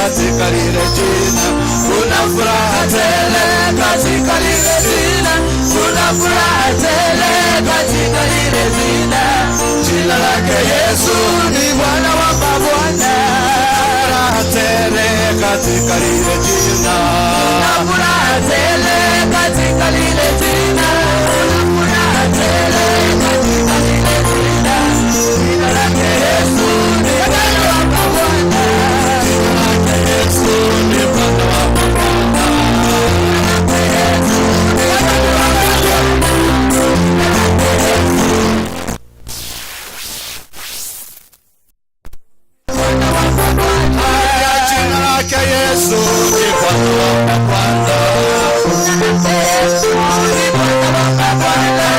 katika lile jina, kuna furaha tele katika lile jina, kuna furaha tele katika lile jina. Jina lake Yesu ni Bwana wa mabwana. Furaha tele katika lile jina, kuna furaha tele katika lile jina, kuna furaha tele katika lile jina. Jina lake Yesu ni Bwana wa mabwana. Jina lake Yesu ni Bwana wa mabwana. Jina lake Yesu ni Bwana wa mabwana. Jina lake Yesu ni Bwana wa mabwana. Yesu ni Bwana wa mabwana.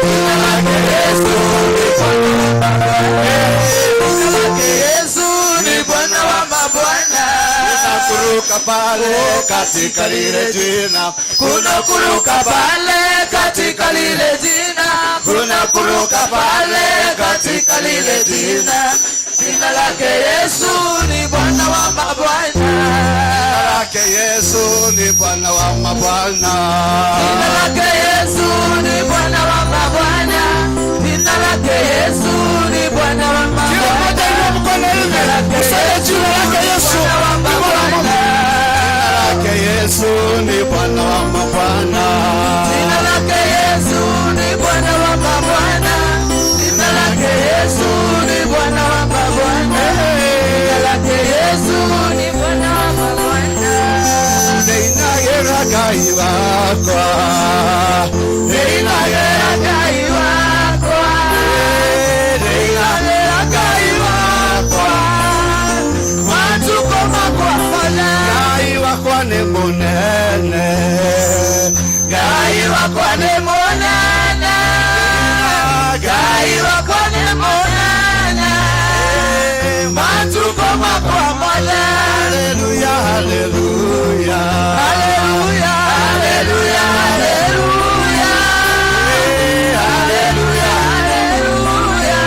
Jina lake Yesu ni Bwana wa mabwana. Jina lake Yesu ni Bwana wa mabwana. Kuna kuruka pale katika lile jina, kuna kuruka pale katika lile jina, kuna kuruka pale katika lile jina. Jina lake Yesu ni Bwana wa mabwana. Jina lake Yesu ni Bwana wa mabwana. Jina lake Yesu ni Bwana wa mabwana. Jina lake Yesu ni Bwana wa mabwana. Kila mmoja inua mkono hivi. Useme jina lake Yesu Bwana wa ni Bwana wa mabwana. Jina lake Yesu ni Bwana wa mabwana. Jina lake Yesu ni Bwana wa mabwana. Jina lake Yesu ni Bwana wa mabwana. Jina lake Yesu ni Bwana wa mabwana. Ndĩinagĩra Ngai wakwa, ndĩinagĩra Ngai wakwa, ndĩinagĩra Ngai wakwa, matukũ makwa mothe. Ngai wakwa nĩ mũnene, Ngai wakwa nĩ mũnene, Ngai wakwa nĩ mũnene, matukũ makwa mothe. Haleluya, haleluya, haleluya, haleluya, haleluya, haleluya, haleluya,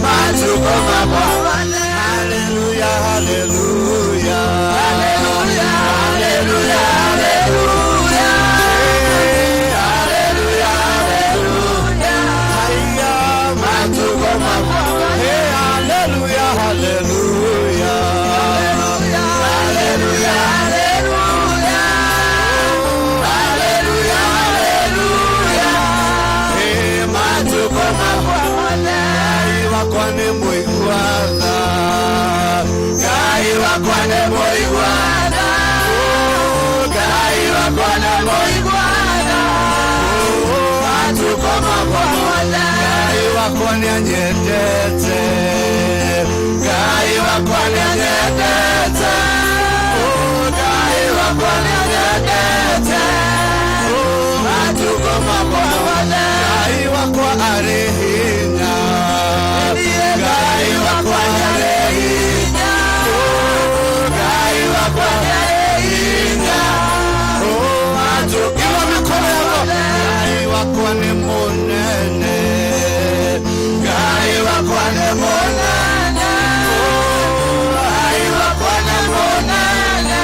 matukũ makwa mothe. Haleluya, haleluya, haleluya, haleluya, haleluya, haleluya, haleluya, haya matukũ makwa mothe. Haleluya, haleluya, haleluya, haleluya, haleluya, haleluya, matukũ makwa mothe. Ngai wakwa nĩ mũigua tha, Ngai wakwa nĩ mũigua tha, Ngai wakwa nĩ mũigua tha, matukũ makwa mothe. Ngai wakwa nĩ anyendete, Ngai wakwa nĩ anyendete, Ngai wakwa nĩ anyendete, matukũ makwa mothe. Ngai wakwa arĩ hinya, Ngai wakwa arĩ hinya, Ngai wakwa arĩ hinya, matukũ. Inua mikono yako. Ngai wakwa nĩ mũnene, Ngai wakwa nĩ mũnene, Ngai wakwa nĩ mũnene,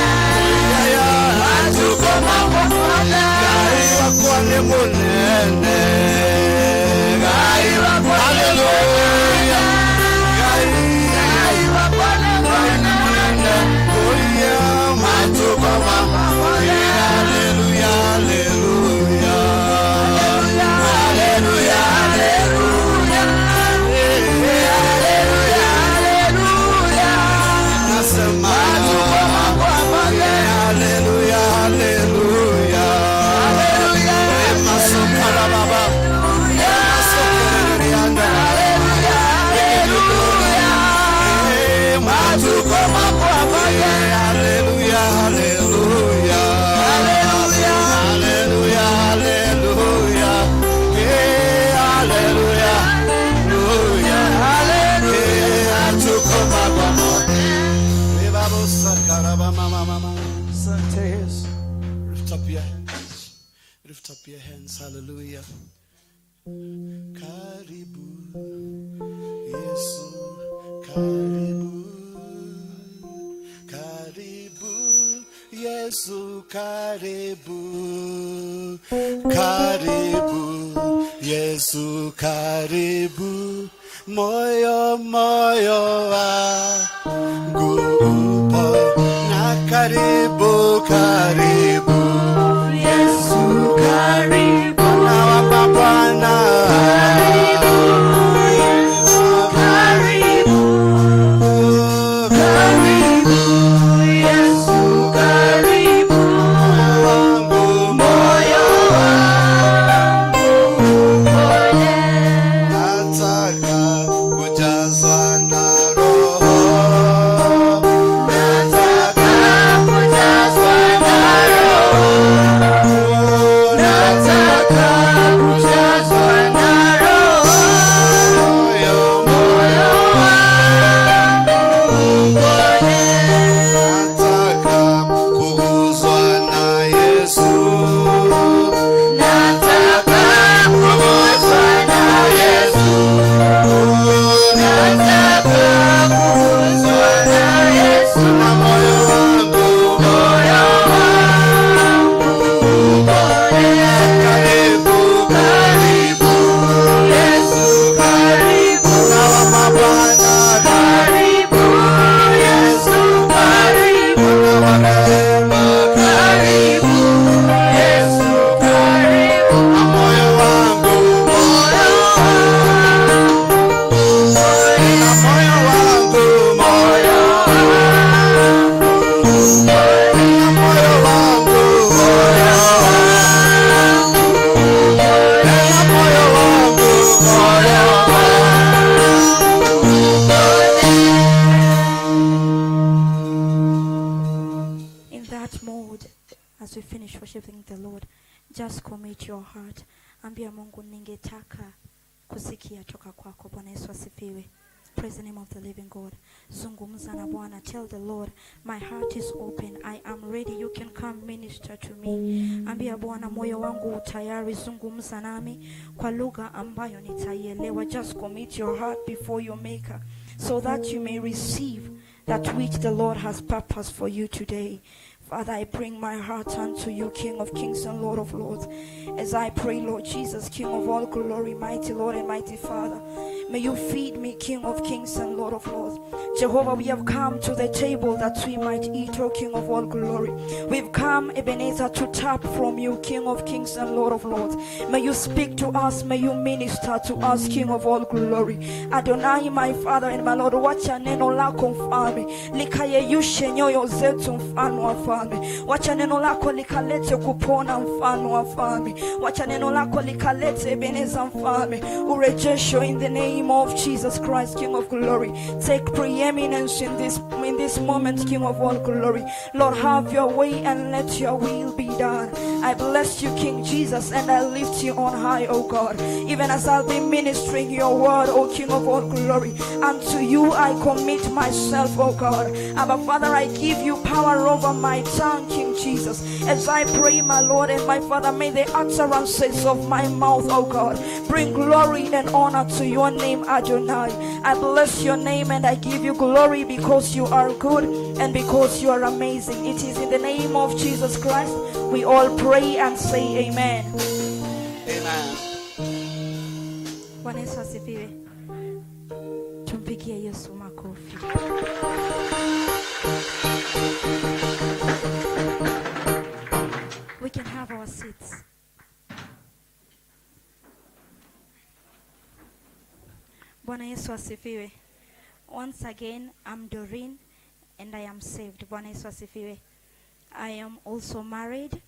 matukũ makwa mothe. Ngai wakwa nĩ mũnene, Ngai wakwa nĩ mũnene, Ngai wakwa nĩ mũnene, matukũ makwa mothe. Haleluya, haleluya, haleluya, haleluya, haleluya, haleluya. Nasema matukũ makwa mothe. Haleluya, haleluya, haleluya. Masokara baba, masokererianda. Haleluya, haleluya, matukũ makwa mothe. Haleluya, haleluya, haleluya, haleluya, haleluya, haleluya, haleluya, matukũ makwa mothe. Asante Yesu. Lift up your hands. Lift up your hands. Hallelujah. Karibu Yesu, karibu. Karibu, karibu, Yesu karibu, moyo moyo wangu upo na karibu, karibu, Yesu karibu. Bwana wa mabwana. Karibu, Yesu karibu. Karibu, Yesu karibu. Wangu Moyo wangu upone. Nataka kujazwa na Roho. Nataka kujazwa na Roho. Nataka kujazwa na Roho. Moyo Moyo wangu upone. Nataka kuguswa na Yesu. Nataka kuguswa na Yesu. Nataka kuguswa na Yesu. Na moyo wangu Moyo wangu upone. Karibu, Karibu, Yesu karibu. Bwana wa mabwana. Karibu, Yesu karibu. Bwana wa rehema. Karibu, Yesu karibu. Na moyo wangu Moyo wangu upone. Na moyo wangu Moyo wangu upone. Na moyo wangu Moyo wangu upone. Na moyo wangu Moyo wangu upone. In that mode, as we finish worshiping the Lord, just commit your heart. Ambia Mungu, ningetaka kusikia toka kwako. Bwana Yesu asifiwe. Praise the name of the living God. Zungumza na Bwana. Tell the Lord, my heart is open. I am ready. You can come minister to me. Ambia Bwana, moyo wangu utayari. Zungumza nami kwa lugha ambayo nitaielewa. Just commit your heart before your maker so that you may receive that which the Lord has purposed for you today. Father, I bring my heart unto you, King of kings and Lord of lords. As I pray, Lord Jesus, King of all glory, mighty Lord and mighty Father, may you feed me, King of kings and Lord of lords. Jehovah, we have come to the table that we might eat, O King of all glory. We've come, Ebenezer, to tap from you, King of kings and Lord of lords. May you speak to us, may you minister to us, King of all glory. Adonai, my Father and my Lord, wacha neno lako mfalme likayeyushe nyoyo zetu, mfalme wa falme. Wacha neno lako likalete kupona, mfalme wa falme. Wacha neno lako likalete Ebeneza, mfalme, urejesho in the name of Jesus Christ, King of glory. Take preeminence in this moment, King of all glory. Lord, have your way and let your will be done. I bless you, King Jesus, and I lift you on high, O God. Even as I'll be ministering your word, O King of all glory. Unto you I commit myself, O God. Abba Father, I give you power over my tongue, King Jesus. As I pray, my Lord and my Father, may the utterances of my mouth, O God, bring glory and honor to your name, Adonai. I bless your name and I give you glory because you are good and because you are amazing. It is in the name of Jesus Christ we all pray and say amen. Amen. Bwana Yesu asifiwe. Tumpigie Yesu makofi. We can have our seats. Bwana Yesu asifiwe. Once again, I'm Doreen and I am saved. Bwana Yesu asifiwe. I am also married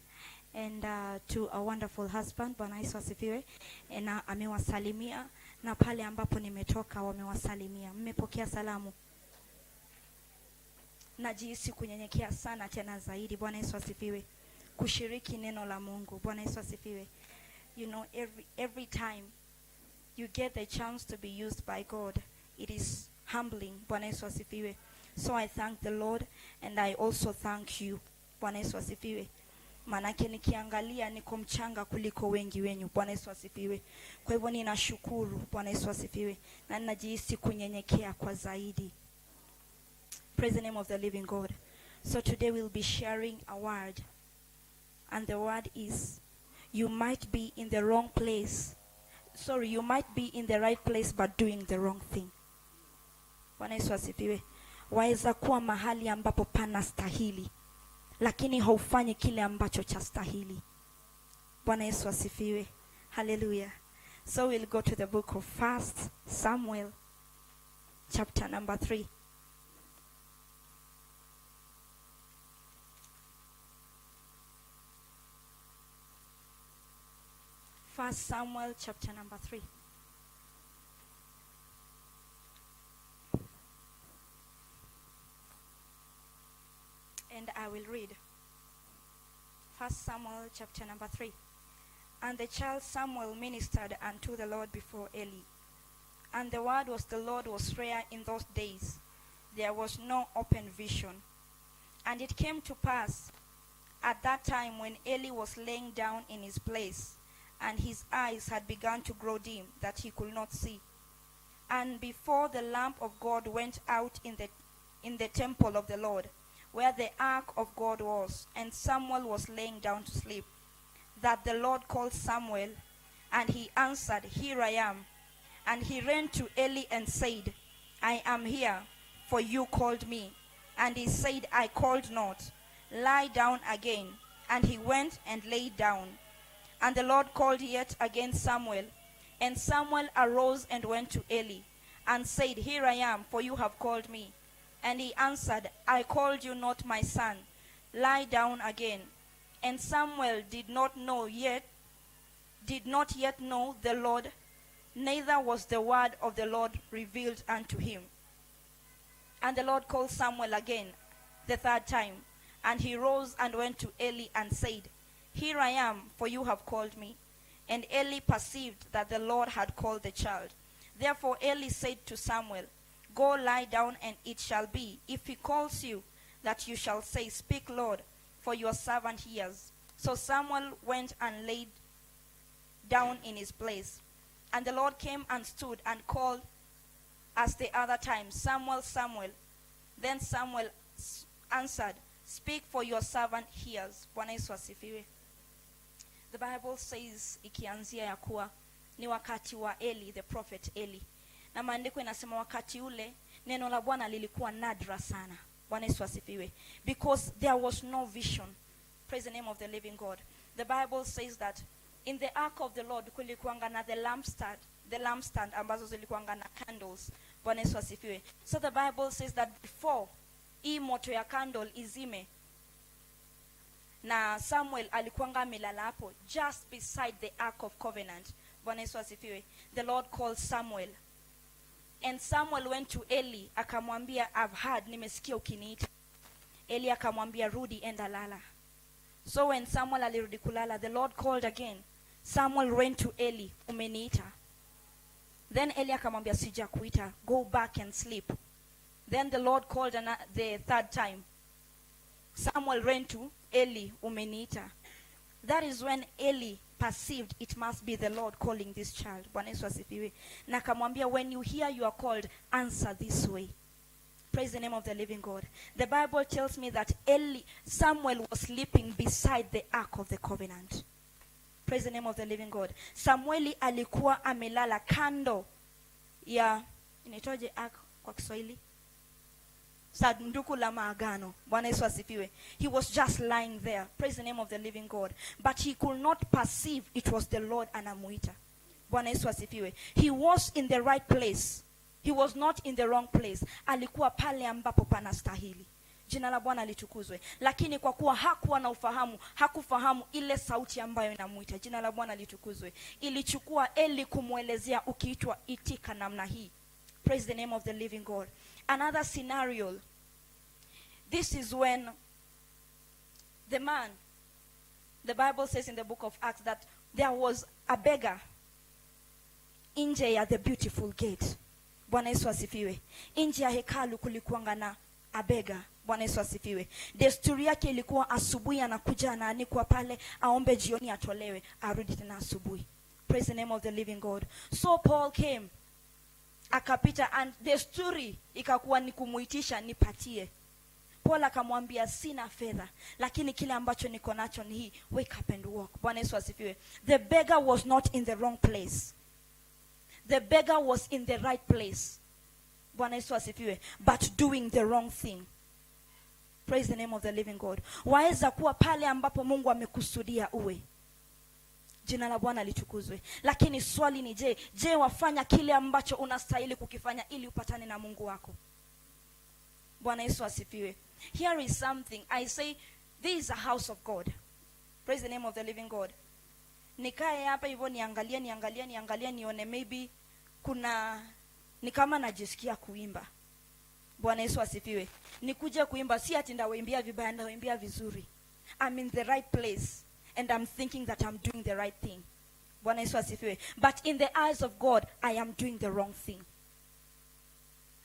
and to a wonderful husband. Bwana Yesu asifiwe. Na amewasalimia na pale ambapo nimetoka wamewasalimia. Mmepokea salamu. Najihisi kunyenyekea sana tena zaidi. Bwana Yesu asifiwe. Kushiriki neno la Mungu. Bwana Yesu asifiwe. Every time you get the chance to be used by God, it is humbling. Bwana Yesu asifiwe. So I thank the Lord and I also thank you. Bwana Yesu asifiwe. Manake nikiangalia niko mchanga kuliko wengi wenyu. Bwana Yesu asifiwe. Kwa hivyo ninashukuru. Bwana Yesu asifiwe. Na ninajihisi kunyenyekea kwa zaidi. Praise the name of the living God. So today we'll be sharing a word. And the word is, you might be in the wrong place. Sorry, you might be in the right place but doing the wrong thing. Bwana Yesu asifiwe. Waweza kuwa mahali ambapo panastahili, lakini haufanyi kile ambacho chastahili. Bwana Yesu asifiwe. Hallelujah. So we'll go to the book of First Samuel, chapter number 3. First Samuel chapter number 3. And I will read. First Samuel chapter number 3. And the child Samuel ministered unto the Lord before Eli. And the word was the Lord was rare in those days. There was no open vision. And it came to pass at that time when Eli was laying down in his place, and his eyes had begun to grow dim, that he could not see. And before the lamp of God went out in the temple of the Lord, where the ark of God was, and Samuel was laying down to sleep, that the Lord called Samuel, and he answered, "Here I am." And he ran to Eli and said, "I am here, for you called me." And he said, "I called not. Lie down again." And he went and lay down. And the Lord called yet again, "Samuel." And Samuel arose and went to Eli and said, "Here I am, for you have called me." And he answered, "I called you not, my son. Lie down again." And Samuel did not yet know the Lord, neither was the word of the Lord revealed unto him. And the Lord called Samuel again the third time. And he rose and went to Eli and said, "Here I am, for you have called me." And Eli perceived that the Lord had called the child. Therefore Eli said to Samuel, "Go lie down, and it shall be, if he calls you, that you shall say, 'Speak, Lord, for your servant hears.'" So Samuel went and laid down in his place. And the Lord came and stood and called as the other time, "Samuel, Samuel." Then Samuel answered, "Speak, for your servant hears." Bwana Yesu asifiwe. The Bible says, ikianzia ya kuwa ni wakati wa Eli, the prophet Eli. Na maandiko inasema wakati ule neno la Bwana lilikuwa nadra sana. Bwana Yesu asifiwe. Because there was no vision. Praise the name of the living God. The Bible says that in the ark of the Lord kulikuanga na the lampstand ambazo zilikuanga na candles. Bwana Yesu asifiwe. So the Bible says that before hii moto ya candle izime, na Samuel alikuanga amelala hapo just beside the ark of covenant. Bwana Yesu asifiwe. The Lord called Samuel. And Samuel went to Eli akamwambia, "I've heard, nimesikia ukiniita." Eli akamwambia, "Rudi, enda lala." So when Samuel alirudi kulala, the Lord called again. Samuel went to Eli, "Umeniita." Then Eli akamwambia, "Sijakuita, go back and sleep." Then the Lord called the third time. Samuel ran to Eli, "Umeniita." That is when Eli perceived it must be the Lord calling this child. Bwana Yesu asifiwe. Na akamwambia, "When you hear you are called, answer this way." Praise the name of the living God. The Bible tells me that Eli, Samuel was sleeping beside the ark of the covenant. Praise the name of the living God. Samueli alikuwa amelala kando ya, inaitwaje ark kwa Kiswahili? Sanduku la maagano. Bwana Yesu asifiwe. He was just lying there. Praise the name of the living God. But he could not perceive it was the Lord anamuita. Bwana Yesu asifiwe. He was in the right place. He was not in the wrong place. Alikuwa pale ambapo panastahili. Jina la Bwana litukuzwe. Lakini kwa kuwa hakuwa na ufahamu, hakufahamu ile sauti ambayo inamuita. Jina la Bwana litukuzwe. Ilichukua Eli kumwelezea, "Ukiitwa, itika namna hii." Praise the name of the living God. Another scenario. This is when the man, the Bible says in the book of Acts that there was a beggar nje ya the Beautiful Gate. Bwana Yesu asifiwe. Nje ya hekalu kulikuwanga na a beggar. Bwana Yesu asifiwe. Desturi yake ilikuwa asubuhi anakuja, anaanikwa pale, aombe, jioni atolewe, arudi tena asubuhi. Praise the name of the living God. So Paul came, akapita, and desturi ikakuwa ni kumuitisha, "Nipatie." Paul akamwambia, "Sina fedha, lakini kile ambacho niko nacho ni hii. Wake up and walk." Bwana Yesu asifiwe. The beggar was not in the wrong place. The beggar was in the right place, Bwana Yesu asifiwe, but doing the wrong thing. Praise the name of the living God. Waweza kuwa pale ambapo Mungu amekusudia uwe, jina la Bwana litukuzwe, lakini swali ni je, wafanya kile ambacho unastahili kukifanya ili upatane na Mungu wako? Bwana Yesu asifiwe. Here is something I say: this is a house of God. Praise the name of the living God. Nikae hapa hivyo, niangalie, niangalie, niangalie, nione maybe kuna ni kama najisikia kuimba, Bwana Yesu asifiwe, nikuje kuimba. Si ati ndawaimbia vibaya, ndawaimbia vizuri. I'm in the right place and I'm thinking that I'm doing the right thing, Bwana Yesu asifiwe, but in the eyes of God I am doing the wrong thing.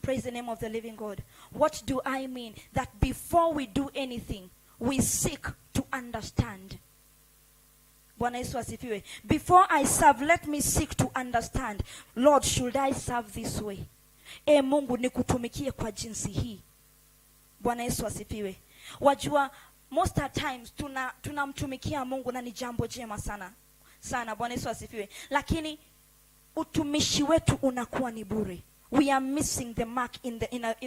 Praise the name of the living God. What do I mean? That before we do anything, we seek to understand. Bwana Yesu asifiwe. Before I serve, let me seek to understand. Lord, should I serve this way? E Mungu, nikutumikie kwa jinsi hii? Bwana Yesu asifiwe. Wajua, most of times tunamtumikia Mungu na ni jambo jema sana sana. Bwana Yesu asifiwe. Lakini utumishi wetu unakuwa ni bure. We are missing the mark in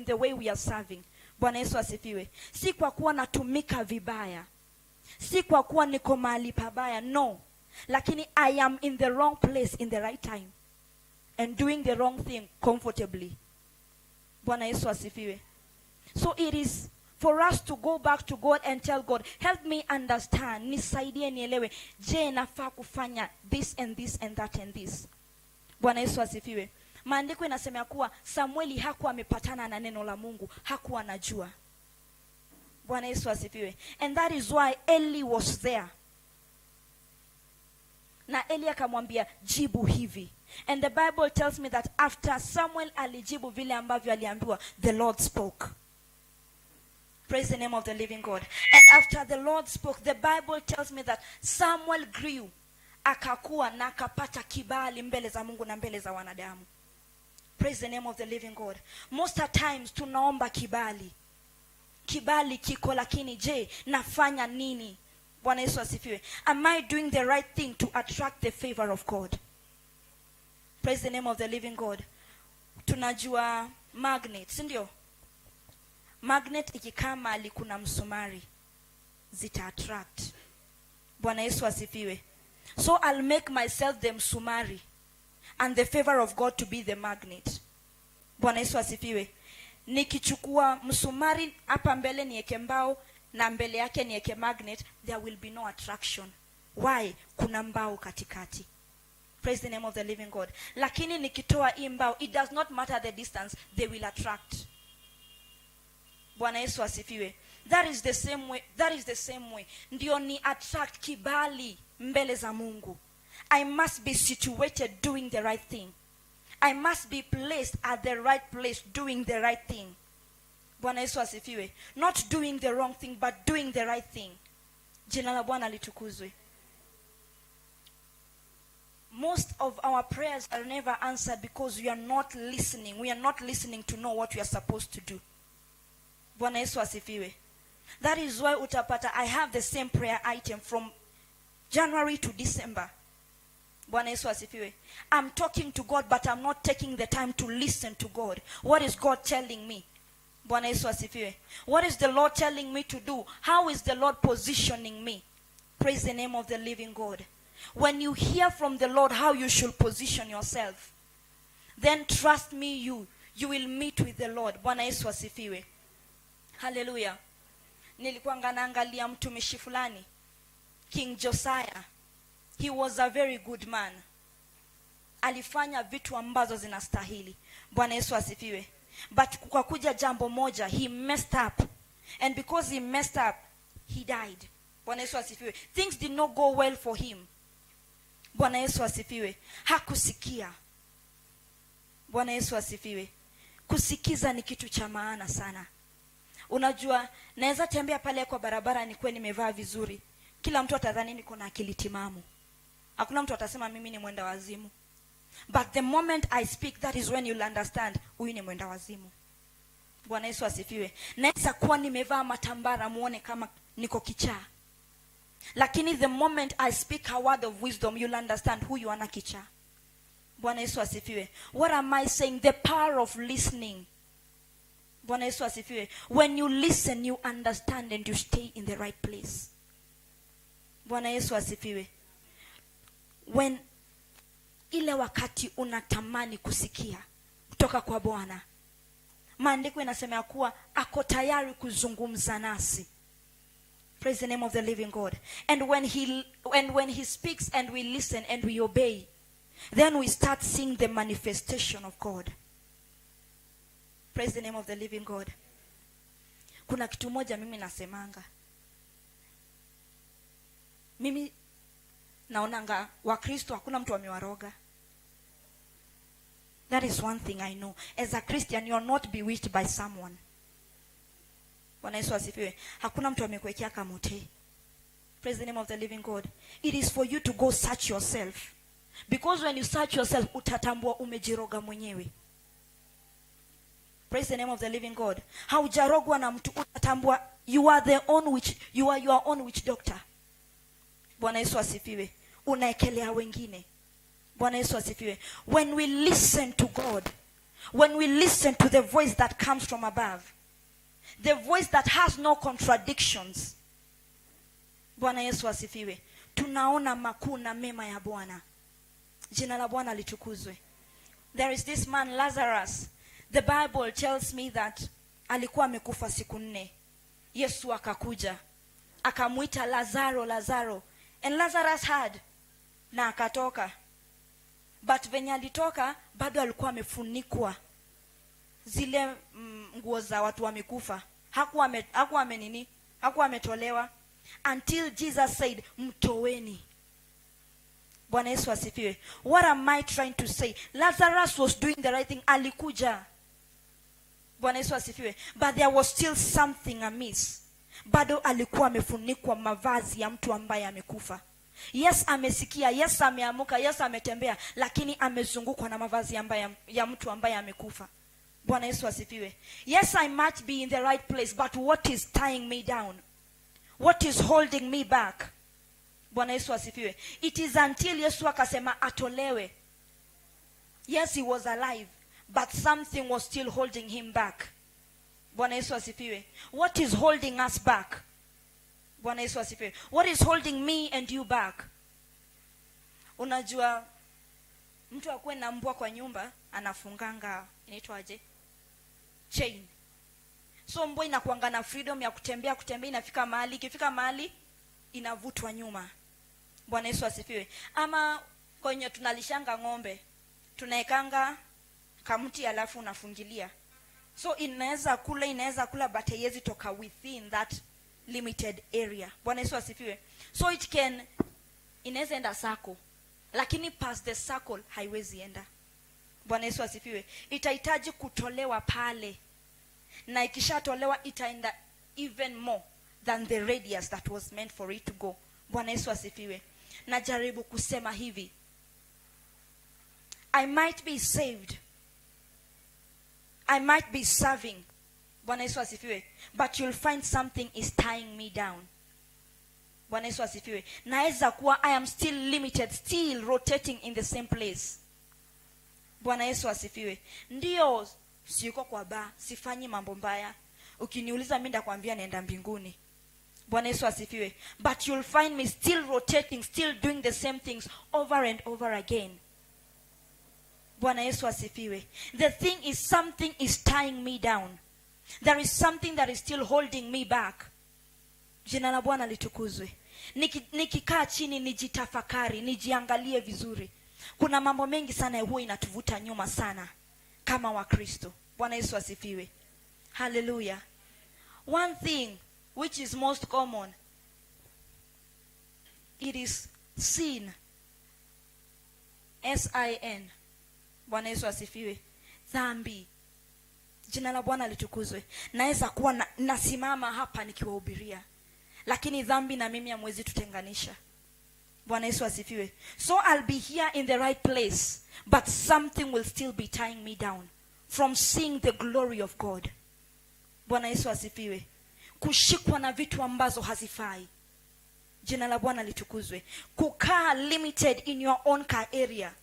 the way we are serving. Bwana Yesu asifiwe. Si kwa kuwa natumika vibaya, si kwa kuwa niko mahali pabaya, no, lakini I am in the wrong place in the right time and doing the wrong thing comfortably. Bwana Yesu asifiwe. So it is for us to go back to God and tell God, "Help me understand, nisaidie nielewe. Je, nafaa kufanya this and this and that and this?" Bwana Yesu asifiwe. Maandiko inasema ya kuwa Samueli hakuwa amepatana na neno la Mungu, hakuwa anajua. Bwana Yesu asifiwe. And that is why Eli was there, na Eli akamwambia, "Jibu hivi." And the Bible tells me that after Samuel alijibu vile ambavyo aliambiwa, the Lord spoke. Praise the name of the living God. And after the Lord spoke, the Bible tells me that Samuel grew, akakua na akapata kibali mbele za Mungu na mbele za wanadamu. Praise the name of the living God. Most of times tunaomba kibali. Kibali kiko, lakini je, nafanya nini? Bwana Yesu asifiwe. Am I doing the right thing to attract the favor of God? Praise the name of the living God. Tunajua magnet, si ndio? Magnet ikikaa mahali kuna msumari, zita attract. Bwana Yesu asifiwe. So I'll make myself the msumari and the favor of God to be the magnet. Bwana Yesu asifiwe. Nikichukua msumari hapa mbele nieke mbao na mbele yake nieke magnet, there will be no attraction. Why? Kuna mbao katikati. Praise the name of the living God. Lakini nikitoa hii mbao, it does not matter the distance, they will attract. Bwana Yesu asifiwe. That is the same way, that is the same way. Ndio ni attract kibali mbele za Mungu, I must be situated doing the right thing. I must be placed at the right place doing the right thing. Bwana Yesu asifiwe. Not doing the wrong thing, but doing the right thing. Jina la Bwana litukuzwe. Most of our prayers are never answered because we are not listening. We are not listening to know what we are supposed to do. Bwana Yesu asifiwe. That is why utapata I have the same prayer item from January to December. Bwana Yesu asifiwe. I'm talking to God, but I'm not taking the time to listen to God. What is God telling me? Bwana Yesu asifiwe. What is the Lord telling me to do? How is the Lord positioning me? Praise the name of the living God. When you hear from the Lord how you should position yourself, then trust me, you will meet with the Lord. Bwana Yesu asifiwe. Haleluya. Nilikuwa naangalia mtumishi fulani, King Josiah. He was a very good man. Alifanya vitu ambazo zinastahili. Bwana Yesu asifiwe. But kwa kuja jambo moja, he messed up. And because he messed up, he died. Bwana Yesu asifiwe. Things did not go well for him. Bwana Yesu asifiwe. Hakusikia. Bwana Yesu asifiwe. Kusikiza ni kitu cha maana sana. Unajua, naweza tembea pale kwa barabara nikuwe nimevaa vizuri, kila mtu atadhani niko na akili timamu. Hakuna mtu atasema mimi ni mwenda wazimu. But the moment I speak, that is when you'll understand huyu ni mwenda wazimu. Bwana Yesu asifiwe. Naweza kuwa nimevaa matambara muone kama niko kichaa, lakini the moment I speak a word of wisdom, you'll understand huyu ana kichaa. Bwana Yesu asifiwe. What am I saying? The power of listening. Bwana Yesu asifiwe. When you listen, you understand and you stay in the right place. Bwana Yesu asifiwe. When ile wakati unatamani kusikia kutoka kwa Bwana, maandiko inasema ya kuwa ako tayari kuzungumza nasi. Praise the name of the living God. And when he speaks and we listen and we obey, then we start seeing the manifestation of God. Praise the name of the living God. Kuna kitu moja mimi nasemanga. Mimi naonanga Wakristo hakuna mtu amewaroga. That is one thing I know. As a Christian, you are not bewitched by someone. Bwana Yesu asifiwe. Hakuna mtu amekuwekea kamote. Praise the name of the living God. It is for you to go search yourself. Because when you search yourself, utatambua umejiroga mwenyewe. Praise the name of the living God. Haujarogwa na mtu, utatambua you are the own witch, you are your own witch doctor. Bwana Yesu asifiwe. Unaekelea wengine. Bwana Yesu asifiwe. When we listen to God, when we listen to the voice that comes from above, the voice that has no contradictions. Bwana Yesu asifiwe. Tunaona makuu na mema ya Bwana. Jina la Bwana litukuzwe. There is this man, Lazarus. The Bible tells me that alikuwa amekufa siku 4. Yesu akakuja akamwita, "Lazaro, Lazaro." And Lazarus heard na akatoka. But venye alitoka, bado alikuwa amefunikwa zile nguo za watu wamekufa. Hakuwa ame nini, hakuwa ametolewa until Jesus said, "Mtoweni." Bwana Yesu asifiwe. What am I trying to say? Lazarus was doing the right thing. Alikuja. Bwana Yesu asifiwe. But there was still something amiss. Bado alikuwa amefunikwa mavazi ya mtu ambaye amekufa. Yes, amesikia. Yes, ameamuka. Yes, ametembea, lakini amezungukwa na mavazi ya mtu ambaye amekufa. Bwana Yesu asifiwe. Yes, I might be in the right place, but what is tying me down? What is holding me back? Bwana Yesu asifiwe. It is until Yesu akasema atolewe. Yes, he was alive, but something was still holding him back. Bwana Yesu asifiwe. What is holding us back? Bwana Yesu asifiwe. What is holding me and you back? Unajua mtu akuwe na mbwa kwa nyumba, anafunganga, inaitwaje, chain. So mbwa inakuanga na freedom ya kutembea, kutembea, inafika mahali, ikifika mahali inavutwa nyuma. Bwana Yesu asifiwe. Ama kwenye tunalishanga ng'ombe, tunaekanga kamti alafu unafungilia. So inaweza kula, inaweza kula, but haiwezi toka within that limited area. Bwana Yesu asifiwe. So it can inaweza enda circle, lakini past the circle haiwezi enda. Bwana Yesu asifiwe. Itahitaji kutolewa pale, na ikishatolewa itaenda even more than the radius that was meant for it to go. Bwana Yesu asifiwe. Najaribu kusema hivi: I might be saved, I might be serving, Bwana Yesu asifiwe, but you'll find something is tying me down. Bwana Yesu asifiwe. Naweza kuwa I am still limited, still rotating in the same place. Bwana Yesu asifiwe. Ndio siko kwa baa, sifanyi mambo mbaya. Ukiniuliza, mi ndakwambia naenda mbinguni. Bwana Yesu asifiwe. But you'll find me still rotating, still doing the same things over and over again. Bwana Yesu asifiwe. The thing is, something is tying me down. There is something that is still holding me back. Jina la Bwana litukuzwe. Nikikaa chini nijitafakari, nijiangalie vizuri, kuna mambo mengi sana huwa inatuvuta nyuma sana kama Wakristo. Bwana Yesu asifiwe. Haleluya. One thing which is most common, it is sin, sin. Bwana Yesu asifiwe. Dhambi. Jina la Bwana litukuzwe. Naweza kuwa nasimama hapa nikiwahubiria, lakini dhambi na mimi hamwezi tutenganisha. Bwana Yesu asifiwe. So I'll be here in the right place, but something will still be tying me down from seeing the glory of God. Bwana Yesu asifiwe. Kushikwa na vitu ambazo hazifai. Jina la Bwana litukuzwe. Kukaa limited in your own car area.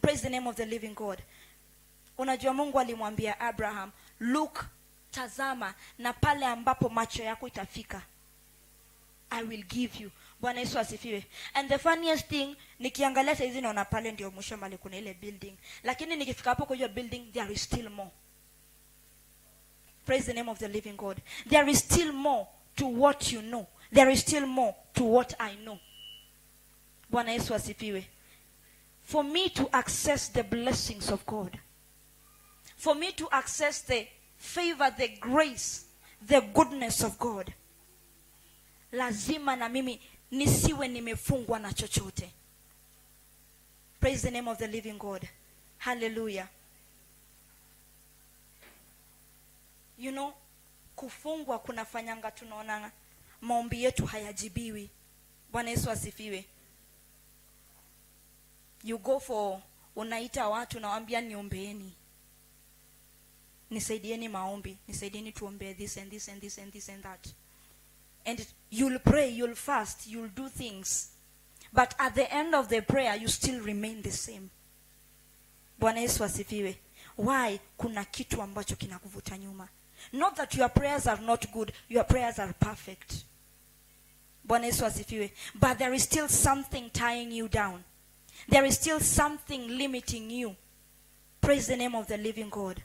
Praise the name of the living God. Unajua Mungu alimwambia Abraham, "Look, tazama, na pale ambapo macho yako itafika, I will give you." Bwana Yesu asifiwe. And the funniest thing, nikiangalia saizi naona pale ndio mwisho mali kuna ile building, lakini nikifika hapo kwa hiyo building, there is still more. Praise the name of the living God. There is still more to what you know. There is still more to what I know. Bwana Yesu asifiwe. For me to access the blessings of God, for me to access the favor, the grace, the goodness of God, lazima na mimi nisiwe nimefungwa na chochote. Praise the name of the living God. Hallelujah. Kufungwa kunafanyanga tunaona maombi yetu hayajibiwi. Bwana Yesu asifiwe. You go for, unaita watu, nawaambia, "Niombeeni, nisaidieni maombi, nisaidieni tuombee this and this and this and this and that." And you'll pray, you'll fast, you'll do things, but at the end of the prayer you still remain the same. Bwana Yesu asifiwe. Why? Kuna kitu ambacho kinakuvuta nyuma. Not that your prayers are not good. Your prayers are perfect. Bwana Yesu asifiwe. But there is still something tying you down. There is still something limiting you. Praise the name of the living God.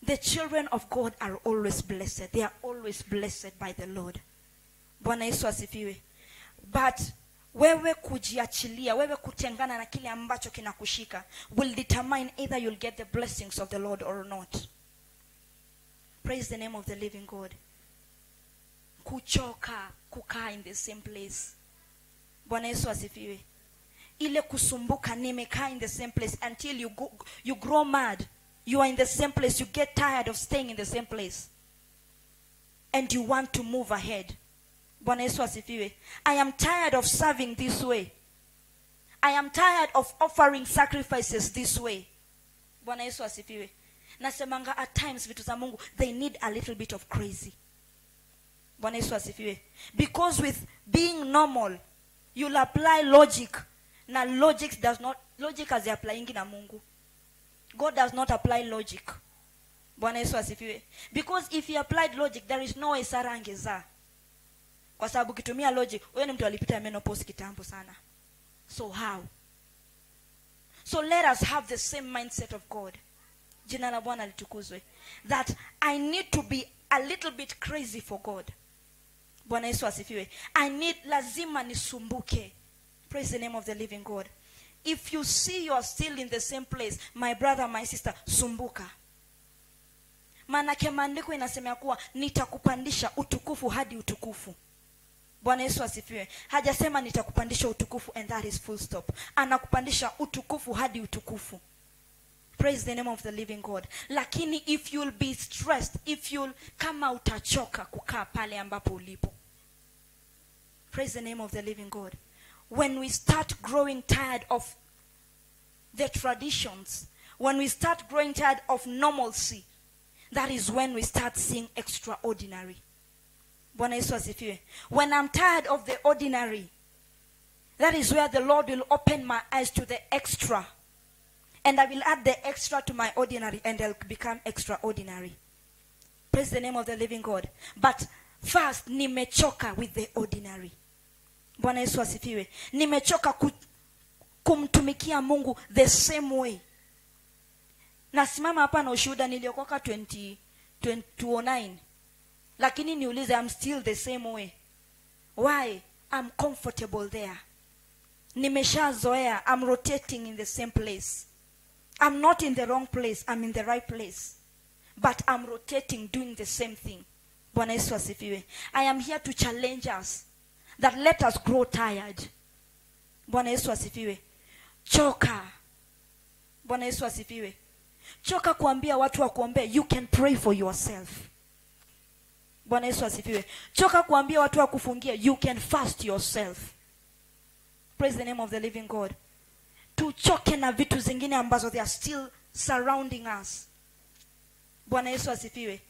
The children of God are always blessed. They are always blessed by the Lord. Bwana Yesu asifiwe. But wewe kujiachilia, wewe kutengana na kile ambacho kinakushika will determine either you'll get the blessings of the Lord or not. Praise the name of the living God. Kuchoka kukaa in the same place. Bwana Yesu asifiwe. Ile kusumbuka, nimekaa in the same place, until you go, you grow mad. You are in the same place. You get tired of staying in the same place and you want to move ahead. Bwana Yesu asifiwe. I am tired of serving this way. I am tired of offering sacrifices this way. Bwana Yesu asifiwe. Nasemanga at times vitu za Mungu, they need a little bit of crazy. Bwana Yesu asifiwe. Because with being normal, you'll apply logic, na logic does not, logic haziapplyingi na Mungu. God does not apply logic. Bwana Yesu asifiwe. Because if he applied logic, there is no way Sara angezaa, kwa sababu ukitumia logic, huyo ni mtu alipita menopause kitambo sana. So how? So let us have the same mindset of God. Jina la Bwana litukuzwe. That I need to be a little bit crazy for God. Bwana Yesu asifiwe. I need, lazima nisumbuke. Praise the name of the living God. If you see you are still in the same place, my brother, my sister, sumbuka. Maanake maandiko inasema ya kuwa nitakupandisha utukufu hadi utukufu. Bwana Yesu asifiwe. Hajasema nitakupandisha utukufu and that is full stop. Anakupandisha utukufu hadi utukufu. Praise the name of the living God. Lakini if you'll be stressed, if you'll, kama utachoka kukaa pale ambapo ulipo. Praise the name of the living God. When we start growing tired of the traditions, when we start growing tired of normalcy, that is when we start seeing extraordinary. Bwana Yesu asifiwe. When I'm tired of the ordinary, that is where the Lord will open my eyes to the extra. And I will add the extra to my ordinary and they'll become extraordinary. Praise the name of the living God. But first, nimechoka with the ordinary. Bwana Yesu asifiwe. Nimechoka kumtumikia Mungu the same way. Nasimama hapa na ushuhuda, niliokoka 20, 2009, lakini niulize, I'm still the same way. Why? I'm comfortable there. Nimeshazoea. I'm rotating in the same place. I'm not in the wrong place. I'm in the right place, but I'm rotating, doing the same thing. Bwana Yesu asifiwe. I am here to challenge us that let us grow tired. Bwana Yesu asifiwe. Choka. Bwana Yesu asifiwe. Choka kuambia watu wa kuombea. You can pray for yourself. Bwana Yesu asifiwe. Choka kuambia watu wa kufungia. You can fast yourself. Praise the name of the living God. Tuchoke na vitu zingine ambazo they are still surrounding us. Bwana Yesu asifiwe.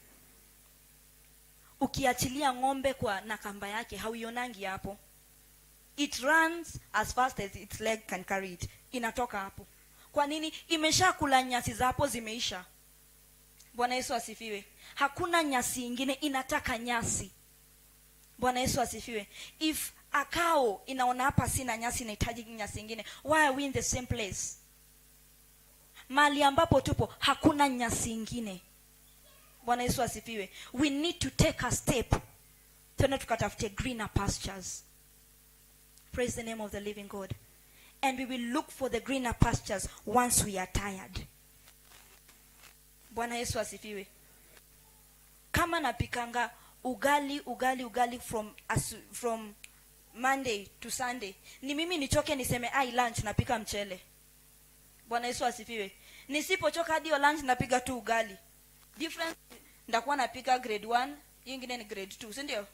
Ukiachilia ng'ombe kwa na kamba yake, hauionangi hapo. It runs as fast as its leg can carry it. Inatoka hapo. Kwa nini? Imeshakula nyasi za hapo, zimeisha. Bwana Yesu asifiwe. Hakuna nyasi ingine, inataka nyasi. Bwana Yesu asifiwe. If a cow inaona hapa sina nyasi, inahitaji nyasi ingine, why are we in the same place? Mahali ambapo tupo hakuna nyasi ingine. Bwana Yesu asifiwe. We need to take a step, twende tukatafute greener pastures. Praise the name of the living God. And we will look for the greener pastures once we are tired. Bwana Yesu asifiwe. Kama napikanga ugali, ugali, ugali from Monday to Sunday, ni mimi nichoke niseme, "Ai, lunch napika mchele." Bwana Yesu asifiwe. Nisipochoka hadi hiyo lunch napiga tu ugali. Difference, ndakuwa napika grade 1, hii ingine ni grade 2, si ndio?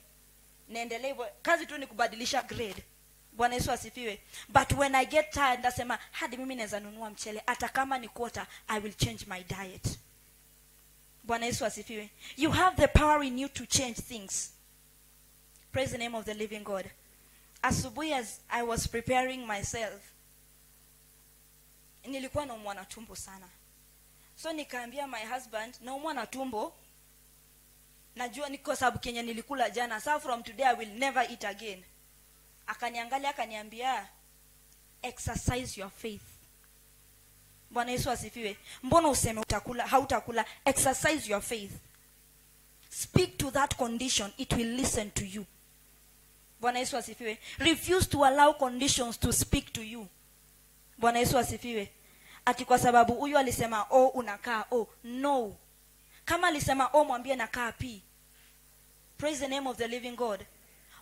Niendelee hivyo, kazi tu ni kubadilisha grade. Bwana Yesu asifiwe. But when I get tired, ndasema hadi mimi naweza nunua mchele, hata kama ni quarter, I will change my diet. Bwana Yesu asifiwe. You have the power in you to change things. Praise the name of the living God. Asubuhi, as I was preparing myself, nilikuwa naumwa na tumbo sana. So nikaambia my husband, "Naumwa na tumbo, najua ni kwa sababu kenye nilikula jana. So from today I will never eat again." Akaniangalia, akaniambia, "Exercise your faith." Bwana Yesu asifiwe. Mbona useme utakula, hautakula? Exercise your faith. Speak to that condition, it will listen to you. Bwana Yesu asifiwe. Refuse to allow conditions to speak to you. Bwana Yesu asifiwe. Ati kwa sababu huyu alisema o, unakaa o? No. Kama alisema o, mwambie nakaa p. Praise the name of the living God.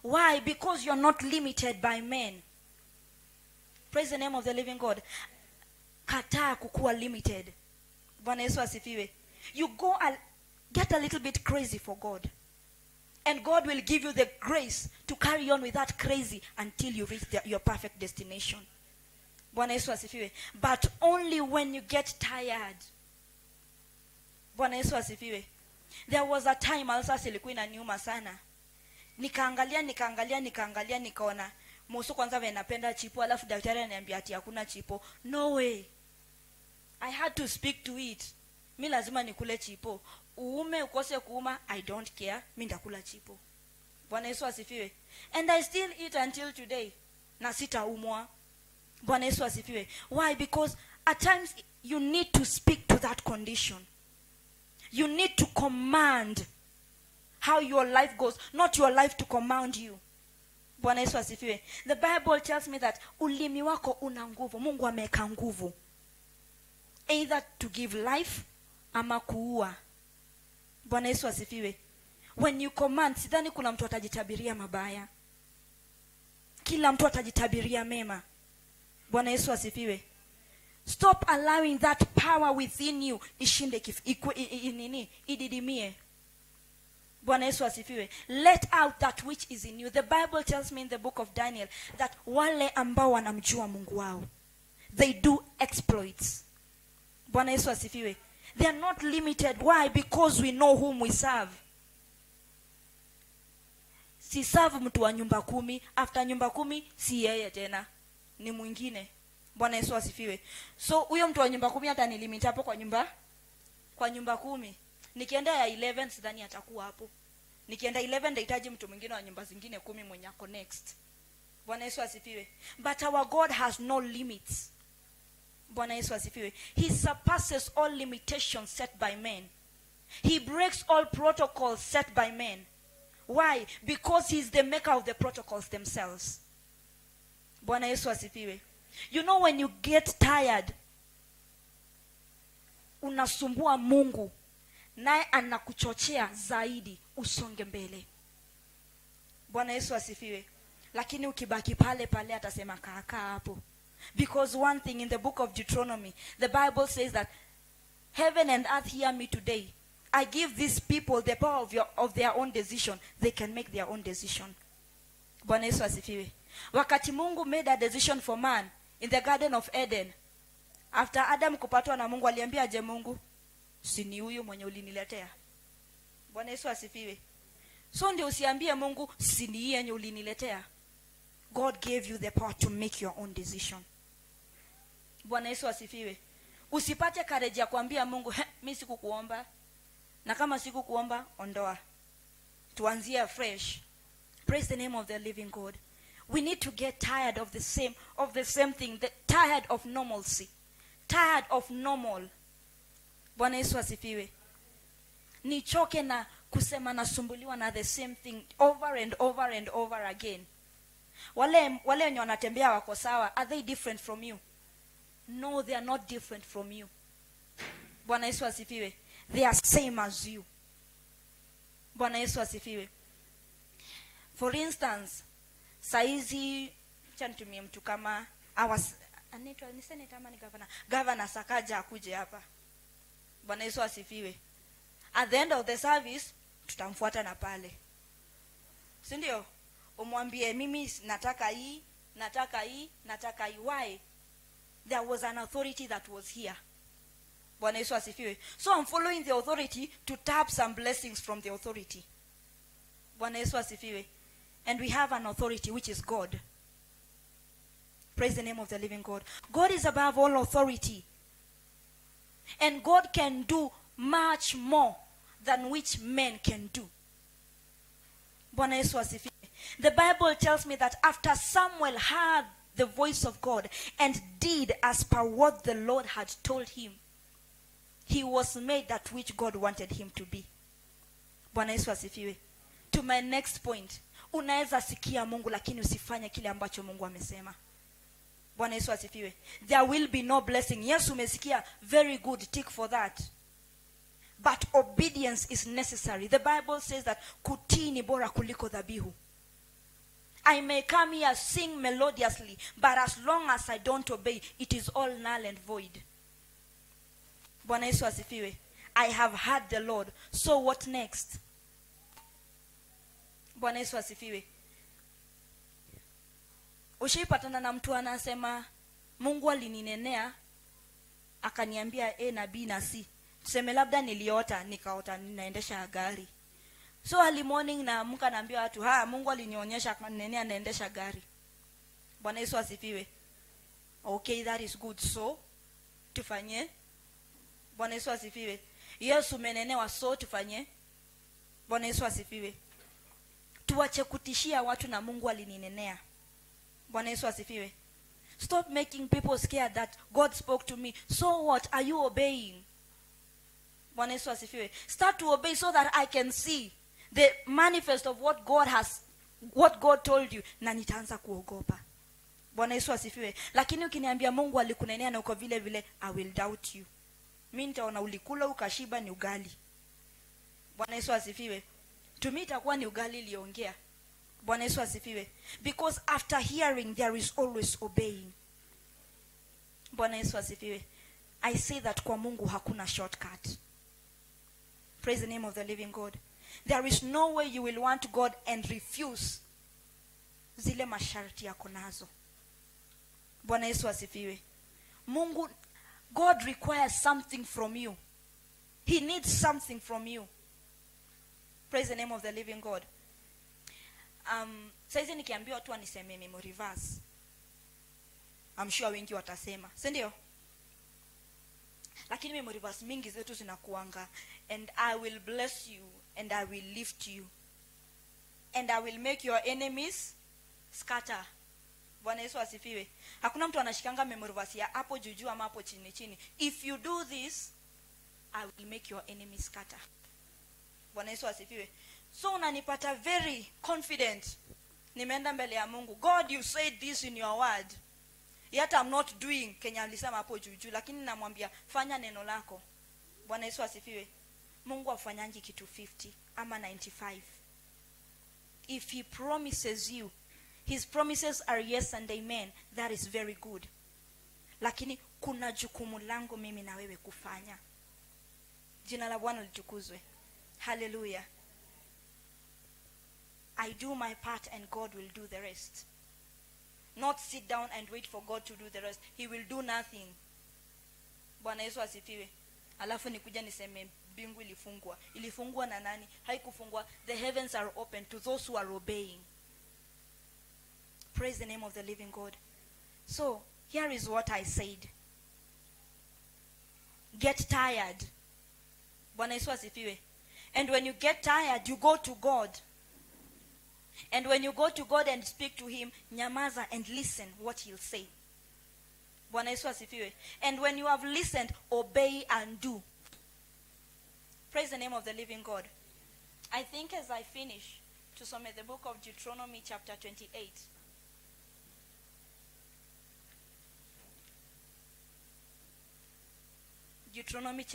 Why? Because you're not limited by men. Praise the name of the living God. Kataa kukuwa limited. Bwana Yesu asifiwe. You go get a little bit crazy for God, and God will give you the grace to carry on with that crazy until you reach your perfect destination. Bwana Yesu asifiwe. But only when you get tired. Bwana Yesu asifiwe. There was a time ulcers ilikuwa inaniuma sana. Nikaangalia, nikaangalia, nikaangalia, nikaona musu kwanza vile napenda chipo, alafu daktari ananiambia ati hakuna chipo. No way. I had to speak to it. Mi lazima nikule chipo. Uume ukose kuuma, I don't care, mi ndakula chipo. Bwana Yesu asifiwe. And I still eat until today na sitaumwa. Bwana Yesu asifiwe. Why? Because at times you need to speak to that condition. You need to command how your life goes, not your life to command you. Bwana Yesu asifiwe. The Bible tells me that ulimi wako una nguvu. Mungu ameweka nguvu either to give life ama kuua. Bwana Yesu asifiwe. When you command, sidhani kuna mtu atajitabiria mabaya. Kila mtu atajitabiria mema. Bwana Yesu asifiwe. Stop allowing that power within you ishinde nini, ididimie. Bwana Yesu asifiwe. Let out that which is in you. The Bible tells me in the book of Daniel that wale ambao wanamjua Mungu wao, they do exploits. Bwana Yesu asifiwe. They are not limited. Why? Because we know whom we serve. Si serve mtu wa nyumba 10. After nyumba 10 si yeye tena, ni mwingine. Bwana Yesu asifiwe. So huyo mtu wa nyumba 10 atanilimit hapo kwa nyumba 10. Nikienda ya 11, sidhani atakuwa hapo. Nikienda 11, ndahitaji mtu mwingine wa nyumba zingine 10 mwenye ako next. Bwana Yesu asifiwe. But our God has no limits. Bwana Yesu asifiwe. He surpasses all limitations set by men. He breaks all protocols set by men. Why? Because he's the maker of the protocols themselves. Bwana Yesu asifiwe. You know, when you get tired, unasumbua Mungu, naye anakuchochea zaidi usonge mbele. Bwana Yesu asifiwe. Lakini ukibaki pale pale, atasema, "Kaakaa hapo." Because one thing, in the book of Deuteronomy, the Bible says that heaven and earth, hear me today. I give these people the power of their own decision. They can make their own decision. Bwana Yesu asifiwe. Wakati Mungu made a decision for man in the Garden of Eden, after Adam kupatwa na Mungu, aliambia je Mungu? Si ni huyu mwenye uliniletea? Bwana Yesu asifiwe. So ndio usiambie Mungu, "Si ni hii yenye uliniletea?" God gave you the power to make your own decision. Bwana Yesu asifiwe. Usipate courage ya kuambia Mungu, "He, mi sikukuomba, na kama sikukuomba, ondoa, tuanzie fresh." Praise the name of the living God. We need to get tired of the same thing, tired of normalcy, tired of normal. Bwana Yesu asifiwe. Nichoke na kusema nasumbuliwa na the same thing over and over and over again. Wale wenye wanatembea wako sawa, are they different from you? No, they are not different from you. Bwana Yesu asifiwe. They are same as you. Bwana Yesu asifiwe. For instance, saizi cha nitumie mtu kama our, anaitwa ni senator ama ni governor, Governor Sakaja akuje hapa. Bwana Yesu asifiwe. At the end of the service tutamfuata na pale, si ndio? Umwambie, "Mimi nataka hii, nataka hii, nataka hii." Why? There was an authority that was here. Bwana Yesu asifiwe. So I'm following the authority to tap some blessings from the authority. Bwana Yesu asifiwe. And we have an authority, which is God. Praise the name of the living God. God is above all authority, and God can do much more than which men can do. Bwana Yesu asifiwe. The Bible tells me that after Samuel heard the voice of God and did as per what the Lord had told him, he was made that which God wanted him to be. Bwana Yesu asifiwe. To my next point, unaweza sikia Mungu lakini usifanye kile ambacho Mungu amesema. Bwana Yesu asifiwe. There will be no blessing. Yes, umesikia, very good, tick for that, but obedience is necessary. The Bible says that kutii ni bora kuliko dhabihu. I may come here, sing melodiously, but as long as I don't obey, it is all null and void. Bwana Yesu asifiwe. I have heard the Lord, so what next? Bwana Yesu asifiwe. Ushaipatana na mtu anasema, "Mungu alininenea akaniambia A na B na C"? Tuseme labda niliota, nikaota ninaendesha gari. So early morning naamka, naambia watu, "Ha, Mungu alinionyesha, akaninenea naendesha gari." Bwana Yesu asifiwe. Okay, that is good. So tufanye? Bwana Yesu asifiwe. Yesu, umenenewa, so tufanye? Bwana Yesu asifiwe. Tuache kutishia watu na "Mungu alininenea." Bwana Yesu asifiwe. Stop making people scared that "God spoke to me." So what? Are you obeying? Bwana Yesu asifiwe. Start to obey so that I can see the manifest of what God told you, na nitaanza kuogopa. Bwana Yesu asifiwe. Lakini ukiniambia Mungu alikunenea na uko vile vile, I will doubt you. Mi nitaona ulikula ukashiba, ni ugali. Bwana Yesu asifiwe. To me itakuwa ni ugali iliongea. Bwana Yesu asifiwe. Because after hearing there is always obeying. Bwana Yesu asifiwe. I say that kwa Mungu hakuna shortcut. Praise the name of the living God. There is no way you will want God and refuse zile masharti yako nazo. Bwana Yesu asifiwe. Mungu, God requires something from you. He needs something from you. Praise the name of the living God. Saizi nikiambiwa tu aniseme memory verse, I'm sure wengi watasema, si ndio? Lakini memory verse mingi zetu zinakuanga, "And I will bless you and I will lift you and I will make your enemies scatter." Bwana Yesu asifiwe. Hakuna mtu anashikanga memory verse ya hapo juujuu ama hapo chini chini. "If you do this, I will make your enemies scatter." Bwana Yesu asifiwe. So unanipata very confident, nimeenda mbele ya Mungu, "God, you said this in your word," yet I'm not doing kenye alisema hapo juujuu, lakini namwambia, "Fanya neno lako." Bwana Yesu asifiwe. Mungu afanyangi kitu 50 ama 95. If he promises you, his promises are yes and amen. That is very good, lakini kuna jukumu langu mimi na wewe kufanya. Jina la Bwana litukuzwe. Haleluya. I do my part and God will do the rest. Not sit down and wait for God to do the rest. He will do nothing. Bwana Yesu asifiwe. Alafu nikuja niseme mbingu ilifungwa. Ilifungwa na nani? Haikufungwa. The heavens are open to those who are obeying. Praise the name of the living God. So here is what I said. Get tired. Bwana Yesu asifiwe. And when you get tired, you go to God. And when you go to God and speak to him, nyamaza and listen what he'll say. Bwana Yesu asifiwe. And when you have listened, obey and do. Praise the name of the living God. I think as I finish, tusome the book of Deuteronomy chapter 28. Deuteronomy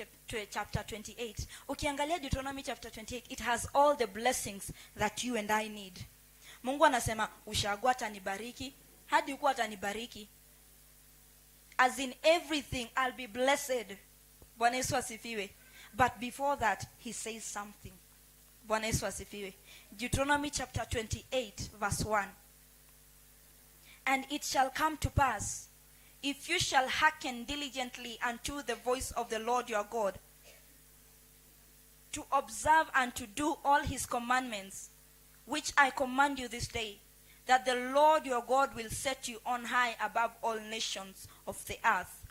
chapter 28. Ukiangalia Deuteronomy chapter 28, it has all the blessings that you and I need. Mungu anasema ushago atanibariki, hadi huko atanibariki. As in everything, I'll be blessed. Bwana Yesu asifiwe. But before that, he says something. Bwana Yesu asifiwe. Deuteronomy chapter 28, verse 1. And it shall come to pass, if you shall hearken diligently unto the voice of the Lord your God, to observe and to do all his commandments, which I command you this day, that the Lord your God will set you on high above all nations of the earth.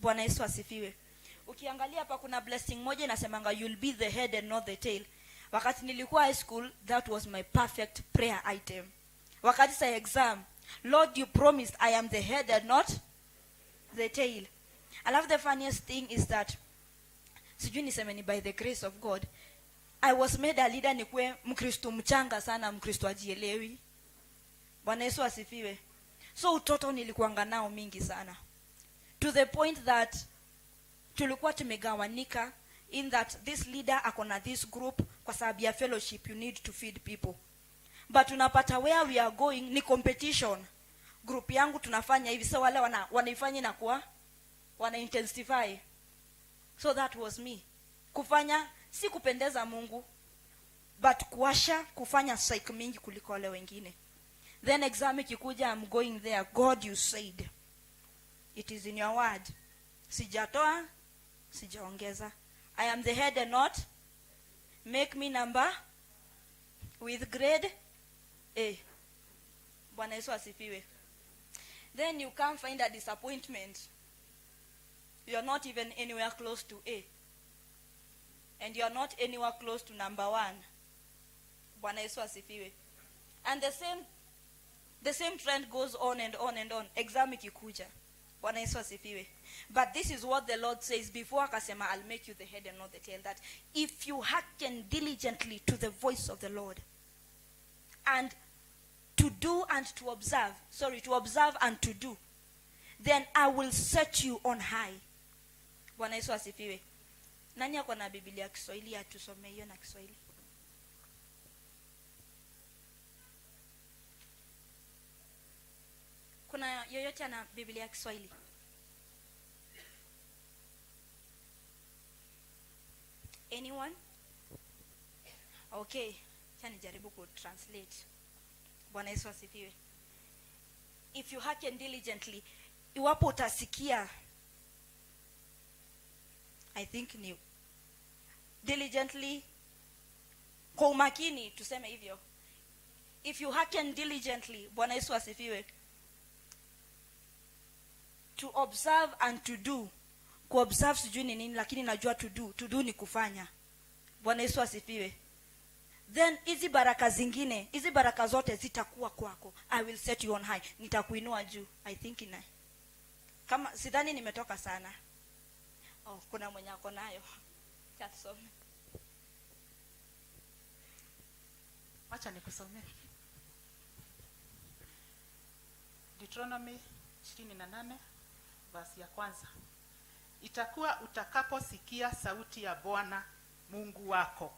Bwana Yesu asifiwe. Ukiangalia hapa kuna blessing moja inasemanga you'll be the head and not the tail. Wakati nilikuwa high school, that was my perfect prayer item. Wakati sa exam, Lord, you promised I am the head and not the tail. Alafu the funniest thing is that, sijui niseme ni by the grace of God, I was made a leader nikuwe Mkristo mchanga sana, Mkristo ajielewi. Bwana Yesu asifiwe. So utoto nilikuanga nao mingi sana. To the point that tulikuwa tumegawanika in that this leader ako na this group kwa sababu ya fellowship, you need to feed people. But unapata where we are going ni competition. Group yangu tunafanya hivi, so wale wanaifanya inakuwa wana intensify. So that was me. Kufanya si kupendeza Mungu, but kuasha kufanya psych mingi kuliko wale wengine. Then exam ikikuja, I'm going there. God, you said it is in your word. Sijatoa, sijaongeza. I am the head and not. Make me number with grade A. Bwana Yesu asifiwe. Then you can't find a disappointment. You are not even anywhere close to A. And you are not anywhere close to number 1. Bwana Yesu asifiwe. And the same trend goes on and on and on. Exam ikikuja. Bwana Yesu asifiwe. But this is what the Lord says before akasema, I'll make you the head and not the tail. That if you hearken diligently to the voice of the Lord and to do and to observe, sorry, to observe and to do, then I will set you on high. Bwana Yesu asifiwe. Nani ako na Biblia ya Kiswahili atusomee hiyo na Kiswahili? Kuna yoyote ana Biblia ya Kiswahili? Anyone? Okay, acha nijaribu ku translate. Bwana Yesu asifiwe. If you hearken diligently, iwapo utasikia, I think ni diligently, kwa umakini, tuseme hivyo. If you hearken diligently, Bwana Yesu asifiwe, to observe and to do. Ku observe sijui ni nini, lakini najua to do. To do ni kufanya. Bwana Yesu asifiwe. Then hizi baraka zingine, hizi baraka zote zitakuwa kwako. I will set you on high. Nitakuinua juu. I think ina. Kama sidhani nimetoka sana. Oh, kuna mwenye ako nayo. Tusome. Acha nikusomee. Deuteronomy 28 verse ya kwanza. Itakuwa utakaposikia sauti ya Bwana Mungu wako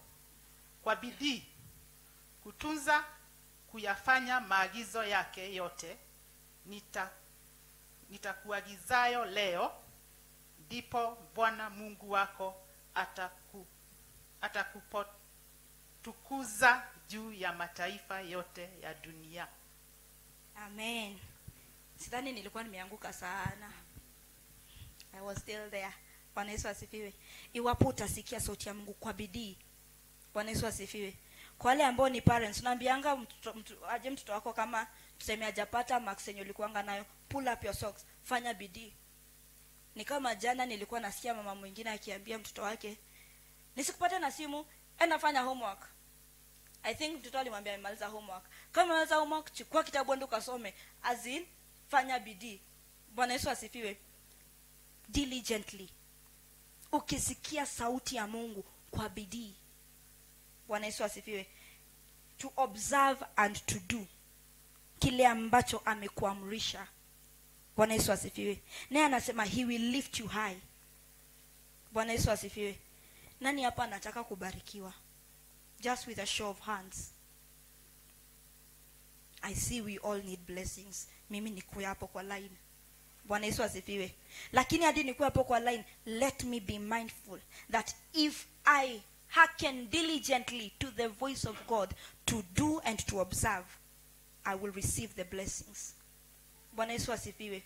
kwa bidii kutunza kuyafanya maagizo yake yote nitakuagizayo leo, ndipo Bwana Mungu wako atakupotukuza juu ya mataifa yote ya dunia. Amen. Sidhani nilikuwa nimeanguka sana. I was still there. Bwana Yesu asifiwe. Iwapo utasikia sauti ya Mungu kwa bidii. Bwana Yesu asifiwe. Kwa wale ambao ni parents, unaambianga mtoto, aje mtoto wako kama tuseme hajapata marks yenye ulikuanga nayo, pull up your socks, fanya bidii. Ni kama jana nilikuwa nasikia mama mwingine akiambia mtoto wake, "Nisikupate na simu, enda fanya homework." I think mtoto alimwambia amemaliza homework. Kama umemaliza homework, chukua kitabu enda ukasome. As in, fanya bidii. Bwana Yesu asifiwe. Diligently. Ukisikia sauti ya Mungu kwa bidii. Bwana Yesu asifiwe. To observe and to do kile ambacho amekuamrisha. Bwana Yesu asifiwe. Naye anasema he will lift you high. Bwana Yesu asifiwe. Nani hapa anataka kubarikiwa? Just with a show of hands. I see we all need blessings. Mimi nikuwe hapo kwa line. Bwana Yesu asifiwe. Lakini hadi nikuwe hapo kwa line, let me be mindful that if I hearken diligently to the voice of God to do and to observe, I will receive the blessings. Bwana Yesu asifiwe.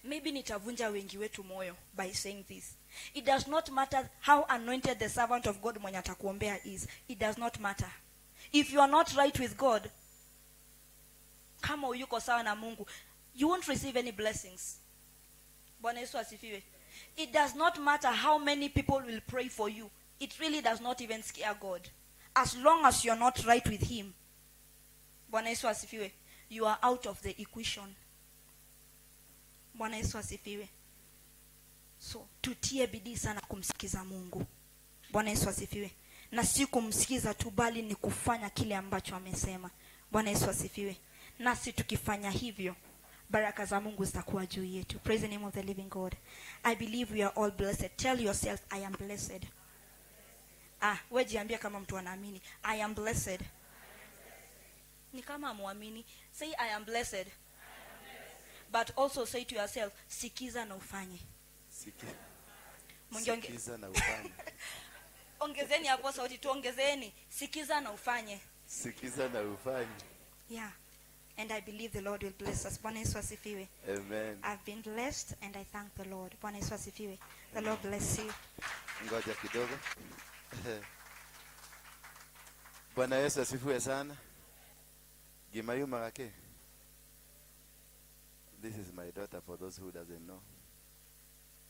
Maybe nitavunja wengi wetu moyo by saying this. It does not matter how anointed the servant of God mwenye atakuombea is. It does not matter. If you are not right with God, kama huyuko sawa na Mungu, you won't receive any blessings. Bwana Yesu asifiwe. It does not matter how many people will pray for you. It really does not even scare God. As long as you're not right with him, Bwana Yesu asifiwe, you are out of the equation. Bwana Yesu asifiwe. So tutie bidii sana kumsikiza Mungu. Bwana Yesu asifiwe. Na si kumsikiza tu, bali ni kufanya kile ambacho amesema. Bwana Yesu asifiwe. Nasi tukifanya hivyo, baraka za Mungu zitakuwa juu yetu. Praise the name of the living God. I believe we are all blessed. Tell yourself, "I am blessed." Ah, we jiambia kama mtu anaamini. I am blessed. Ni kama hamuamini. Say, "I am blessed." But also say to yourself, "Sikiza na ufanye." Sikiza na ufanye. Ongezeni hapo sauti, tuongezeni. Sikiza na ufanye. Sikiza na ufanye. Yeah. And I believe the Lord will bless us. Bwana Yesu asifiwe. Amen. I've been blessed and I thank the Lord. Bwana Yesu asifiwe. The Lord bless you. Ngoja kidogo. Bwana Yesu asifiwe sana. Gimayuma kake. This is my daughter, for those who doesn't know.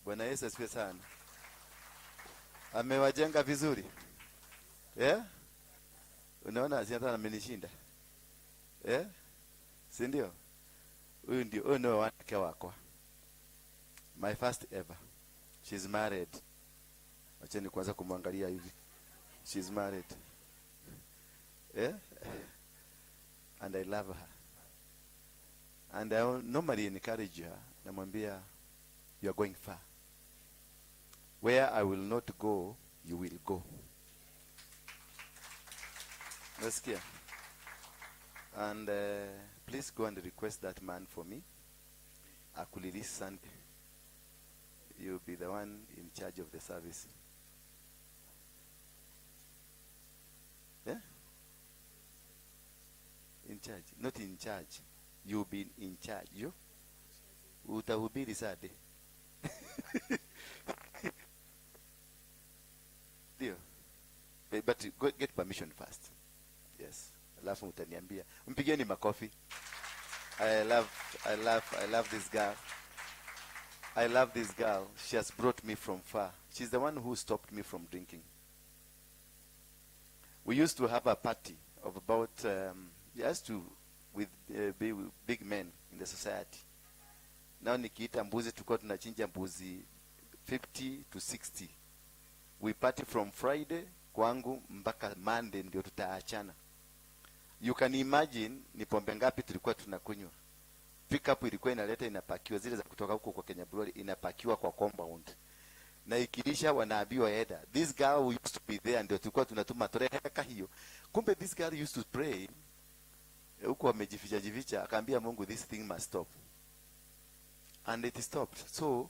Bwana Yesu asifiwe sana. Amewajenga vizuri. Yeah? Unaona si hata amenishinda. Yeah? Si ndio? Huyu ndio, huyu ndio wake wakwa. My first ever. She's married. Wacheni kwanza kumwangalia hivi. She's married. Yeah? And I love her. And I normally encourage her. Namwambia, "You are going far. Where I will not go, you will go." Nasikia? And please go and request that man for me. Akurelease Sunday. You'll be the one in charge of the service. Yeah? In charge. Not in charge. You'll be in charge. You? Utahubiri Sunday. Ndio. But go get permission first. Yes. Alafu utaniambia. Mpigeni makofi. I love this girl. I love this girl. She has brought me from far. She's the one who stopped me from drinking. We used to have a party of about, just to, with big, big men in the society. Now nikiita mbuzi, tulikuwa tunachinja mbuzi 50 to 60. We party from Friday kwangu mpaka Monday ndio tutaachana. You can imagine ni pombe ngapi tulikuwa tunakunywa. Pickup ilikuwa inaleta, inapakiwa zile za kutoka huko kwa Kenya Brewery, inapakiwa kwa compound. Na ikiisha wanaambiwa eda. This girl who used to be there ndio tulikuwa tunatuma tureheka hiyo. Kumbe this girl used to pray huko amejificha jificha, akaambia Mungu, "This thing must stop." And it stopped. So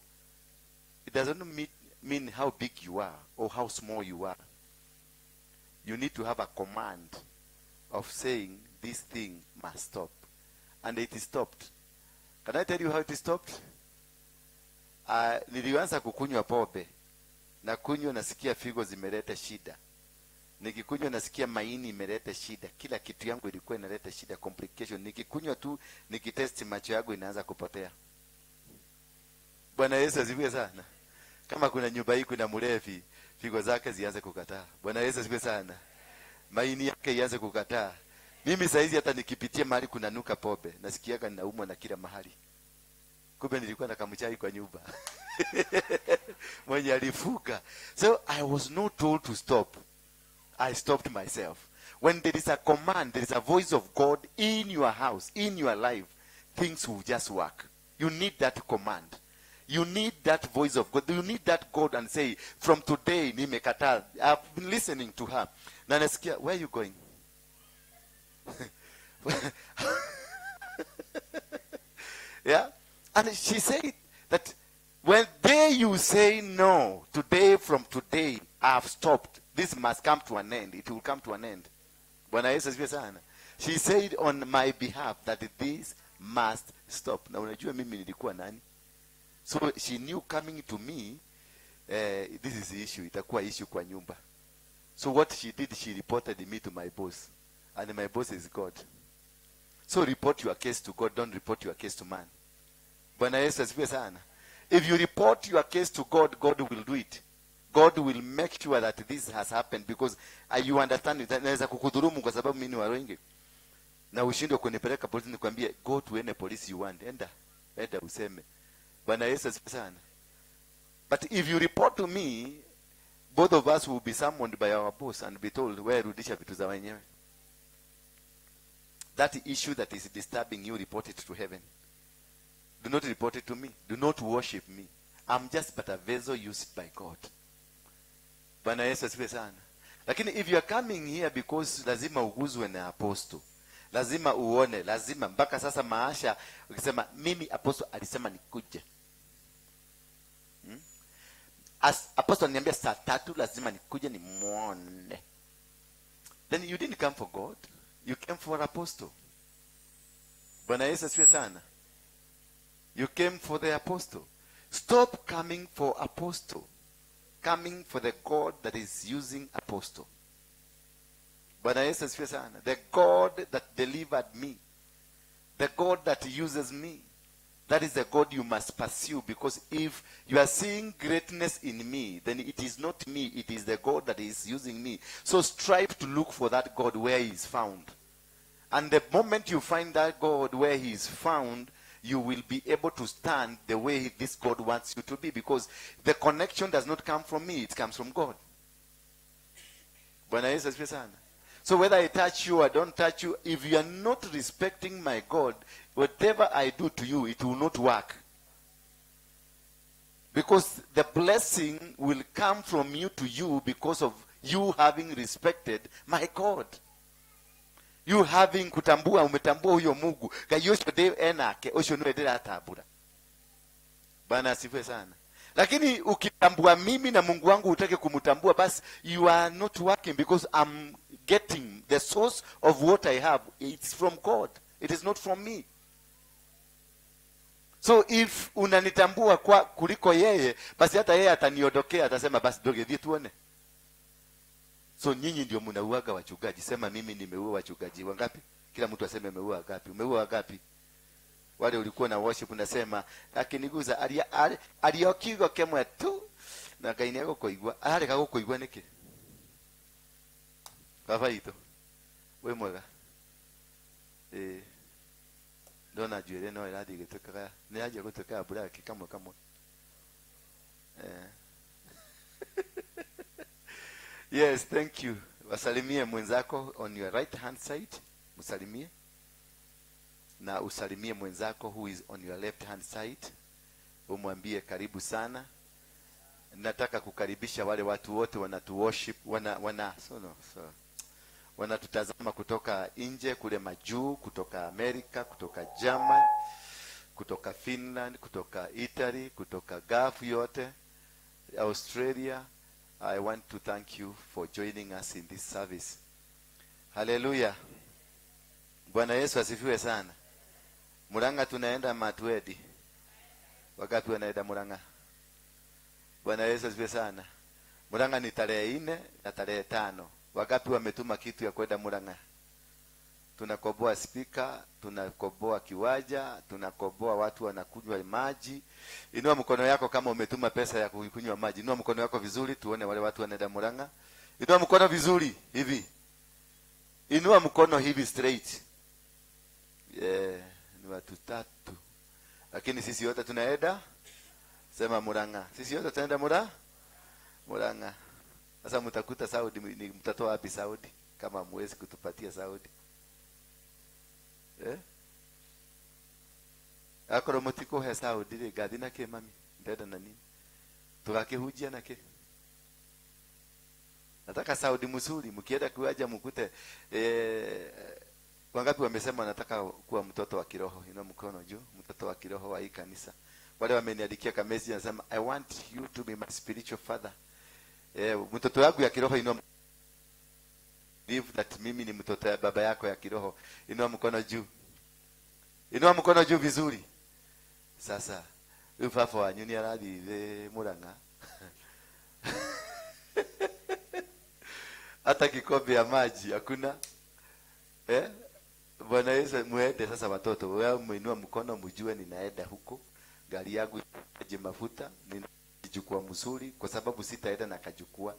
it doesn't mean how big you are or how small you are. You need to have a command of saying this thing must stop. And it stopped. Can I tell you how it stopped? Nilianza kukunywa pombe na kunywa, nasikia figo zimeleta shida. Nikikunywa nasikia maini imeleta shida, kila kitu yangu ilikuwa inaleta shida, complication. Nikikunywa tu, nikitest macho yangu inaanza kupotea. Bwana Yesu asifiwe sana. Kama kuna nyumba hii kuna mlevi, figo zake zianze kukataa. Bwana Yesu asifiwe sana. Maini yake ianze kukataa. Mimi saizi hata nikipitia mahali kunanuka pombe, nasikiaga ninaumwa na kila mahali. Kumbe nilikuwa na kamchai kwa nyumba mwenye alifuka. So I was not told to stop. I stopped myself. When there is a command, there is a voice of God in your house, in your life, things will just work. You need that command. You need that voice of God. You need that God and say, "From today, nimekataa." I've been listening to her. Na nasikia, "Where are you going?" Yeah? And she said that when day you say no, today, from today, I have stopped. This must come to an end. It will come to an end. Bwana Yesu asifiwe sana. She said on my behalf that this must stop. Na unajua mimi nilikuwa nani? So she knew coming to me, this is the issue. Itakuwa issue kwa nyumba. So what she did, she reported me to my boss. And my boss is God. So report your case to God, don't report your case to man. Bwana Yesu asifiwe sana. If you report your case to God, God will do it. God will make sure that this has happened because you understand, naweza kukudhulumu kwa sababu mimi ni wa wengi. Na ushindwe kunipeleka polisi, nikwambie go to any police you want. Enda. Enda useme. Bwana Yesu asifiwe sana. But if you report to me, both of us will be summoned by our boss and be told, wewe rudisha vitu za wenyewe. That issue that is disturbing you, report it to heaven. Do not report it to me. Do not worship me. I'm just but a vessel used by God. Bwana Yesu asifiwe sana. Lakini if you are coming here because lazima uguzwe na apostle, lazima uone, lazima mpaka sasa maasha ukisema mimi apostle alisema nikuje. Apostle aliniambia saa 3 lazima nikuje nimuone. Then you didn't come for God. You came for apostle. Bwana Yesu asifiwe sana. You came for the apostle. Stop coming for apostle. Coming for the God that is using apostle. Bwana Yesu asifiwe sana. The God that delivered me. The God that uses me. That is the God you must pursue, because if you are seeing greatness in me, then it is not me, it is the God that is using me. So strive to look for that God where he is found. And the moment you find that God where he is found, you will be able to stand the way this God wants you to be, because the connection does not come from me, it comes from God. Bwana Yesu asifiwe sana. So whether I touch you or don't touch you, if you are not respecting my God, whatever I do to you, it will not work. Because the blessing will come from you to you because of you having respected my God. You having kutambua, umetambua huyo Mungu. Ngai ucio ndi enake, ucio niwe ndiratambura. Bwana asifiwe sana. Lakini ukitambua mimi na Mungu wangu utake kumtambua, basi you are not working, because I'm getting the source of what I have. It's from God. It is not from me. So if unanitambua kwa kuliko yeye, basi hata yeye ataniondokea, atasema basi doge tuone. So nyinyi ndio mnauaga wachungaji. Sema mimi nimeua wachungaji wangapi? Kila mtu aseme ameua wangapi? Umeua wangapi? Wale ulikuwa na worship unasema akiniguza aria kiugo kemwe tu na Ngai nĩegũkũigua. Ararega gũkũigua nĩkĩ? Baba itũ wĩ mwega? Ĩĩ, ndona njuĩrĩ no ĩrathiĩ ĩgĩtuĩkaga nĩ yanjia gũtuĩka ya black kamwe kamwe. Yes, thank you. Wasalimie mwenzako on your right hand side, msalimie, na usalimie mwenzako who is on your left hand side, umwambie karibu sana. Nataka kukaribisha wale watu wote wanatu worship, wana, wana, so no, so, wanatutazama kutoka nje kule majuu, kutoka Amerika, kutoka German, kutoka Finland, kutoka Italy, kutoka Gulf yote, Australia. I want to thank you for joining us in this service. Hallelujah. Bwana Yesu asifiwe sana. Murang'a tunaenda Matwedi. Wangapi wanaenda Murang'a? Bwana Yesu asifiwe sana. Murang'a ni tarehe 4 na tarehe 5. Wangapi wametuma kitu ya kwenda Murang'a? Tunakoboa spika, tunakoboa kiwanja, tunakoboa watu wanakunywa maji. Inua mkono yako kama umetuma pesa ya kunywa maji. Inua mkono yako vizuri tuone wale watu wanaenda Murang'a. Inua mkono vizuri hivi. Inua mkono hivi straight. Yeah, ni watu tatu. Lakini sisi wote tunaenda sema Murang'a. Sisi wote tunaenda Murang'a. Sasa mtakuta Saudi, ni mtatoa wapi Saudi kama muwezi kutupatia Saudi? Eh? Akorwo mũtikũhe Saudi rĩ, ngathi na kĩ mami? Ndenda na nini? Tũgakĩhunjia na kĩ? Nataka Saudi mzuri, mkienda kiwanja mkute wangapi wamesema wanataka kuwa mtoto wa kiroho? Inua mkono juu, mtoto wa kiroho wa hii kanisa. Wale wameniandikia ka message anasema, "I want you to be my spiritual father." Mtoto wangu ya kiroho, inua, believe that mimi ni mtoto ya baba yako ya kiroho. Inua mkono juu. Inua mkono juu vizuri. Sasa huyu baba wanyu ni arathiĩ Murang'a. Hata kikombe ya maji hakuna. Eh? Bwana Yesu, muende sasa watoto. Wewe muinua mkono mjue ninaenda huko. Gari yangu ije mafuta, nina jukwaa mzuri kwa sababu sitaenda na kajukua.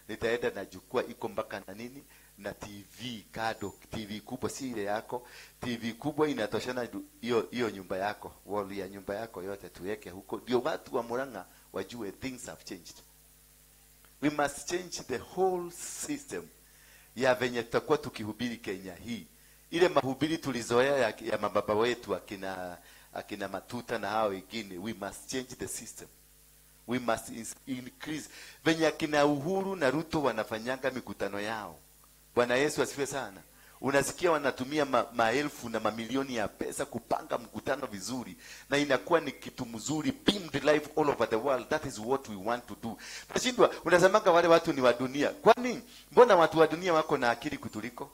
Nitaenda na jukwaa iko mpaka na nini? Na TV kado, TV kubwa, si ile yako. TV kubwa inatoshana hiyo hiyo nyumba yako, wall ya nyumba yako yote tuweke huko. Ndio watu wa Murang'a wajue things have changed. We must change the whole system ya venye tutakuwa tukihubiri Kenya hii. Ile mahubiri tulizoea ya mababa wetu akina Matuta na hao wengine, we must change the system. We must increase venye akina Uhuru na Ruto wanafanyanga mikutano yao. Bwana Yesu asifiwe sana. Unasikia wanatumia maelfu na mamilioni ya pesa kupanga mkutano vizuri, na inakuwa ni kitu mzuri, beamed live all over the world. That is what we want to do. Nashindwa, unasemanga wale watu ni wa dunia. Kwani mbona watu wa dunia wako na akili kutuliko?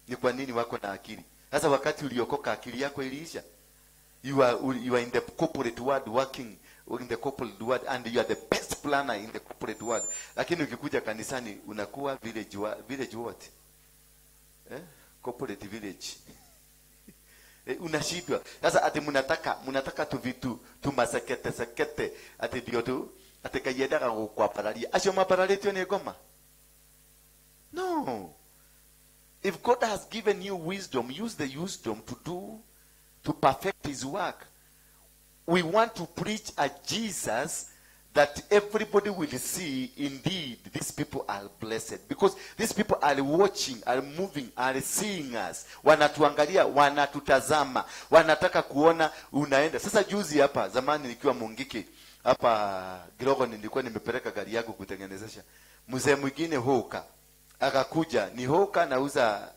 Ni kwa nini wako na akili? Sasa wakati uliokoka akili yako iliisha. You are in the corporate world, working in the corporate world, and you are the best planner in the corporate world. Lakini ukikuja kanisani unakuwa village wa, village what? Eh? Corporate village. Unashindwa. Sasa ati mnataka tu vitu tumasekete sekete ati ndio tu ati kaiendaga gukwapararia. Acio mapararĩtio nĩ ngoma. No. If God has given you wisdom, use the wisdom to perfect his work. We want to preach a Jesus that everybody will see, indeed, these people are blessed. Because these people are watching, are moving, are seeing us. Wanatuangalia, wanatutazama, wanataka kuona unaenda. Sasa juzi hapa, zamani nikiwa Mungiki, hapa Girogo, nilikuwa nimepeleka gari yangu kutengenezesha. Mzee mwingine hawker akakuja, ni hawker nauza,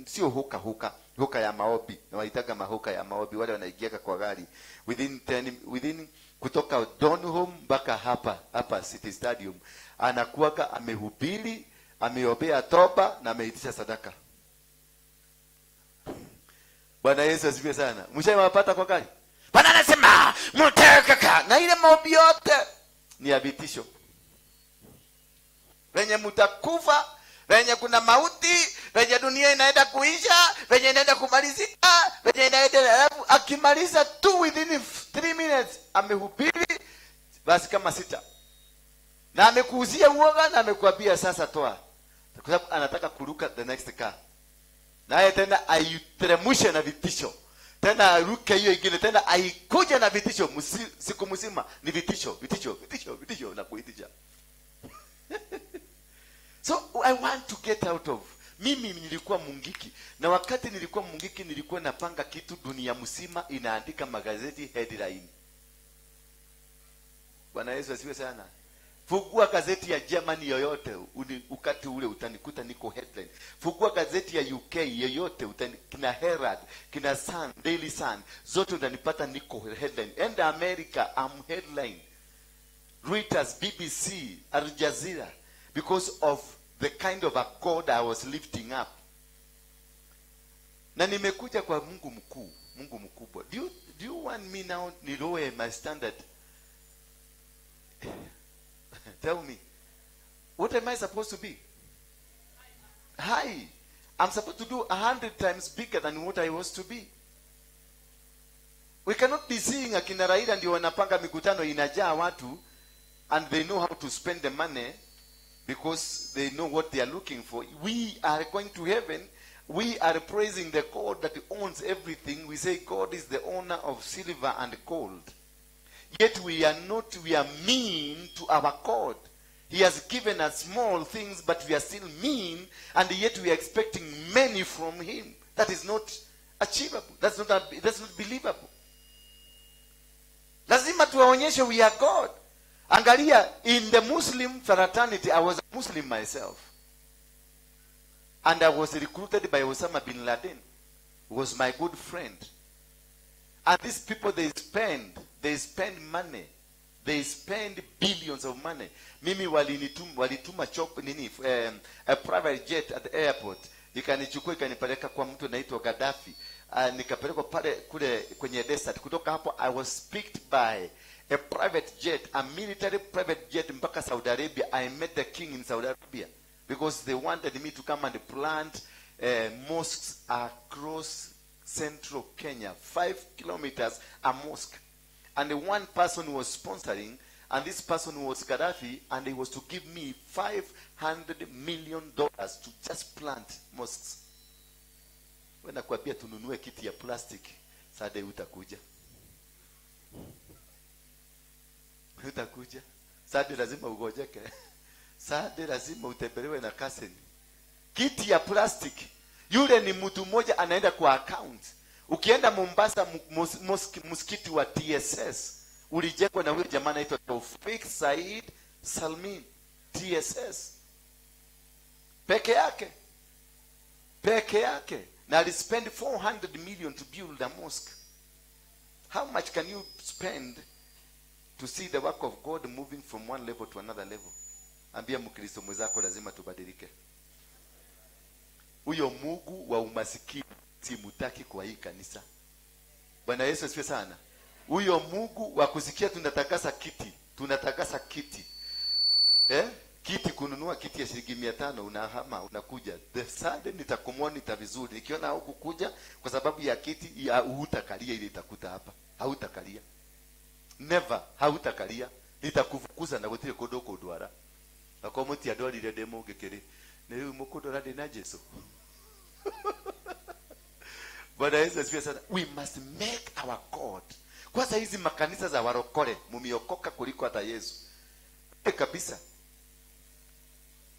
sio hawker hawker, hawker ya maombi, na waitaga mahawker ya maombi, wale wanaingiaka kwa gari within 10, within kutoka Donholm mpaka hapa hapa City Stadium, anakuwaga amehubiri, ameombea toba na ameitisha sadaka. Bwana Yesu asifiwe sana. Mshawapata kwa gari? Bwana anasema mtekeka, na ile maombi yote ni ya vitisho, venye mtakufa, venye kuna mauti, venye dunia inaenda kuisha, venye inaenda kumalizika, venye inaenda. Alafu akimaliza tu within 3 minutes amehubiri basi kama sita, na amekuuzia uoga na amekuambia sasa toa, kwa sababu anataka kuruka the next car, naye tena aiteremushe na vitisho, tena aruke hiyo ingine, tena aikuje na vitisho. Siku mzima ni vitisho, vitisho, vitisho, vitisho na kuitisha. So I want to get out of, mimi nilikuwa Mungiki, na wakati nilikuwa Mungiki nilikuwa napanga kitu dunia mzima inaandika magazeti headline. Bwana Yesu asifiwe sana. Fungua gazeti ya Germany yoyote, wakati ule utanikuta niko headline. Fungua gazeti ya UK yoyote, kina Herald, kina Sun, Daily Sun, zote utanipata niko headline. Enda America, I'm headline. Reuters, BBC, Al Jazeera, because of the kind of a God I was lifting up. Na nimekuja kwa Mungu mkuu, Mungu mkubwa. Do you want me now ni lower my standard? Tell me. What am I supposed to be? High. I'm supposed to do 100 times bigger than what I was to be. We cannot be seeing akina Raila ndio wanapanga mikutano inajaa watu, and they know how to spend the money because they know what they are looking for. We are going to heaven. We are praising the God that owns everything. We say God is the owner of silver and gold. Yet we are not, we are mean to our God. He has given us small things, but we are still mean, and yet we are expecting many from him. That is not achievable. That's not believable. Lazima tuwaonyeshe we are God. Angalia, in the Muslim fraternity, I was a Muslim myself. And I was recruited by Osama bin Laden, who was my good friend. And these people, they spend money. They spend billions of money. Mimi walituma chop, nini, a private jet at the airport. Ikanichukua, ikanipeleka kwa mtu anaitwa Gaddafi. Nikapelekwa pale kule kwenye desert. Kutoka hapo I was picked by a private jet, a military private jet, mpaka Saudi Arabia. I met the king in Saudi Arabia because they wanted me to come and plant mosques across central Kenya, 5 kilometers a mosque. And the one person was sponsoring, and this person was Gaddafi, and he was to give me $500 million to just plant mosques. Wewe, nakwambia tununue kiti ya plastic, Sunday utakuja. Utakuja. Sunday lazima ugojeke. Sunday lazima utembelewe na cousin. Kiti ya plastic. Yule ni mtu mmoja anaenda kwa account. Ukienda Mombasa, msikiti wa TSS ulijengwa na huyo jamaa anaitwa Taufik Said Salmin. TSS peke yake, peke yake, na alispend 400 million to build a mosque. How much can you spend to see the work of God moving from one level to another level? Ambia Mkristo mwenzako, lazima tubadilike. Huyo Mungu wa umasikini simutaki kwa hii kanisa. Bwana Yesu asifiwe sana. Huyo Mungu wa kusikia tunatakasa kiti, tunatakasa kiti, eh? Kiti, kununua kiti ya shilingi 500, unahama, unakuja. The Sunday nitakumonita vizuri. Nikiona hukukuja kwa sababu ya kiti ya, hutakalia ile itakuta hapa, hautakalia, never, hautakalia. Nitakufukuza na gutire kundu kundwara akorwo mũtiandwarire ndĩ mũngĩkĩrĩ nĩ rĩu mũkũndwara ndĩ na Jesu. Bwana Yesu asifiwe sana. We must make our God. Kwanza hizi makanisa za warokore, mumiokoka kuliko hata Yesu. Eh, kabisa.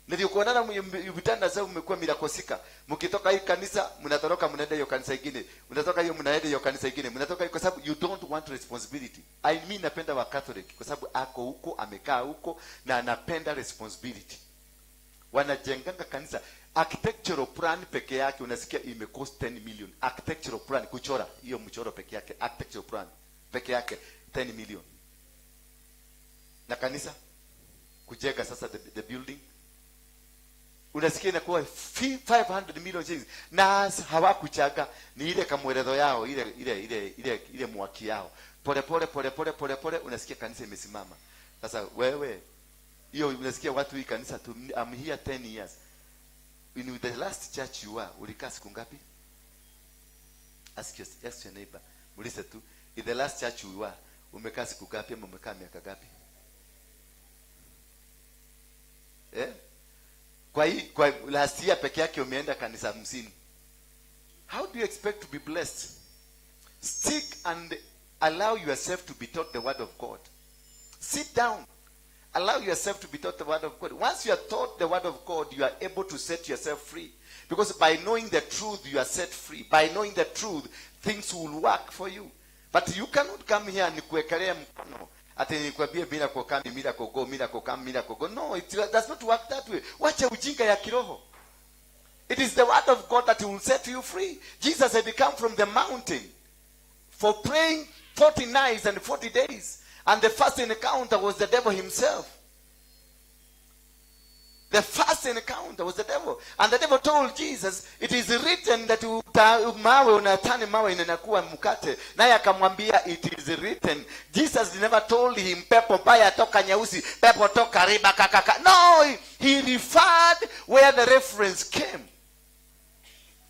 Ndio kuonana vitanda sasa mmekuwa mirakosika. Mkitoka hii kanisa mnatoroka, mnaenda hiyo kanisa ingine. Mnatoka hiyo, mnaenda hiyo kanisa ingine. Mnatoka hiyo kwa sababu you don't want responsibility. I mean, napenda wa Catholic kwa sababu ako huko, amekaa huko na anapenda responsibility. Wanajenganga kanisa, architectural plan peke yake unasikia imecost 10 million. Architectural plan, kuchora hiyo mchoro peke yake, architectural plan peke yake 10 million. Na kanisa kujenga sasa, the building, unasikia inakuwa 500 million shillings, na hawakuchaga, ni ile kamweretho yao, ile mwaki yao, pole pole pole pole pole pole, unasikia kanisa imesimama. Sasa wewe hiyo unasikia watu, hii kanisa tu, I'm here 10 years. In the last church you are, ulikaa siku ngapi? Ask your neighbor, muulize tu, in the last church you are, umekaa siku ngapi ama umekaa miaka ngapi? Eh? Kwa last year peke yake umeenda kanisa 50. How do you expect to be blessed? Stick and allow yourself to be taught the word of God. Sit down. Allow yourself to be taught the word of God. Once you are taught the word of God, you are able to set yourself free. Because by knowing the truth, you are set free. By knowing the truth, things will work for you. But you cannot come here and nikuwekelea mkono ati nikwambie miracle come, miracle go, miracle come, miracle go. No, it does not work that way. Wacha ujinga ya kiroho. It is the word of God that will set you free. Jesus had come from the mountain for praying 40 nights and 40 days. And the first encounter was the devil himself. The first encounter was the devil. And the devil told Jesus, "It is written that mawe unaturn mawe inakuwa mkate." Naye akamwambia, "It is written." Jesus never told him, "Pepo mbaya toka nyeusi, pepo toka riba kakaka." No, he referred where the reference came.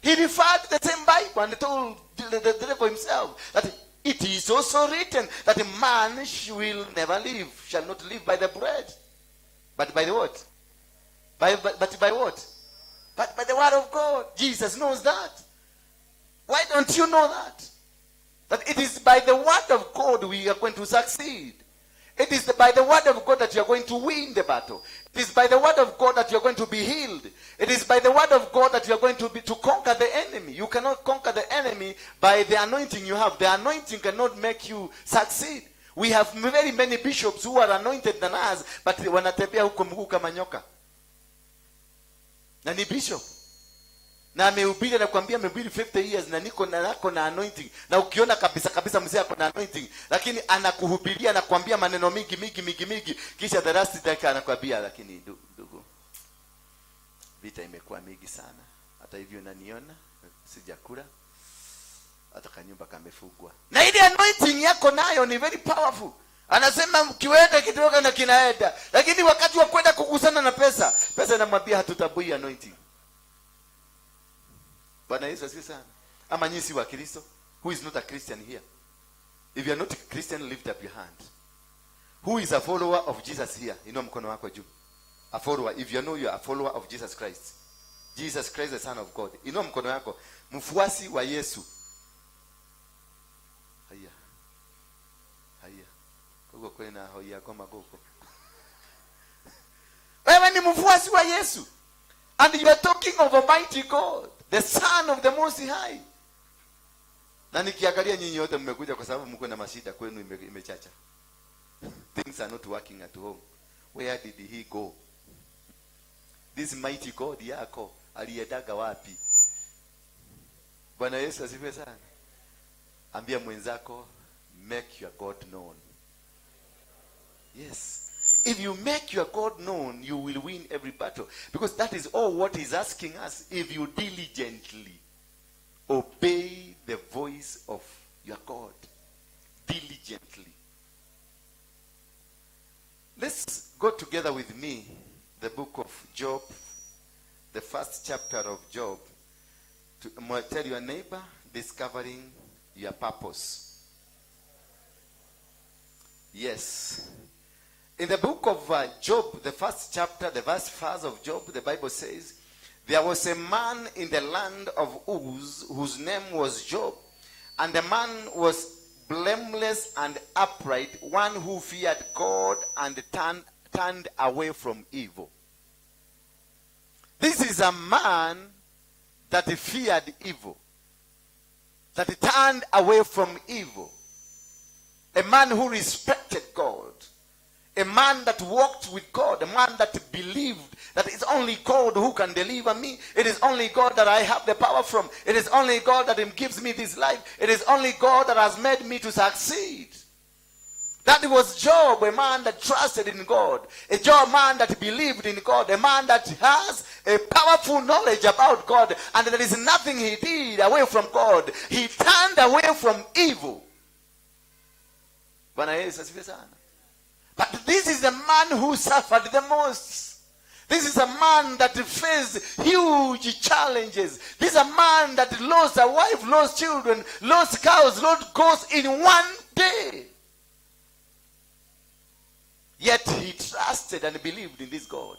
He referred to the same Bible and told the devil himself that it is also written that a man will never live, shall not live by the bread, but by the what? But by what? But by the word of God. Jesus knows that. Why don't you know that? That it is by the word of God we are going to succeed. It is by the word of God that you are going to win the battle. It is by the word of God that you are going to be healed. It is by the word of God that you are going to conquer the enemy. You cannot conquer the enemy by the anointing you have. The anointing cannot make you succeed. We have very many bishops who are anointed than us, but wanatembea huko mguu kama nyoka. Na ni bishop na amehubiri, anakuambia amehubiri 50 years na niko na nako na anointing, na ukiona kabisa kabisa mzee ako na anointing, lakini anakuhubiria, anakuambia maneno mingi mingi mingi mingi, kisha the last dakika anakuambia, "Lakini ndugu, vita imekuwa mingi sana, hata hivyo unaniona sijakula, hata kanyumba kamefungwa." Na ile anointing yako nayo ni very powerful. Anasema kiwete kitoka na kinaenda, lakini wakati wa kwenda kugusana na pesa, pesa inamwambia, "Hatutambui anointing." Bwana Yesu asifiwe sana. Ama nyinyi si wa Kristo? Who is not a Christian here? If you are not a Christian, lift up your hand. Who is a follower of Jesus here? Inua mkono wako juu. A follower. If you know you are a follower of Jesus Christ, Jesus Christ, the Son of God, inua mkono wako. Mfuasi wa Yesu. Haya, haya, huko kwena hoya kwa magoko. Wewe ni mfuasi wa Yesu and you are talking of Almighty God, the Son of the Most High. Na nikiangalia nyinyi wote mmekuja kwa sababu mko na mashida kwenu imechacha. Things are not working at home. Where did he go? This mighty God yako aliendaga wapi? Bwana Yesu asifiwe sana. Ambia mwenzako, "Make your God known." Yes. If you make your God known, you will win every battle. Because that is all what he's asking us. If you diligently obey the voice of your God. Diligently. Let's go together with me the book of Job, the first chapter of Job. To tell your neighbor, "Discovering your purpose." Yes. In the book of Job, the first chapter, the verse first of Job, the Bible says, "There was a man in the land of Uz whose name was Job, and the man was blameless and upright, one who feared God and turned away from evil." This is a man that feared evil, that turned away from evil. A man who respected God. A man that walked with God. A man that believed that it's only God who can deliver me. It is only God that I have the power from. It is only God that gives me this life. It is only God that has made me to succeed. That was Job, a man that trusted in God. A Job, man that believed in God. A man that has a powerful knowledge about God. And there is nothing he did away from God. He turned away from evil. Bwana Yesu asifiwe sana. But this is the man who suffered the most. This is a man that faced huge challenges. This is a man that lost a wife, lost children, lost cows, lost goats in one day. Yet he trusted and believed in this God.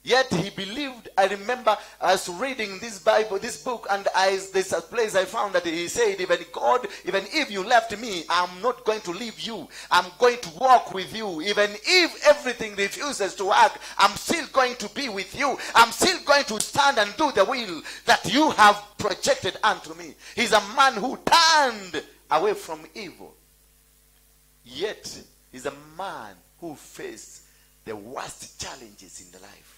Yet he believed. I remember I was reading this Bible, this book, and there's a place I found that he said, "Even God, even if you left me, I'm not going to leave you. I'm going to walk with you. Even if everything refuses to work, I'm still going to be with you. I'm still going to stand and do the will that you have projected unto me." He's a man who turned away from evil. Yet he's a man who faced the worst challenges in the life.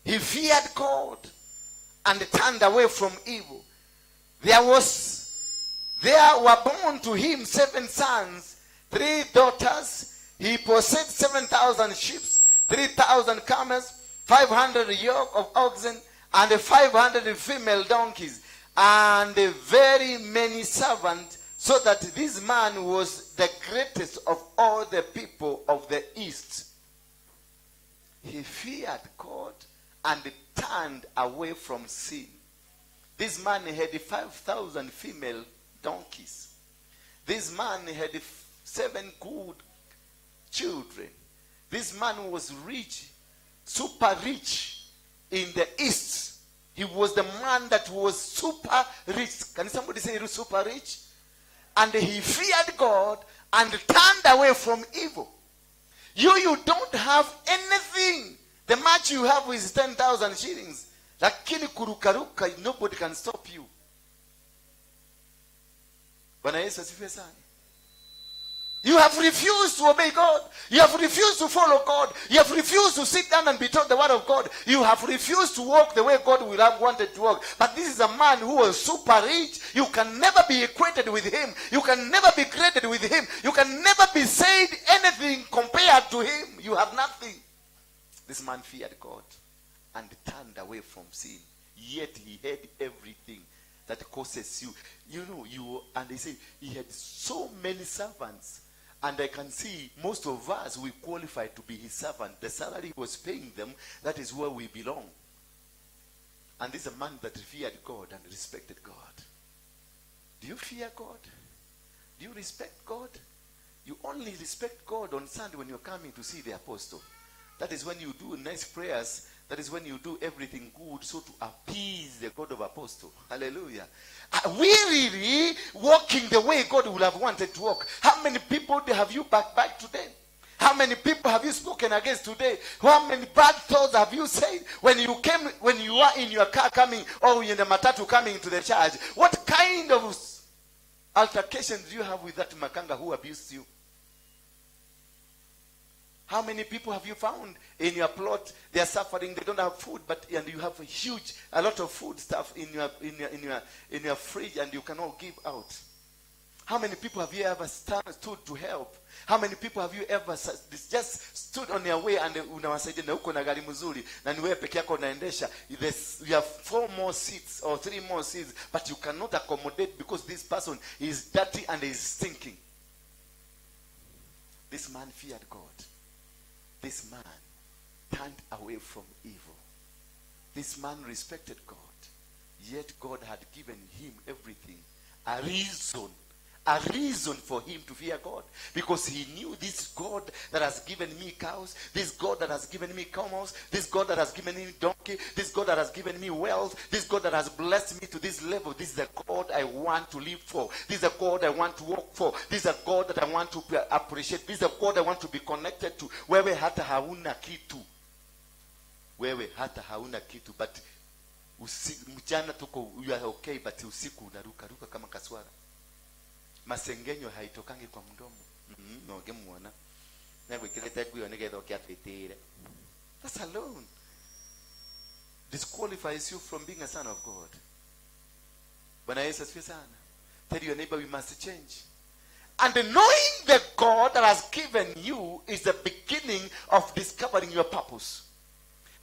He feared God and turned away from evil. There were born to him seven sons, three daughters. He possessed 7,000 sheep, 3,000 camels, 500 yoke of oxen, and 500 female donkeys, and very many servants, so that this man was the greatest of all the people of the East. He feared God and turned away from sin. This man had 5,000 female donkeys. This man had seven good children. This man was rich, super rich in the East. He was the man that was super rich. Can somebody say super rich? And he feared God and turned away from evil. You don't have anything. The much you have is 10,000 shillings. Lakini kurukaruka, nobody can stop you. Bwana Yesu asifiwe sana. You have refused to obey God. You have refused to follow God. You have refused to sit down and be taught the word of God. You have refused to walk the way God will have wanted to walk. But this is a man who was super rich. You can never be equated with him. You can never be graded with him. You can never be said anything compared to him. You have nothing. This man feared God and turned away from sin. Yet he had everything that causes you. You know, you and they say he had so many servants. And I can see most of us, we qualify to be his servant. The salary he was paying them, that is where we belong. And this is a man that feared God and respected God. Do you fear God? Do you respect God? You only respect God on Sunday when you're coming to see the apostle. That is when you do nice prayers. That is when you do everything good, so to appease the God of apostle. Hallelujah. Are we really walking the way God would have wanted to walk? How many people have you backbite today? How many people have you spoken against today? How many bad thoughts have you said when you came, when you are in your car coming, or in the matatu coming to the church? What kind of altercation do you have with that makanga who abused you? How many people have you found in your plot? They are suffering. They don't have food, but and you have a lot of food stuff in your fridge, and you cannot give out. How many people have you ever stood to help? How many people have you ever just stood on your way and unawasaidia na uko na gari mzuri na ni wewe peke yako unaendesha? You have four more seats or three more seats, but you cannot accommodate because this person is dirty and is stinking. This man feared God. This man turned away from evil. This man respected God. Yet God had given him everything. A reason for him to fear God. Because he knew this God that has given me cows, this God that has given me camels, this God that has given me donkey, this God that has given me wealth, this God that has blessed me to this level. This is the God I want to live for. This is the God I want to work for. This is the God that I want to appreciate. This is the God I want to be connected to. Wewe hata hauna kitu. Wewe hata hauna kitu, but mchana tuko, you are okay, but usiku unaruka ruka kama kaswara. Masengenyo haitokangi kwa mdomo. No, muona negwikirite nguo nigetha ũkĩatwĩtĩre. That's alone disqualifies you from being a son of God. Bwana Yesu asifiwe sana. Tell your neighbor, we must change. And knowing the God that has given you is the beginning of discovering your purpose.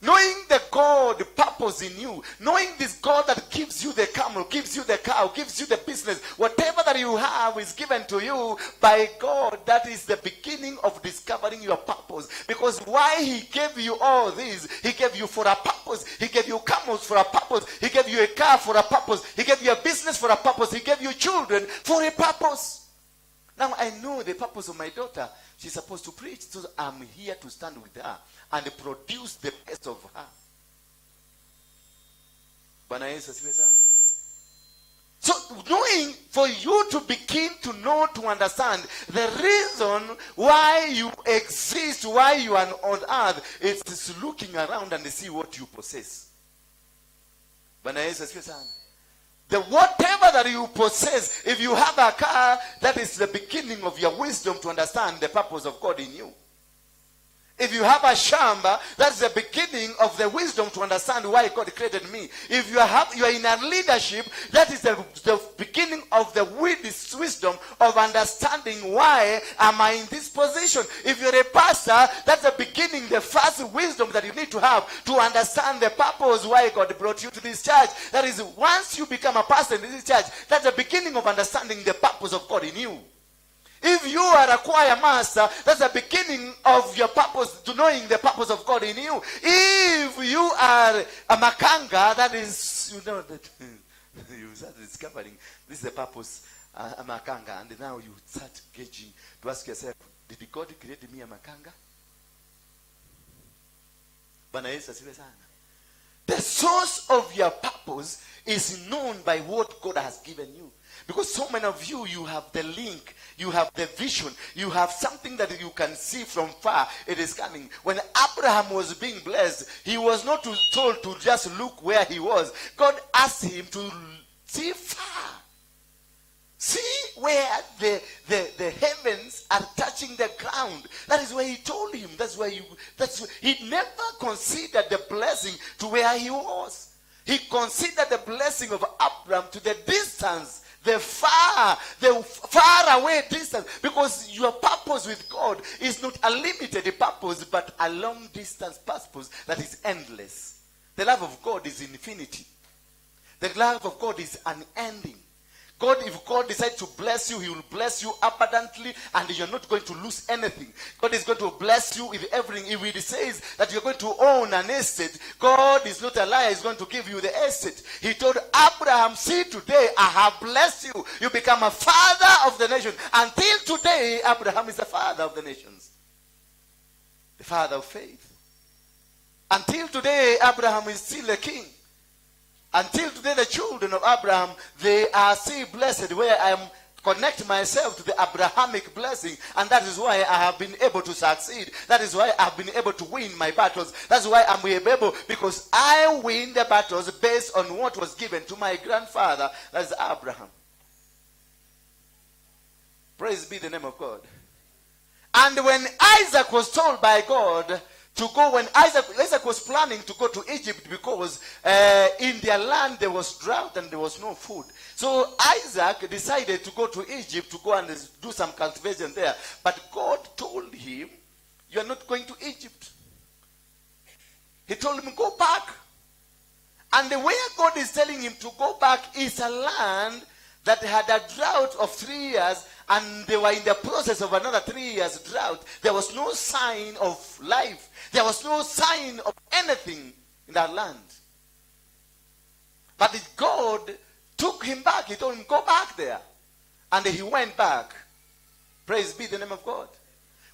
Knowing the God purpose in you, knowing this God that gives you the camel, gives you the cow, gives you the business, whatever that you have is given to you by God. That is the beginning of discovering your purpose. Because why He gave you all this, He gave you for a purpose. He gave you camels for a purpose. He gave you a car for a purpose. He gave you a business for a purpose. He gave you children for a purpose. Now I know the purpose of my daughter. She's supposed to preach. So I'm here to stand with her and produce the best of her. Bwana Yesu asifiwe sana. So knowing, for you to begin to know, to understand the reason why you exist, why you are on earth, it's looking around and see what you possess. Bwana Yesu asifiwe sana. The whatever that you possess, if you have a car, that is the beginning of your wisdom to understand the purpose of God in you. If you have a shamba, that's the beginning of the wisdom to understand why God created me. If you are in a leadership, that is the beginning of the wisdom of understanding why am I in this position. If you're a pastor, that's the beginning, the first wisdom that you need to have to understand the purpose why God brought you to this church. That is, once you become a pastor in this church, that's the beginning of understanding the purpose of God in you. If you are a choir master, that's the beginning of your purpose, to knowing the purpose of God in you. If you are a makanga, that is, you know that you start discovering this is the purpose, a makanga, and now you start gauging to ask yourself, did God create me a makanga? Bwana Yesu asifiwe sana. The source of your purpose is known by what God has given you. Because so many of you, you have the link, you have the vision, you have something that you can see from far. It is coming. When Abraham was being blessed, he was not told to just look where he was. God asked him to see far. See where the heavens are touching the ground. That is where he told him. That's where he never considered the blessing to where he was. He considered the blessing of Abraham to the distance, the far away distance. Because your purpose with God is not a limited purpose, but a long distance purpose that is endless. The love of God is infinity. The love of God is unending. God, if God decides to bless you, He will bless you abundantly and you're not going to lose anything. God is going to bless you with everything. If He says that you're going to own an estate, God is not a liar. He's going to give you the estate. He told Abraham, "See, today I have blessed you. You become a father of the nation." Until today, Abraham is the father of the nations. The father of faith. Until today, Abraham is still a king. Until today, the children of Abraham, they are still blessed, where I am connect myself to the Abrahamic blessing, and that is why I have been able to succeed. That is why I've been able to win my battles. That's why I'm able, because I win the battles based on what was given to my grandfather, that is Abraham. Praise be the name of God. And when Isaac was told by God to go, when Isaac was planning to go to Egypt because in their land there was drought and there was no food. So Isaac decided to go to Egypt to go and do some cultivation there. But God told him, "You are not going to Egypt." He told him, "Go back." And the way God is telling him to go back is a land that had a drought of 3 years and they were in the process of another 3 years drought. There was no sign of life. There was no sign of anything in that land. But God took him back. He told him, "Go back there." And he went back. Praise be the name of God.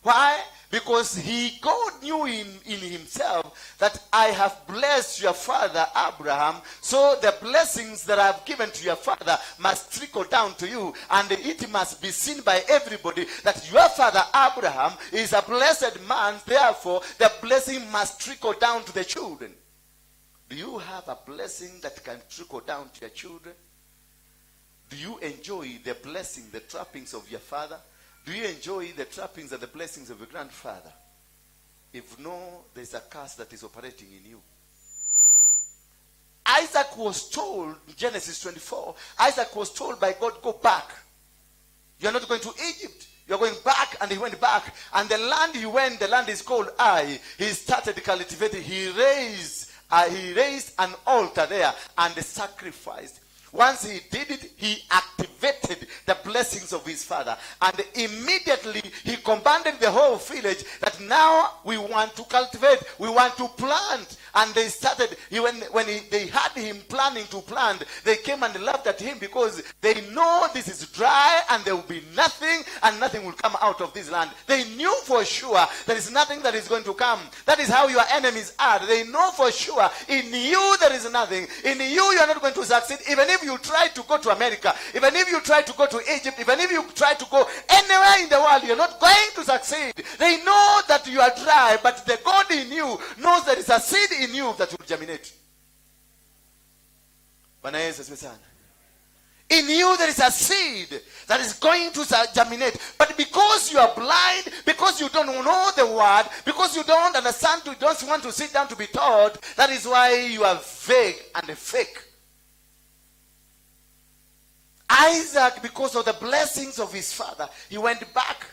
Why? Because God knew in himself that I have blessed your father Abraham, so the blessings that I have given to your father must trickle down to you, and it must be seen by everybody that your father Abraham is a blessed man, therefore the blessing must trickle down to the children. Do you have a blessing that can trickle down to your children? Do you enjoy the blessing, the trappings of your father? Do you enjoy the trappings and the blessings of your grandfather? If no, there's a curse that is operating in you. Isaac was told, in Genesis 24, Isaac was told by God, "Go back. You're not going to Egypt. You're going back." And he went back. And the land he went, the land is called Ai. He started cultivating. He raised an altar there and sacrificed. Once he did it, he activated the blessings of his father. And immediately he commanded the whole village that now we want to cultivate, we want to plant. And they started, he, when he, they had him planning to plant, they came and laughed at him because they know this is dry and there will be nothing and nothing will come out of this land. They knew for sure there is nothing that is going to come. That is how your enemies are. They know for sure in you there is nothing. In you, you are not going to succeed. Even if you try to go to America, even if you try to go to Egypt, even if you try to go anywhere in the world, you're not going to succeed. They know that you are dry, but the God in you knows there is a seed in you that will germinate. Bwana Yesu asifiwe sana. In you there is a seed that is going to germinate. But because you are blind, because you don't know the word, because you don't understand, you don't want to sit down to be taught, that is why you are vague and fake. Isaac, because of the blessings of his father, he went back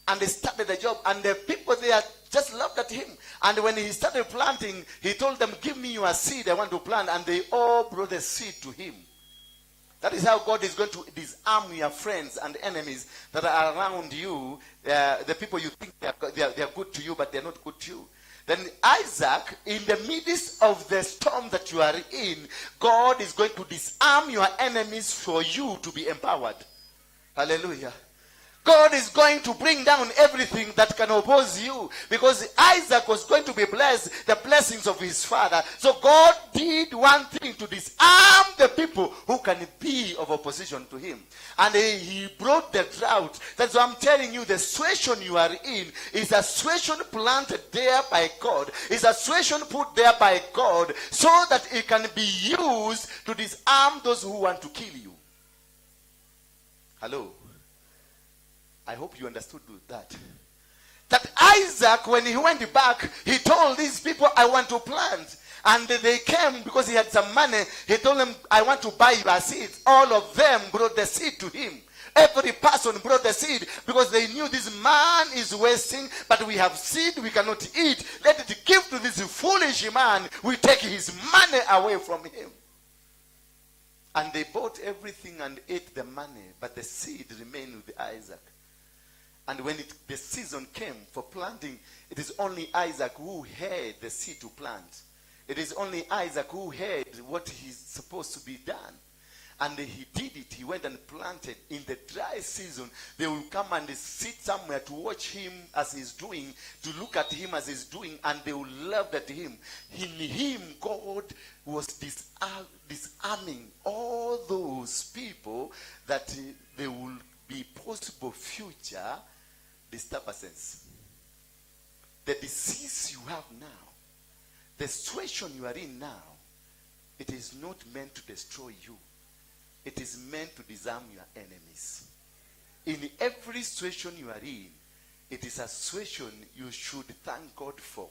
and he started the job. And the people there just laughed at him. And when he started planting, he told them, "Give me your seed, I want to plant." And they all brought the seed to him. That is how God is going to disarm your friends and enemies that are around you. The people you think they are good to you, but they're not good to you. Then Isaac, in the midst of the storm that you are in, God is going to disarm your enemies for you to be empowered. Hallelujah. God is going to bring down everything that can oppose you, because Isaac was going to be blessed, the blessings of his father. So God did one thing to disarm the people who can be of opposition to him. And he brought the drought. That's why I'm telling you, the situation you are in is a situation planted there by God. Is a situation put there by God so that it can be used to disarm those who want to kill you. Hello? I hope you understood that. That Isaac, when he went back, he told these people, "I want to plant." And they came because he had some money. He told them, "I want to buy your seeds." All of them brought the seed to him. Every person brought the seed because they knew this man is wasting, but we have seed we cannot eat. Let it give to this foolish man. We take his money away from him. And they bought everything and ate the money, but the seed remained with Isaac. And when the season came for planting, it is only Isaac who had the seed to plant. It is only Isaac who had what he's supposed to be done. And he did it. He went and planted. In the dry season, they will come and sit somewhere to watch him as he's doing, to look at him as he's doing, and they will laugh at him. In him, God was disarming all those people that they will be possible future disturbances. The disease you have now, the situation you are in now, it is not meant to destroy you. It is meant to disarm your enemies. In every situation you are in, it is a situation you should thank God for.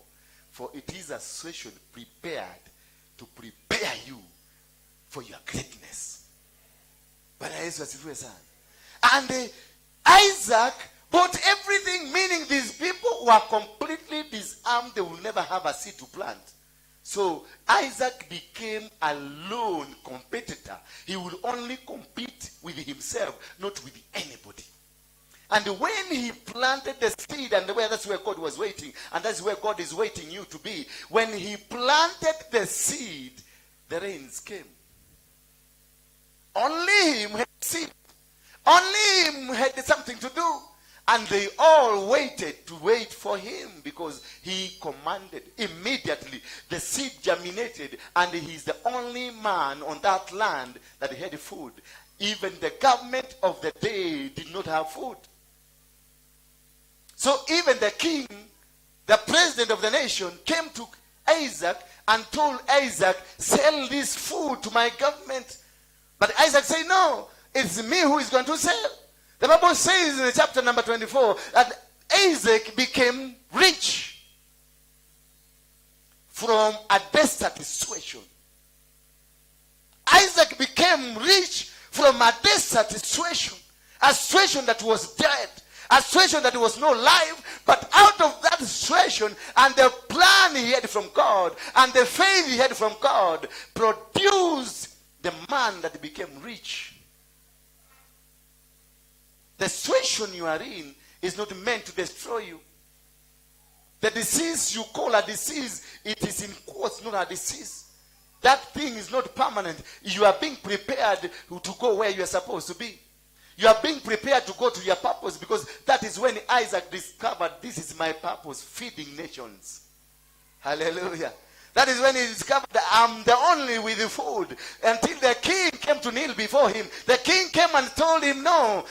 For it is a situation prepared to prepare you for your greatness. Bwana Yesu asifiwe sana. And Isaac bought everything, meaning these people were completely disarmed. They will never have a seed to plant. So Isaac became a lone competitor. He would only compete with himself, not with anybody. And when he planted the seed, and where that's where God was waiting, and that's where God is waiting you to be. When he planted the seed, the rains came. Only him had seed. Only him had something to do. And they all waited to wait for him because he commanded. Immediately, the seed germinated, and he's the only man on that land that had food. Even the government of the day did not have food. So even the king, the president of the nation, came to Isaac and told Isaac, "Sell this food to my government." But Isaac said, "No, it's me who is going to sell." The Bible says in chapter number 24 that Isaac became rich from a desert situation. Isaac became rich from a desert situation, a situation that was dead, a situation that was no life, but out of that situation and the plan he had from God and the faith he had from God produced the man that became rich. The situation you are in is not meant to destroy you. The disease you call a disease, it is in quotes not a disease. That thing is not permanent. You are being prepared to go where you are supposed to be. You are being prepared to go to your purpose, because that is when Isaac discovered, "This is my purpose, feeding nations." Hallelujah. That is when he discovered that I'm the only with the food. Until the king came to kneel before him. The king came and told him, "No,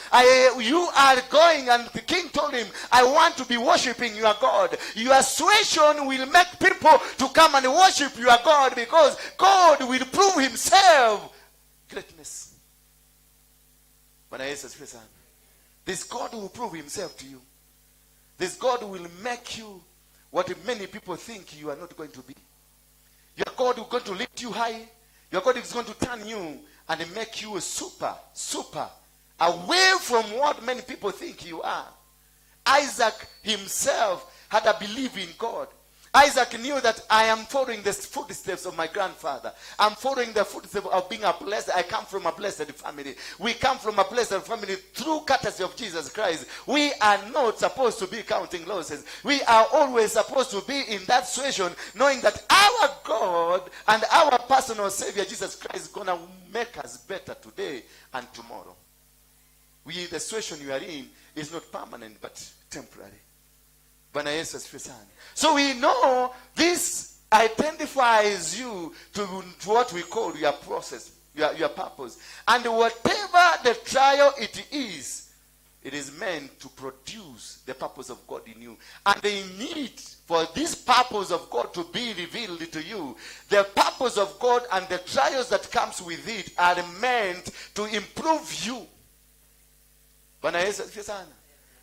you are going." And the king told him, "I want to be worshiping your God. Your situation will make people to come and worship your God, because God will prove himself greatness." Bwana Yesu asifiwe sana. This God will prove himself to you. This God will make you what many people think you are not going to be. Your God is going to lift you high. Your God is going to turn you and make you a super, super, away from what many people think you are. Isaac himself had a belief in God. Isaac knew that I am following the footsteps of my grandfather. I'm following the footsteps of being a blessed. I come from a blessed family. We come from a blessed family through courtesy of Jesus Christ. We are not supposed to be counting losses. We are always supposed to be in that situation, knowing that our God and our personal Savior, Jesus Christ, is going to make us better today and tomorrow. The situation you are in is not permanent, but temporary. Bwana Yesu asifiwe sana. So we know this identifies you to what we call your process, your purpose. And whatever the trial it is, it is meant to produce the purpose of God in you. And the need for this purpose of God to be revealed to you, the purpose of God and the trials that comes with it are meant to improve you. Bwana Yesu asifiwe sana.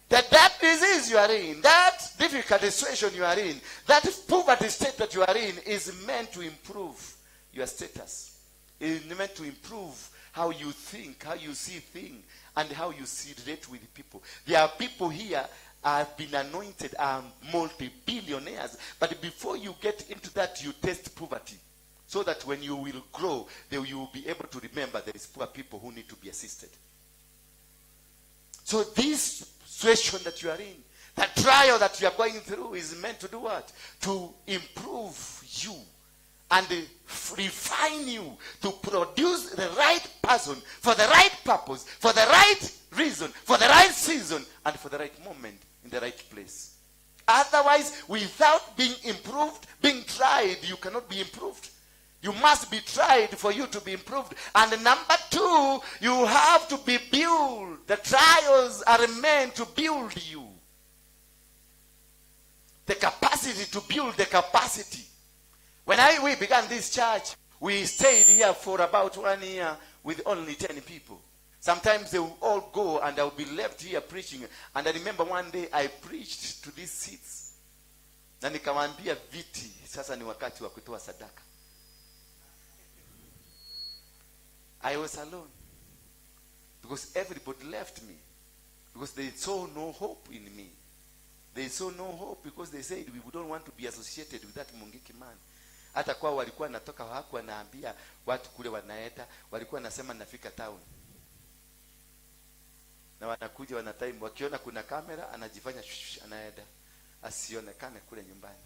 That disease you are in, that difficult situation you are in, that poverty state that you are in is meant to improve your status. It is meant to improve how you think, how you see things, and how you see relate with people. There are people here have been anointed, are multi-billionaires. But before you get into that, you taste poverty. So that when you will grow, then you will be able to remember there is poor people who need to be assisted. So this situation that you are in, that trial that you are going through is meant to do what? To improve you and refine you to produce the right person for the right purpose, for the right reason, for the right season, and for the right moment in the right place. Otherwise, without being improved, being tried, you cannot be improved. You must be tried for you to be improved. And number two, you have to be built. The trials are meant to build you. The capacity to build the capacity. When we began this church, we stayed here for about one year with only 10 people. Sometimes they will all go and I will be left here preaching. And I remember one day I preached to these seats. Na nikawaambia, "Viti, sasa ni wakati wa kutoa sadaka." I was alone because everybody left me because they saw no hope in me. They saw no hope because they said, "We don't want to be associated with that Mungiki man." Hata kwao walikuwa natoka, hawakuwa wanaambia watu kule wanaenda, walikuwa nasema nafika town. Na wanakuja wana time, wakiona kuna kamera anajifanya shush, anaenda asionekane kule nyumbani.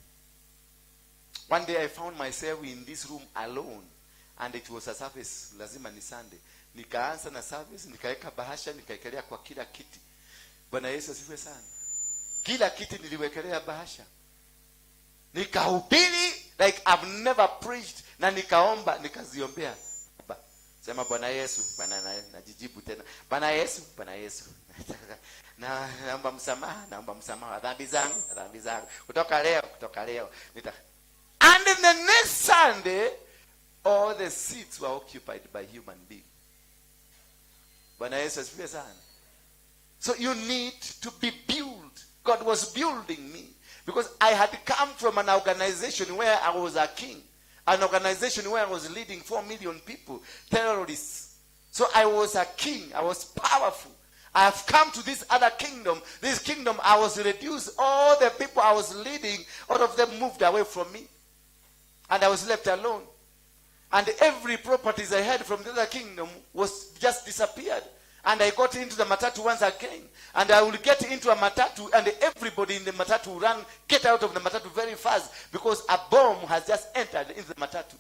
One day I found myself in this room alone and it was a service, lazima ni Sunday. Nikaanza na service, nikaweka bahasha, nikaekelea kwa kila kiti. Bwana Yesu asifiwe sana. Kila kiti niliwekelea bahasha. Nikahubiri like I've never preached na nikaomba, nikaziombea. Sema, "Bwana Yesu," Bwana najijibu tena. "Bwana Yesu, Bwana Yesu. Na naomba msamaha, naomba msamaha wa dhambi zangu, dhambi zangu. Kutoka leo nita." And in the next Sunday, all the seats were occupied by human beings. Bwana Yesu asifiwe sana. So you need to be built. God was building me because I had come from an organization where I was a king, an organization where I was leading 4 million people, terrorists. So I was a king. I was powerful. I have come to this other kingdom. This kingdom, I was reduced. All the people I was leading, all of them moved away from me. And I was left alone. And every properties I had from the other kingdom was just disappeared. And I got into the matatu once again. And I will get into a matatu, and everybody in the matatu will run, get out of the matatu very fast because a bomb has just entered into the matatu.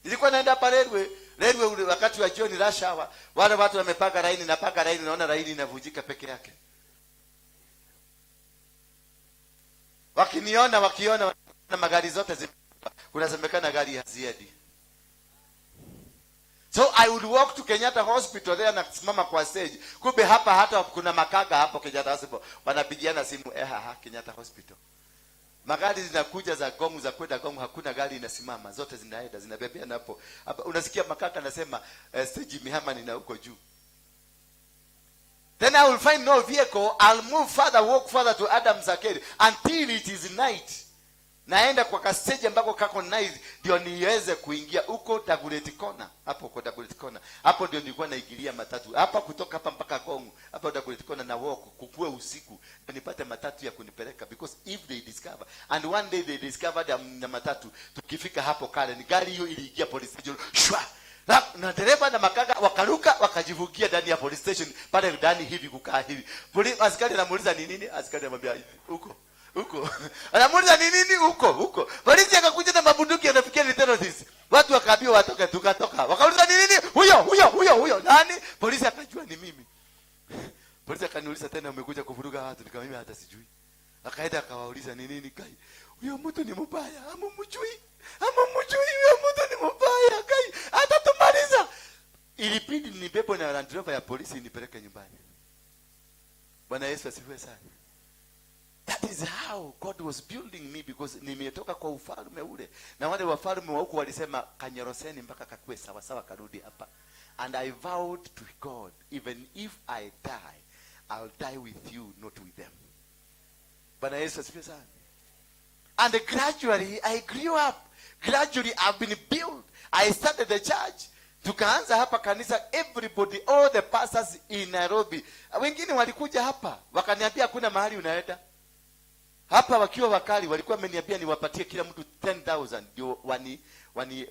Nilikuwa naenda hapa railway, railway ule wakati wa jioni, rush hour. Wale watu wamepanga laini, napanga laini, naona laini inavunjika peke yake. Wakiniona, wakiona na magari zote kunasemekana gari haziendi. So I would walk to Kenyatta Hospital there na kusimama kwa stage. Kumbe hapa hata kuna makaga hapo Kenyatta Hospital. Wanapigiana simu, ha, ha, Kenyatta Hospital. Magari zinakuja za Ngong, za kwenda Ngong, hakuna gari inasimama, zote zinaenda zinabebea napo. Hapa unasikia makaka anasema stage imehama, nina huko juu. Then I will find no vehicle. I'll move further, walk further to Adams Arcade until it is night. Naenda kwa kastage ambako kako night ndio niweze kuingia huko Dagoretti Corner. Hapo kwa Dagoretti Corner. Hapo ndio nilikuwa naingilia matatu. Hapa kutoka hapa mpaka Ngong, hapo Dagoretti Corner na walk kukue usiku ndio nipate matatu ya kunipeleka, because if they discover, and one day they discovered I'm na matatu, tukifika hapo kale ni gari hiyo iliingia police station. Shwa! Na dereva na makanga wakaruka, wakajivukia ndani ya police station pale ndani hivi, kukaa hivi. Askari anamuuliza, "Ni nini?" Askari anamwambia, "Huko huko." Anamuuliza, "Ni nini?" "Huko huko." Polisi akakuja na mabunduki, anafikia ni terrorists. Watu wakaambiwa watoke, tukatoka. Wakauliza, "Ni nini?" "Huyo huyo huyo huyo." "Nani?" Polisi akajua ni mimi. Polisi akaniuliza tena, "Umekuja kuvuruga watu?" Nikamwambia, "Hata sijui." Akaenda akawauliza, "Ni nini?" "Kai, huyo mtu ni mbaya, hamumjui? Hamumjui? Huyo mtu ni mbaya, kai, atatumaliza." Ilibidi nibebwe na Land Rover ya polisi nipeleke nyumbani. Bwana Yesu asifiwe sana. That is how God was building me, because nimetoka kwa ufalme ule, na wale wafalme wa huko walisema, "Kanyoroseni mpaka kakue sawa sawa, karudi hapa." And I vowed to God, even if I die, I'll die with you, not with them. Bwana Yesu asifiwe sana. And gradually I grew up. Gradually I've been built. I started the church. Tukaanza hapa kanisa, everybody, all the pastors in Nairobi. Wengine walikuja hapa, wakaniambia, "Hakuna mahali unaenda." Hapa wakiwa wakali, walikuwa wameniambia niwapatie kila mtu 10,000 ndio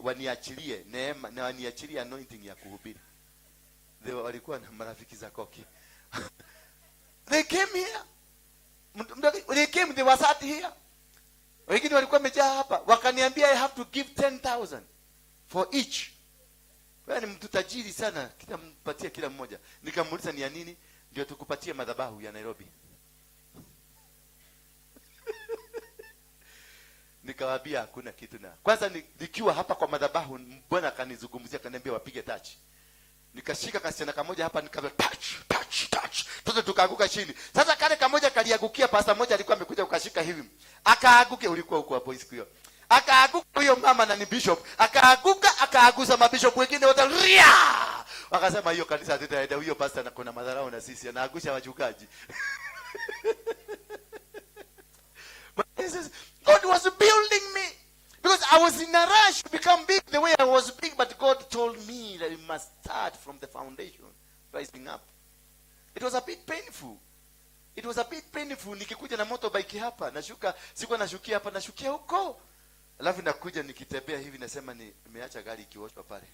waniachilie neema na waniachilie anointing ya kuhubiri. They walikuwa na marafiki za Koki. They came here. They came, they were sat here. Wengine walikuwa wamejaa hapa, wakaniambia I have to give 10,000 for each. Wewe ni mtu tajiri sana, kila mpatie kila mmoja. Nikamuuliza, "Ni ya nini?" "Ndio tukupatie madhabahu ya Nairobi." Nikawaambia hakuna kitu na. Kwanza nikiwa hapa kwa madhabahu, Bwana akanizungumzia, akaniambia wapige touch. Nikashika kasichana kamoja hapa, nikaambia, "Touch, touch, touch." Sasa tukaanguka chini. Sasa kale kamoja kaliangukia pastor mmoja alikuwa amekuja ukashika hivi. Akaanguka, ulikuwa huko hapo siku hiyo. Akaanguka huyo mama na ni bishop. Akaanguka, akaaguza mabishop wengine wote, ria. Wakasema, "Hiyo kanisa hatutaenda, huyo pastor na kuna madharau na sisi, anaangusha wachungaji." But this is, God was building me because I was in a rush to become big the way I was big, but God told me that you must start from the foundation, rising up. It was a bit painful. It was a bit painful. Nikikuja na motorbike hapa, nashuka, sikuwa nashukia hapa, nashukia huko. Alafu nakuja nikitembea hivi, nasema nimeacha gari ikioshwa pale.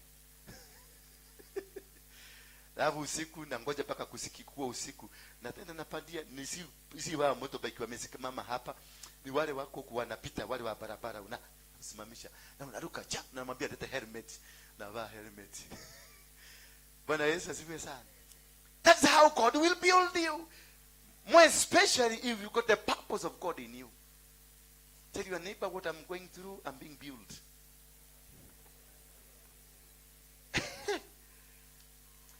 Alafu usiku nangoja mpaka kusikikuwa usiku. Na tena napandia, ni si wa motorbike wamesimama hapa, ni wale wako huku wanapita, wale wa barabara, unasimamisha na unaruka cha, namwambia, "Leta helmet." Navaa helmet. Bwana Yesu asifiwe sana. That's how God will build you. More especially if you got the purpose of God in you. Tell your neighbor, "What I'm going through, I'm being built."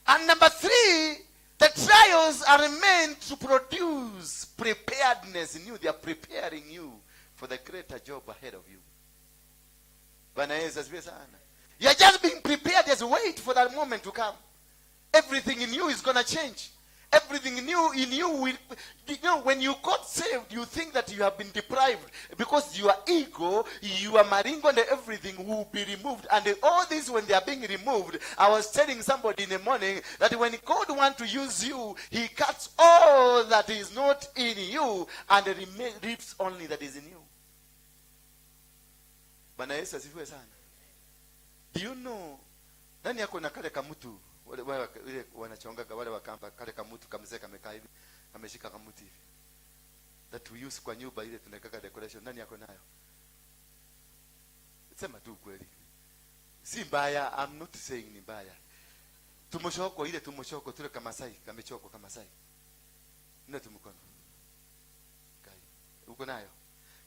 And number three, the trials are meant to produce preparedness in you. They are preparing you for the greater job ahead of you. Bwana Yesu asifiwe sana. You are just being prepared. Just wait for that moment to come. Everything in you is going to change. Everything in you will, when you got saved, you think that you have been deprived because your ego, your maringo and everything will be removed. And all this, when they are being removed, I was telling somebody in the morning that when God wants to use you, he cuts all that is not in you and leaves only that is in you. Bwana Yesu asifiwe sana. Do you know, nani yako na kale kamutu, wale wanachongaga, wale wakamba, kale kamutu kamzee kamekaa hivi, kameshika kamuti hivi, that we use kwa nyumba, ile tunaweka decoration? Nani yako nayo? Sema tu kweli, si mbaya. I'm not saying ni mbaya. Tumushoko, ile tumushoko tule kamasai, kamechoko kamasai, ndio tumukono kai uko nayo,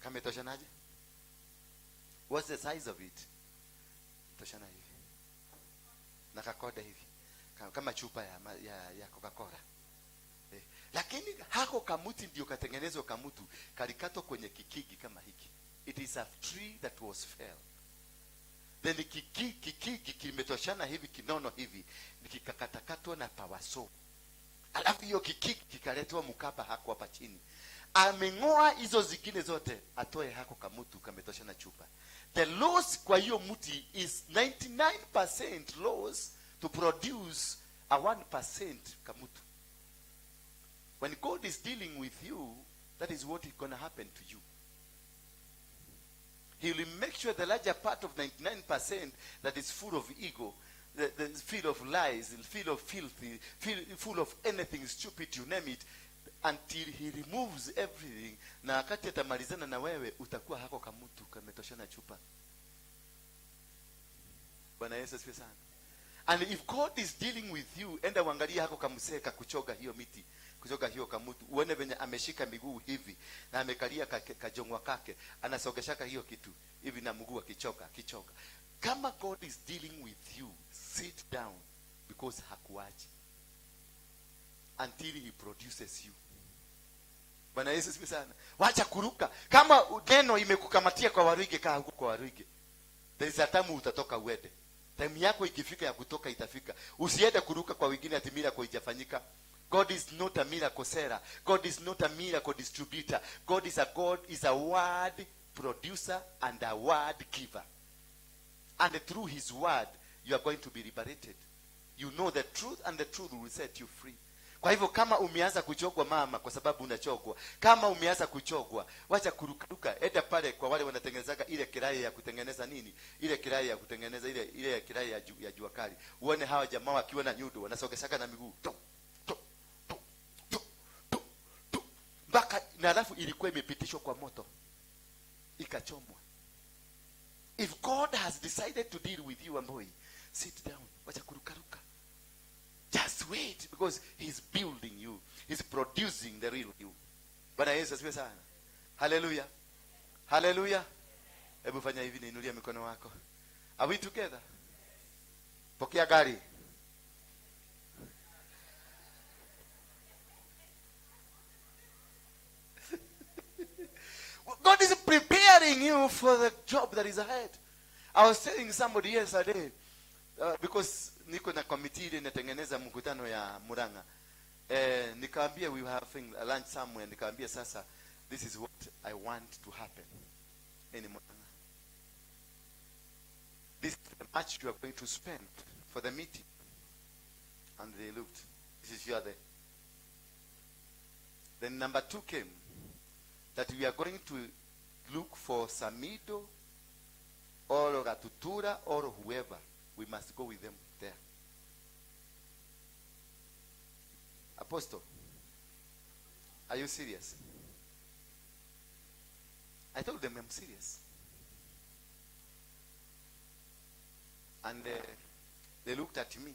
kametoshanaje? What's the size of it? Toshana hivi na kakoda hivi, kama chupa ya Coca-Cola. Lakini hako kamuti ndio katengenezwa kamutu, kalikatwa kwenye kikigi kama hiki. It is a tree that was fell. Then kikigi kimetoshana hivi, kinono hivi, kikakatakatwa na power saw. Alafu hiyo kikigi kikaletwa mkaba hako hapa chini. Ameng'oa hizo zingine zote, atoe hako kamutu kametoshana chupa. The loss kwa hiyo mti is 99% loss to produce a 1% kamutu. When God is dealing with you, that is what is going to happen to you. He will make sure the larger part of 99% that is full of ego, the full of lies, full of filthy, full of anything stupid, you name it, until he removes everything. Na wakati atamalizana na wewe, utakuwa hako kamutu kametoshana chupa. Bwana Yesu asifiwe sana. And if God is dealing with you, enda uangalie hako kamsee kakuchoga hiyo miti, kuchoga hiyo kamutu, uone venye ameshika miguu hivi na amekalia kajongwa kake, anasogeshaka hiyo kitu hivi na mguu akichoka, akichoka. Kama God is dealing with you, sit down, because hakuachi until he produces you. Bwana Yesu asifiwe sana. Wacha kuruka. Kama neno imekukamatia kwa Waruinge, kaa huko kwa Waruinge. There is a time utatoka uende. Time yako ikifika ya kutoka itafika. Usiende kuruka kwa wengine ati miracle haijafanyika. God is not a miracle seller. God is not a miracle distributor. God is a God, is a word producer and a word giver. And through his word you are going to be liberated. You know the truth and the truth will set you free. Kwa hivyo kama umeanza kuchogwa mama, kwa sababu unachogwa, kama umeanza kuchogwa, wacha kurukaruka, enda pale kwa wale wanatengenezaga ile kirai ya kutengeneza nini, ile kirai ya kutengeneza ile kirai ya jua kali. Uone hawa jamaa wakiwa na nyundo wanasogeshaka na miguu to to to to to to mpaka, na alafu ilikuwa imepitishwa kwa moto ikachomwa. If God has decided to deal with you, Amboi, sit down, wacha kurukaruka. Just wait, because he's building you. He's producing the real you. Bwana Yesu asifiwe sana. Hallelujah. Hallelujah. Hebu fanya hivi, niinulie mikono wako. Are we together? Pokea gari. God is preparing you for the job that is ahead. I was telling somebody yesterday, because niko na committee ile inatengeneza mkutano ya Murang'a. Nikaambia we were having a lunch somewhere, nikaambia sasa this is what I want to happen in Murang'a. This is the much you are going to spend for the meeting. And they looked, this is you are there. Then number 2 came, that we are going to look for Samido or Gatutura or whoever. We must go with them there. Apostle, are you serious? I told them I'm serious. And they looked at me.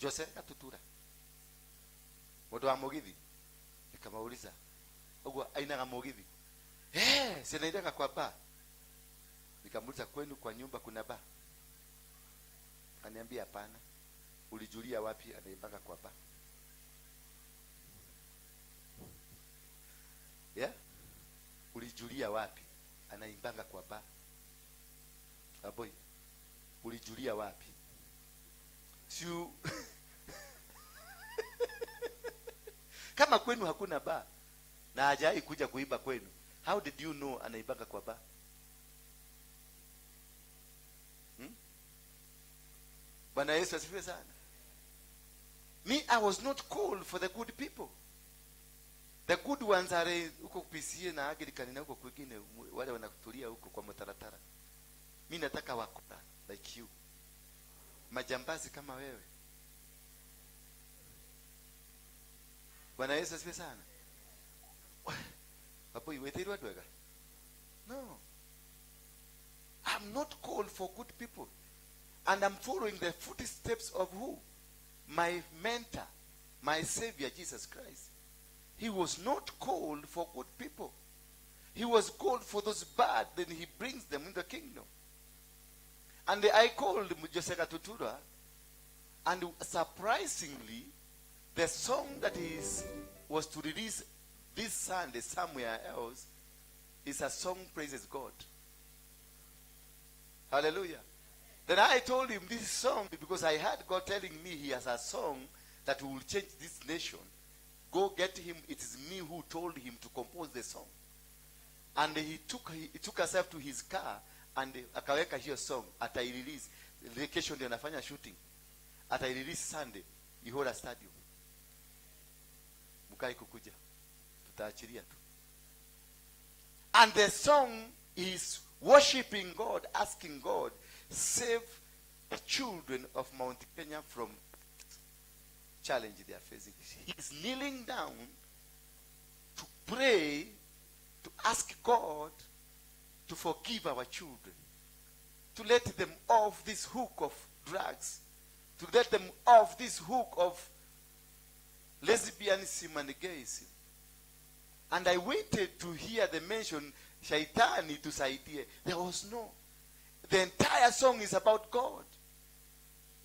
Jose Gatutura. Mũndũ wa mũgithi. Nikamauliza, ũguo ainaga mũgithi? Sinainaga kwa bar. Nikamuuliza, kwenu kwa nyumba kuna bar? Akaniambia hapana. Ulijulia wapi anaimbaga kwa bar? Yeah? Ulijulia wapi anaimbaga kwa bar? Aboy, ulijulia wapi? Siu kama kwenu hakuna bar na hajai kuja kuiba kwenu, how did you know anaibaga kwa bar? Bwana Yesu asifiwe sana. Me, I was not called for the good people. The good ones are huko PCA na Anglican na huko kwingine, wale wanakutulia huko kwa mtaratara. Mi nataka wakora like you. Majambazi kama wewe. Bwana Yesu asifiwe sana. Hapo iwetirwa dwega. No. I'm not called for good people. And I'm following the footsteps of who? My mentor, my Savior, Jesus Christ. He was not called for good people. He was called for those bad, then he brings them in the kingdom. And I called Jose Gatutura, and surprisingly, the song that is was to release this Sunday somewhere else is a song praises God. Hallelujah. Then I told him this song because I heard God telling me he has a song that will change this nation. Go get him. It is me who told him to compose the song. And he took himself to his car and akaweka hiyo song, atairelease. Kesho ndio anafanya shooting. Atairelease Sunday, Ihora Stadium. Mkai kukuja. Tutaachilia tu. And the song is worshiping God, asking God, save the children of Mount Kenya from challenge they are facing. He's kneeling down to pray, to ask God to forgive our children, to let them off this hook of drugs, to let them off this hook of lesbianism and gayism. And I waited to hear the mention, "Shaitani tusaidie." There was no. The entire song is about God.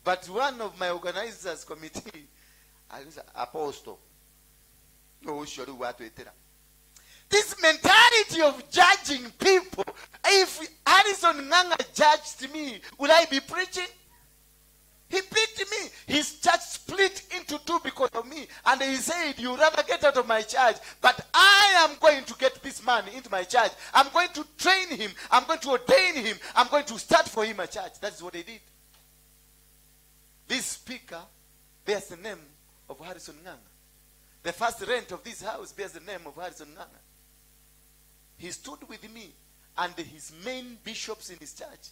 But one of my organizers committee, aliuliza, "Apostle, no ũcio rĩu watwĩtĩra." This mentality of judging people. If Harrison Nganga judged me, would I be preaching? He picked me. His church split into two because of me. And he said, "You rather get out of my church. But I am going to get this man into my church. I'm going to train him. I'm going to ordain him. I'm going to start for him a church." That's what they did. This speaker bears the name of Harrison Nganga. The first rent of this house bears the name of Harrison Nganga. He stood with me, and his main bishops in his church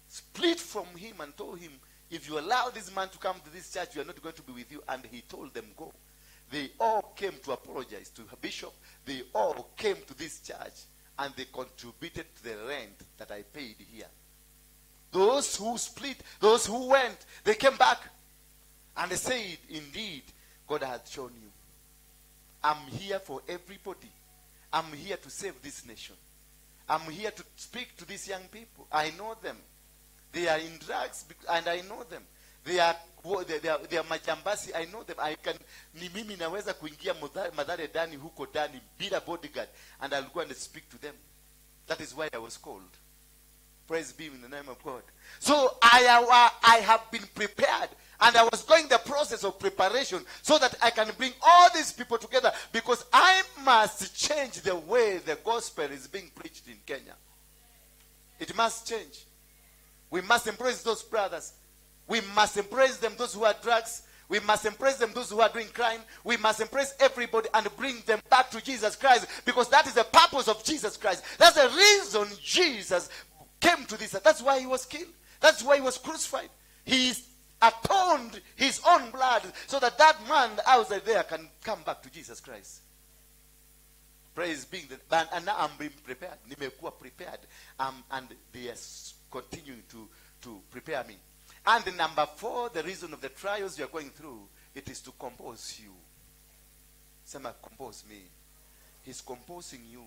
split from him and told him, "If you allow this man to come to this church, we are not going to be with you." And he told them, "Go." They all came to apologize to bishop. They all came to this church and they contributed to the rent that I paid here. Those who split, those who went, they came back and they said, "Indeed, God has shown you. I'm here for everybody. I'm here to save this nation. I'm here to speak to these young people. I know them. They are in drugs and I know them. They are majambazi. I know them. I can, ni mimi naweza kuingia Mathare ndani huko ndani bila bodyguard and I'll go and speak to them." That is why I was called. Praise be in the name of God. So I have been prepared and I was going the process of preparation so that I can bring all these people together because I must change the way the gospel is being preached in Kenya. It must change. We must embrace those brothers. We must embrace them, those who are drugs. We must embrace them, those who are doing crime. We must embrace everybody and bring them back to Jesus Christ because that is the purpose of Jesus Christ. That's the reason Jesus came to this earth. That's why he was killed. That's why he was crucified. He atoned his own blood so that that man outside there can come back to Jesus Christ. Praise being the, but, and now I'm being prepared. Nimekuwa prepared. And they are continuing to prepare me. And the number four, the reason of the trials you are going through, it is to compose you. Sema, "Compose me." He's composing you.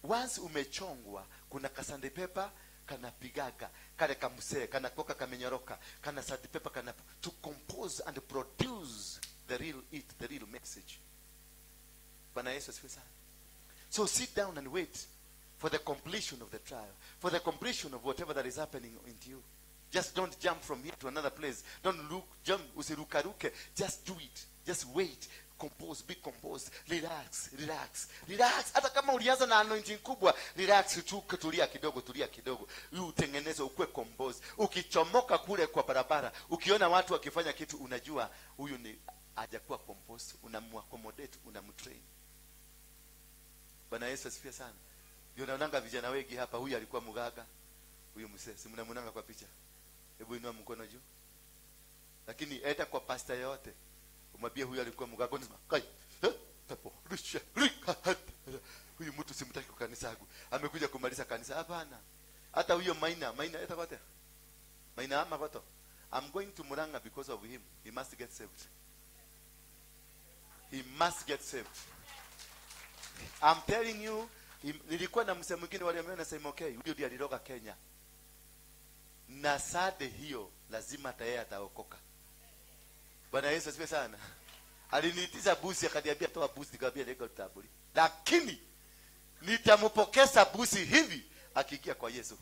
Once umechongwa, kuna kasandpaper kanapigaga kale kamsee kanakoka kamenyoroka kana sandpaper kana to compose and produce the real it the real message. Bwana Yesu asifiwe sana. So sit down and wait for the completion of the trial, for the completion of whatever that is happening into you. Just don't jump from here to another place. Don't look, jump, usirukaruke. Just do it. Just wait. Compose, be composed. Relax, relax, relax. Hata kama ulianza na anointing kubwa, relax tu, tulia kidogo, tulia kidogo. Utengeneze ukue compose. Ukichomoka kule kwa barabara, ukiona watu wakifanya kitu, unajua huyu ni hajakuwa composed, unamuaccommodate, unamtrain. Bwana Yesu asifiwe sana. Ndio naonanga vijana wengi hapa, huyu alikuwa mganga, huyu mzee, si mnamuonanga kwa picha? Hebu inua mkono juu. Lakini enda kwa pastor yote, umwambie huyu alikuwa mganga, unasema kai, eh, pepo, rusha, rika, huyu mtu simtaki kwa kanisa yangu, amekuja kumaliza kanisa. Hapana. Hata huyo Maina, Maina eta kote. Maina ama koto. I'm going to Murang'a because of him. He must get saved. He must get saved. I'm telling you, nilikuwa na msee mwingine waliambiwa na sema okay, huyo ndiye aliroga Kenya. Na sade hiyo lazima hata yeye ataokoka. Bwana Yesu asifiwe sana. Aliniitisha busi, akaniambia toa busi, nikamwambia niko taburi, lakini nitampokeza busi hivi akiingia kwa Yesu.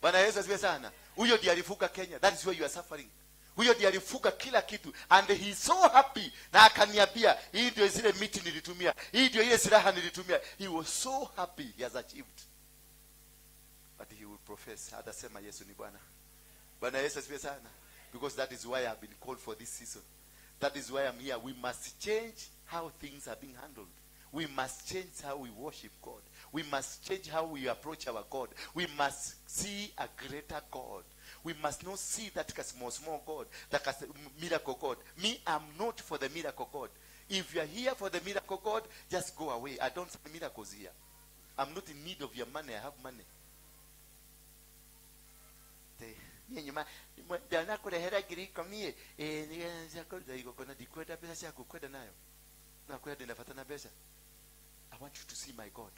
Bwana Yesu asifiwe sana. Huyo ndiye alivuka Kenya. That is why you are suffering. Huyo ndiye alivuka kila kitu and he is so happy, na akaniambia, "Hii ndio zile miti nilitumia, hii ndio ile silaha nilitumia." He was so happy he has achieved, but he will profess, atasema Yesu ni Bwana. Bwana Yesu asifiwe sana. Because that is why I have been called for this season. That is why I'm here. We must change how things are being handled. We must change how we worship God. We must change how we approach our God. We must see a greater God. We must not see that small, small God, that miracle God. Me, I'm not for the miracle God. If you are here for the miracle God, just go away. I don't see miracles here. I'm not in need of your money. I have money. Niĩ nyuma ndanakũrehera 10,000 cia kũruta igongona. Ndikwenda mbeca ciaku, kwenda nayo na kwenda ndĩna bata na mbeca. I want you to see my God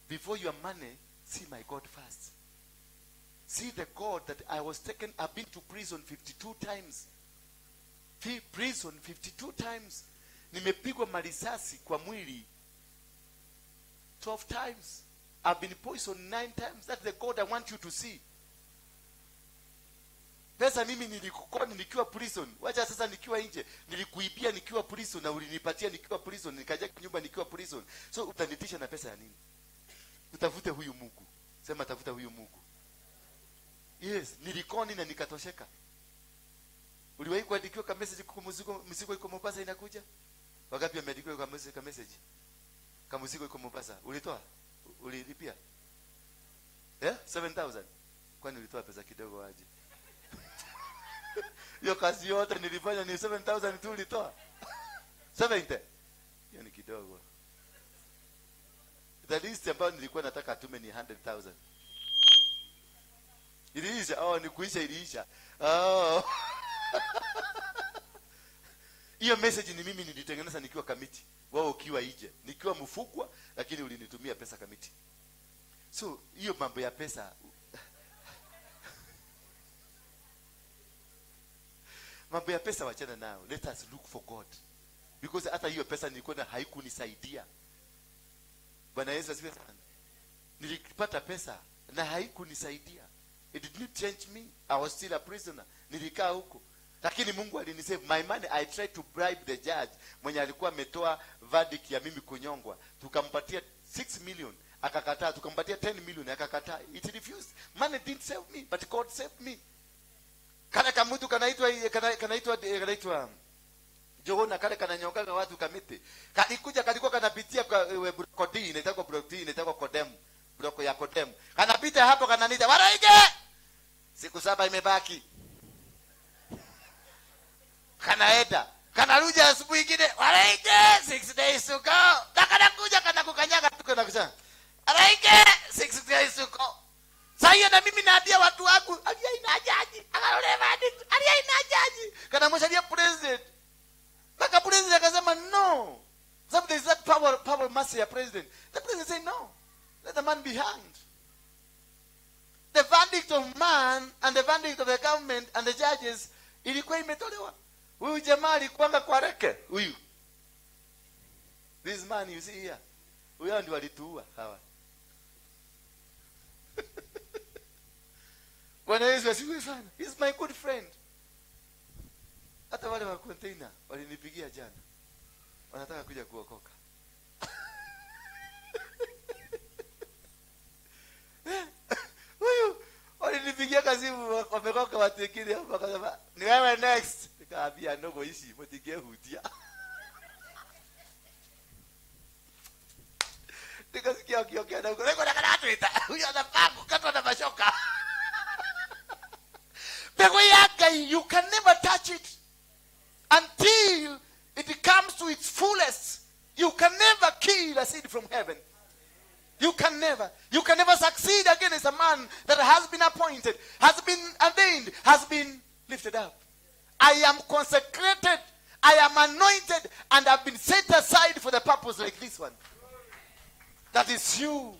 before your money. See my God first. See the God that I was taken. I've been to prison 52 times. Prison 52 times. Nimepigwa marisasi kwa mwili 12 times. I've been poisoned 9 times. That's the God I want you to see. Pesa mimi nilikukoni nikiwa prison. Wacha sasa nikiwa nje. Nilikuibia nikiwa prison na ulinipatia nikiwa prison. Nikaja nyumba nikiwa prison. So utanitisha na pesa ya nini? Utafute huyu Mungu. Sema, tafuta huyu Mungu. Yes, nilikoni na nikatosheka. Uliwahi kuandikiwa ka message kwa mzigo, mzigo iko Mombasa inakuja? Wangapi wameandikiwa kwa message, ka message? Kama mzigo iko Mombasa? Ulitoa? Ulilipia? Eh? 7000. Kwani ulitoa pesa kidogo aje? Hiyo kazi yote nilifanya ni 7000 tu ulitoa? 70. Hiyo ni kidogo. The least ambayo nilikuwa nataka atume ni 100,000. Iliisha. Oh, ni kuisha iliisha. Oh. Hiyo message ni mimi nilitengeneza nikiwa Kamiti, wao ukiwa nje, nikiwa mfungwa, lakini ulinitumia pesa Kamiti. So hiyo mambo ya pesa, mambo ya pesa wachana nayo. Let us look for God, because hata hiyo pesa nilikuwa na haikunisaidia. Bwana Yesu asifiwe sana. Nilipata pesa na haikunisaidia. It did not change me. I was still a prisoner. Nilikaa huko, lakini Mungu alinisave. My money, I tried to bribe the judge mwenye alikuwa ametoa verdict ya mimi kunyongwa. Tukampatia 6 million, akakataa. Tukampatia 10 million, akakataa. It refused. Money didn't save me, but God saved me. Kale kamutu kanaitwa Jogona, kale kananyongaga watu Kamiti, kalikuja, kalikuwa kanapitia kwa block D, inaitwa block D, inaitwa Kodem, block ya Kodem. Kanapita hapo, kananiita, "Waraige, siku 7 imebaki." Kanaenda, kanaruja asubuhi ingine, "Waraige, 6 days to go." Na kanakuja, kanakukanyaga tu, kanakusema, "Waraige, 6 days to go." Sasa hiyo na mimi naambia watu wangu, alia ina jaji, akarole verdict, alia ina jaji. Kanamshalia president. Mpaka president akasema no. Sababu there is that power mercy ya president. The president said, "No. Let the man be hanged." The verdict of man and the verdict of the government and the judges ilikuwa imetolewa. Huyu jamaa alikuanga kwa reke huyu. This man you see here. Huyo ndio alituua hawa. Bwana Yesu asifiwe sana. He's my good friend. Hata wale wa container walinipigia jana. Wanataka kuja kuokoka. Huyu walinipigia kazimu, wamekoka watu wengine hapa, wakasema ni wewe next. Nikaambia ndogo ici mutingehutia. Nikasikia wakiongea na huko. Niko na kanatwita. Huyu anafaa kukatwa na mashoka. Mbegu ya Ngai, you can never touch it until it comes to its fullest. You can never kill a seed from heaven. You can never. You can never succeed against a man that has been appointed, has been ordained, has been lifted up. I am consecrated, I am anointed, and I've been set aside for the purpose like this one. That is you.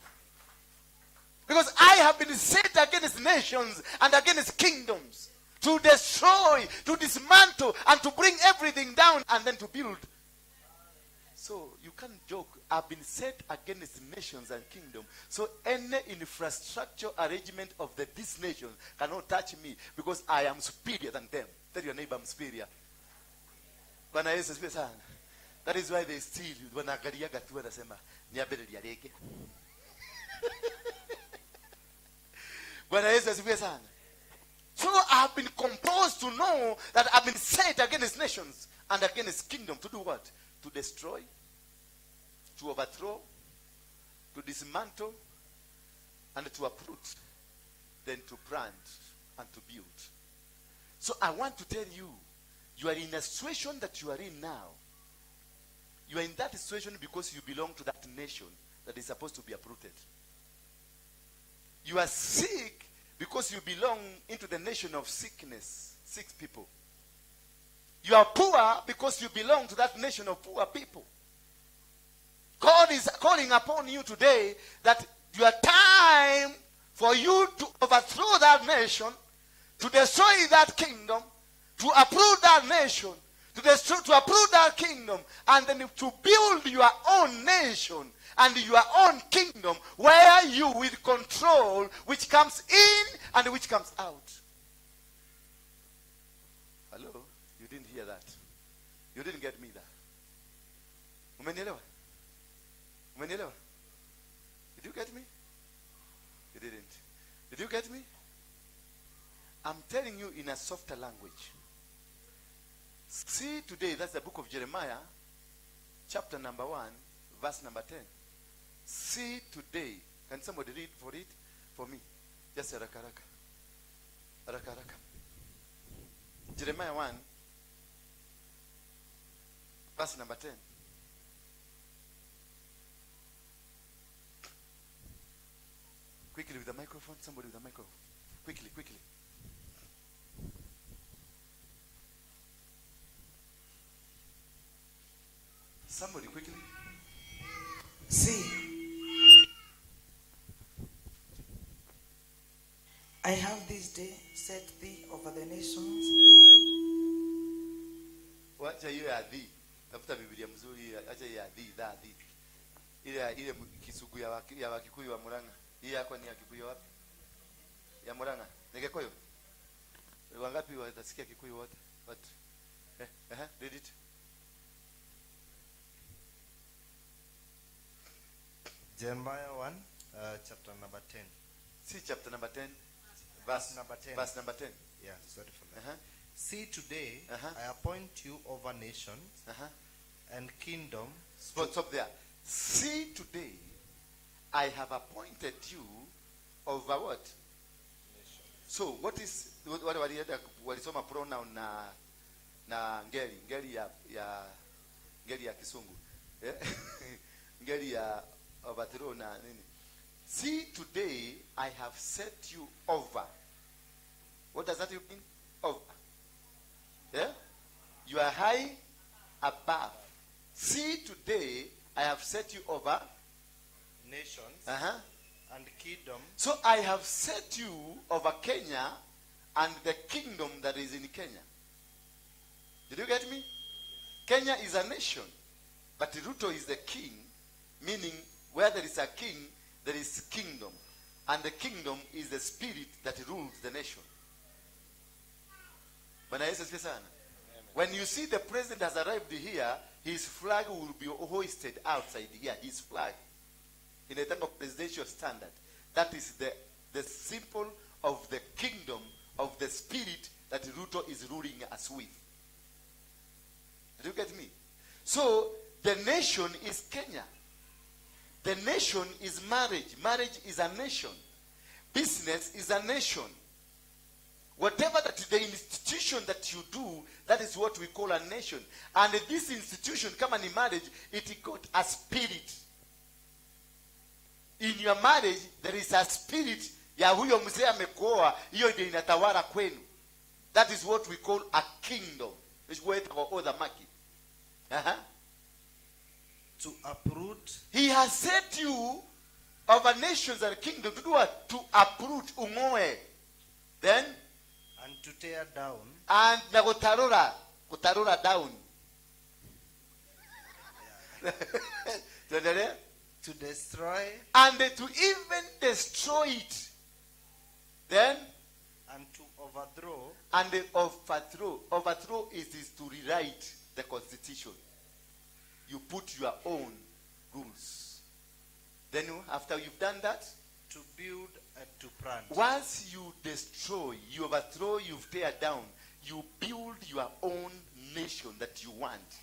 Because I have been set against nations and against kingdoms to To destroy, to dismantle, and to bring everything down and then to build. So you can't joke. I've been set against nations and kingdom. So any infrastructure arrangement of this nation cannot touch me because I am superior than them. Tell your neighbor, "I'm superior." Bwana Yesu asifiwe sana. That is why they steal. Wanaangaliaga tu wanasema niambĩrĩria rĩngĩ. Bwana Yesu asifiwe sana. So I have been composed to know that I've been set against nations and against kingdom to do what? To destroy, to overthrow, to dismantle, and to uproot, then to plant and to build. So I want to tell you, you are in a situation that you are in now. You are in that situation because you belong to that nation that is supposed to be uprooted. You are sick because you belong into the nation of sickness, sick people. You are poor because you belong to that nation of poor people. God is calling upon you today that your time for you to overthrow that nation, to destroy that kingdom, to uproot that nation, to destroy, to uproot that kingdom, and then to build your own nation and your own kingdom where you will control which comes in and which comes out. Hello? You didn't hear that. You didn't get me there. Umenielewa? Umenielewa? Did you get me? You didn't. Did you get me? I'm telling you in a softer language. See today, that's the book of Jeremiah, chapter number 1, verse number 10. See today. Can somebody read for it for me? Just haraka haraka. Haraka haraka. Jeremiah 1, verse number 10. Quickly with the microphone. Somebody with the microphone. Quickly, quickly. Somebody quickly. See, I have this day set thee over the nations. Wacha hiyo ya thee. Tafuta Biblia mzuri, acha hiyo ya thee, tha thee. Ile Kisugu ya Wakikuyu wa Murang'a. Hii yako ni ya Kikuyu wapi? Ya Murang'a. Ni Gikuyu? Wangapi watasikia Kikuyu wote? What? Read it. Jeremiah 1, chapter number 10. See chapter number 10. Verse number 10. Verse number 10. Yeah, sorry for that. See today, I appoint you over nations and kingdoms. Stop there. See today, I have appointed you over what? So what is what walienda walisoma pronoun na ngeli ya ngeli ya Kisungu, eh? Ngeli ya overthrow na nini? See today I have set you over. What does that mean? Over. Yeah? You are high above. See today I have set you over nations and kingdom. So I have set you over Kenya and the kingdom that is in Kenya. Did you get me? Kenya is a nation, but Ruto is the king, meaning where there is a king, there is kingdom. And the kingdom is the spirit that rules the nation. Bwana Yesu asifiwe sana. When you see the president has arrived here, his flag will be hoisted outside here. His flag. In a type of presidential standard. That is the symbol of the kingdom of the spirit that Ruto is ruling us with. Do you get me? So, the nation is Kenya. The nation is marriage. Marriage is a nation. Business is a nation. Whatever that the institution that you do, that is what we call a nation. And this institution, kama ni marriage, it got a spirit. In your marriage, there is a spirit ya huyo mzee amekuoa, hiyo ndio inatawala kwenu. That is what we call a kingdom. Nĩguo ũthamaki. To uproot. He has set you over nations and kingdom to do what? To uproot, ung'oe. Then? And to tear down And na gutarura, gutarura down. Tuendelee. To destroy And to even destroy it. Then and to overthrow and the overthrow. Overthrow is to rewrite the constitution. You put your own rules. Then after you've done that, to build and to plant. Once you destroy, you overthrow, you tear down, you build your own nation that you want.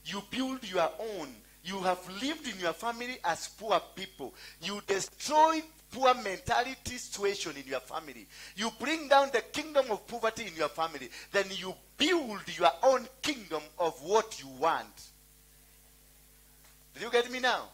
You build your own. You have lived in your family as poor people. You destroy poor mentality situation in your family. You bring down the kingdom of poverty in your family. Then you build your own kingdom of what you want. Did you get me now?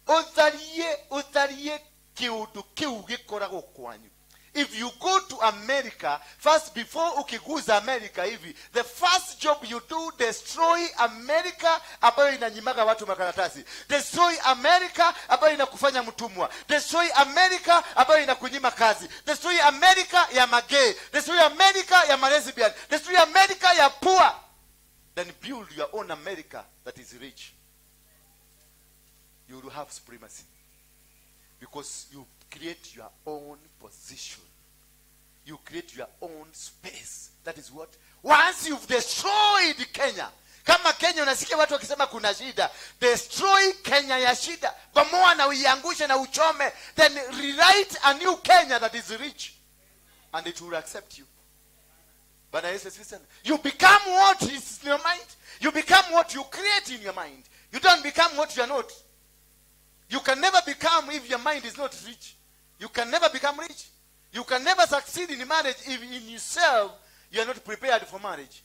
Utharie, utharie kiundu kiu gikoragwo kwanyu. If you go to America, first, before ukiguza America hivi, the first job you do, destroy America ambayo inanyimaga watu makaratasi, destroy America ambayo inakufanya mtumwa, destroy America ambayo inakunyima kazi, destroy America ya magay, destroy America ya malesbian, destroy America ya poor, then build your own America that is rich. You will have supremacy because you create your own position. You create your own space. That is what, once you've destroyed Kenya, kama Kenya unasikia watu wakisema kuna shida, destroy Kenya ya shida, bomoa na uiangushe na uchome, then rewrite a new Kenya that is rich and it will accept you. Bwana Yesu asifiwe sana. You become what is in your mind. You become what you create in your mind. You don't become what you are not. You can never become if your mind is not rich. You can never become rich. You can never succeed in marriage if in yourself you are not prepared for marriage.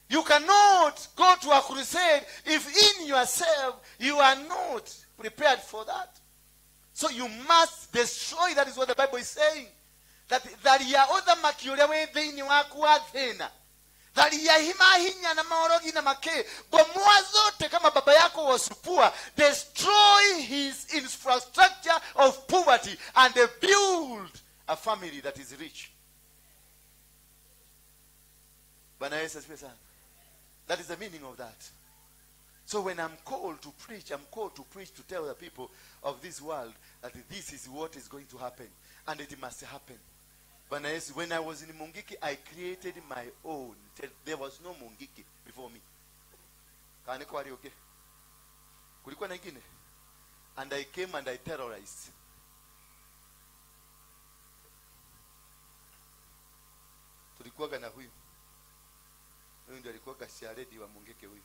You cannot go to a crusade if in yourself you are not prepared for that. So you must destroy. That is what the Bible is saying. That tharia uthamaki ũrĩa wĩ thĩinĩ waku wa thĩna, tharia mahinya na maorogi na makĩ, bomoa zote. Kama baba yako was poor, destroy his infrastructure of poverty and build a family that is rich. Bwana Yesu asifiwe sana. That is the meaning of that. So when I'm called to preach, I'm called to preach, to tell the people of this world that this is what is going to happen and it must happen. Bwana Yesu, when I was in Mungiki, I created my own. There was no Mungiki before me. Kana kwari okay. Kulikuwa na ingine. And I came and I terrorized. Tulikuwaga na huyu. Huyu ndio alikuwa kasharedi wa Mungiki huyu.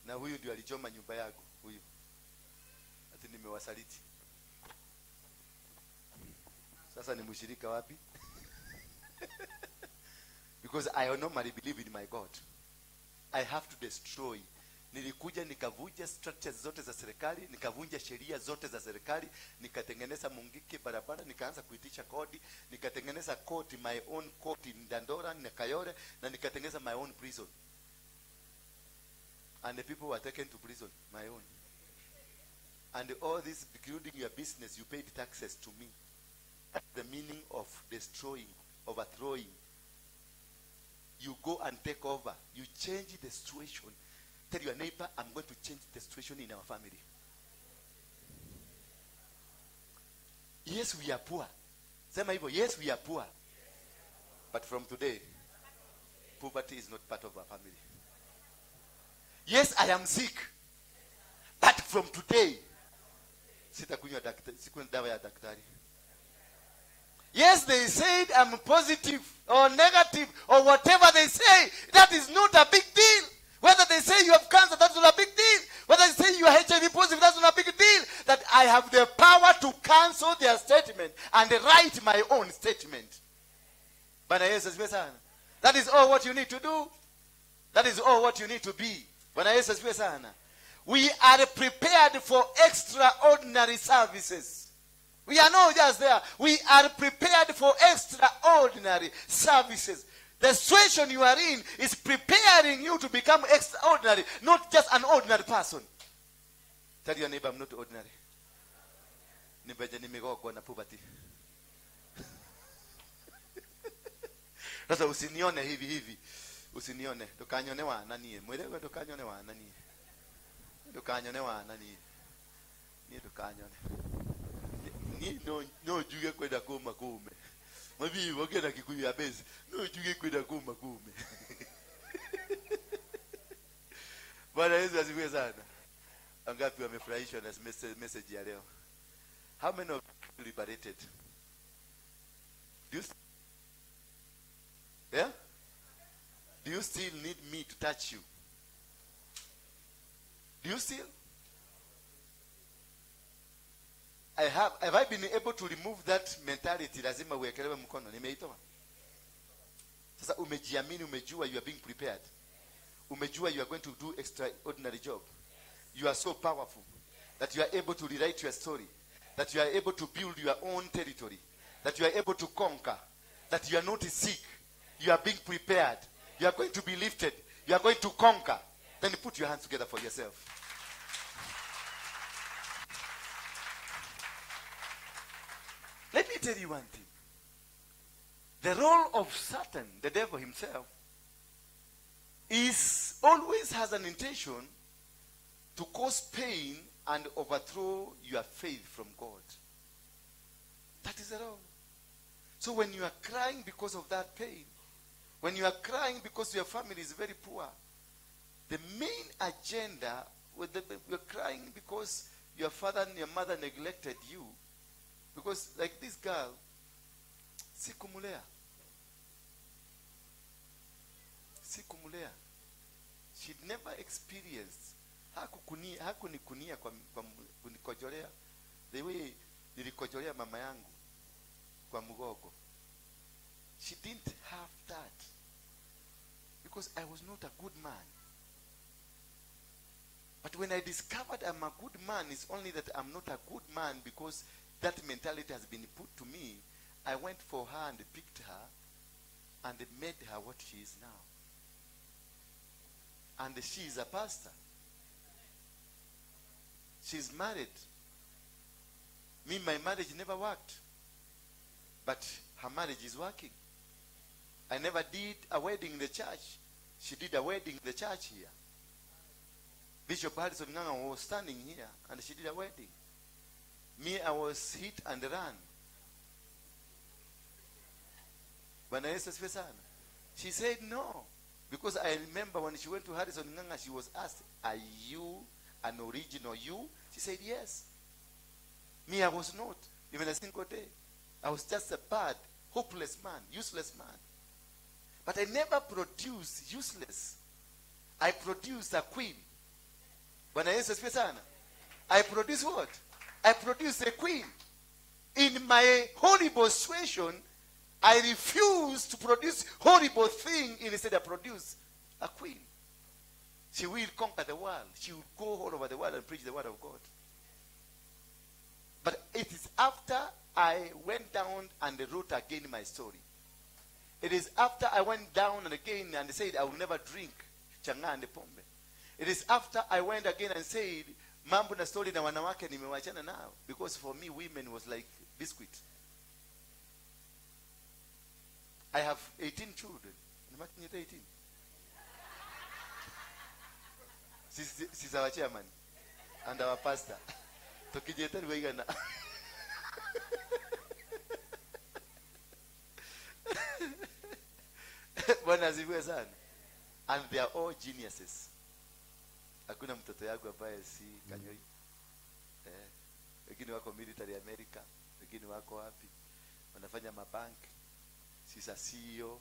Na huyu ndio alichoma nyumba yako huyu. Ati nimewasaliti. Sasa ni mshirika wapi? Because I normally believe in my God. I have to destroy. Nilikuja nikavunja structures zote za serikali, nikavunja sheria zote za serikali, nikatengeneza Mungiki barabara, nikaanza kuitisha kodi, nikatengeneza court, my own court in Dandora na Kayole, na nikatengeneza my own prison. And the people were taken to prison, my own. And all this, including your business, you paid taxes to me. That's the meaning of destroying, overthrowing. You go and take over. You change the situation. Tell your neighbor, "I'm going to change the situation in our family." Yes, we are poor. Sema hivyo, yes, we are poor. But from today, poverty is not part of our family. Yes, I am sick. But from today, sitakunywa sikunywa dawa ya daktari. Yes, they said I'm positive or negative or whatever they say. That is not a big deal. Whether they say you have cancer, that's not a big deal. Whether they say you are HIV positive, that's not a big deal. That I have the power to cancel their statement and write my own statement. Bwana Yesu asifiwe sana. That is all what you need to do. That is all what you need to be. Bwana Yesu asifiwe sana. We are prepared for extraordinary services. We are not just there. We are prepared for extraordinary services. The situation you are in is preparing you to become extraordinary, not just an ordinary person. Tell your neighbor, "I'm not ordinary." Ni venye nimegongwa na poverty. Sasa usinione hivi hivi. Usinione. Ndukanyone wana nie. Mwire ndukanyone wana nie. Ndukanyone wana nie. Nie ndukanyone. Ni no njuge kwenda kuma kume. Mabi wogena Kikuyu ya base. No njuge kwenda kuma kume. Bwana Yesu asifiwe sana. Wangapi wamefurahishwa na message ya leo? How many of you liberated? Do you yeah? Do you still need me to touch you? Do you still? Have I been able to remove that mentality? Lazima uwekelewe mkono. Nimeitoa. Sasa umejiamini, umejua you are being prepared. Umejua you are going to do extraordinary job. You are so powerful that you are able to rewrite your story, that you are able to build your own territory, that you are able to conquer, that you are not sick. You are being prepared. You are going to be lifted. You are going to conquer. Then put your hands together for yourself. Let me tell you one thing. The role of Satan, the devil himself, is always has an intention to cause pain and overthrow your faith from God. That is the role. So when you are crying because of that pain, when you are crying because your family is very poor, the main agenda, you're crying because your father and your mother neglected you. Because like this girl, sikumulea. Sikumulea. She never experienced. Hakunikunia kwa kunikojolea. The way nilikojolea mama yangu kwa mgogo. She didn't have that. Because I was not a good man. But when I discovered I'm a good man, it's only that I'm not a good man because that mentality has been put to me. I went for her and picked her and made her what she is now. And she is a pastor. She's married. Me, my marriage never worked. But her marriage is working. I never did a wedding in the church. She did a wedding in the church here. Bishop Harrison Nganga was standing here and she did a wedding. Me, I was hit and run. Bwana Yesu asifiwe sana. She said no. Because I remember when she went to Harrison Nganga, she was asked, are you an original you? She said yes. Me, I was not. Even a single day. I was just a bad, hopeless man, useless man. But I never produced useless. I produced a queen. Bwana Yesu asifiwe sana. I produced what? I produced a queen. In my horrible situation, I refuse to produce horrible thing. Instead, I produce a queen. She will conquer the world. She will go all over the world and preach the word of God. But it is after I went down and wrote again my story. It is after I went down and again and said I will never drink chang'aa and pombe. It is after I went again and said mambo na story na wanawake nimewachana nao, because for me women was like biscuit. I have 18 children. Nimekinyita 18. She's our chairman and our pastor. Tukijeta ni waigana. Bwana asifiwe sana. And they are all geniuses. Hakuna mtoto yangu ambaye si kanyoi. Wengine wako military America, wengine wako wapi? Wanafanya mabank. She's a CEO.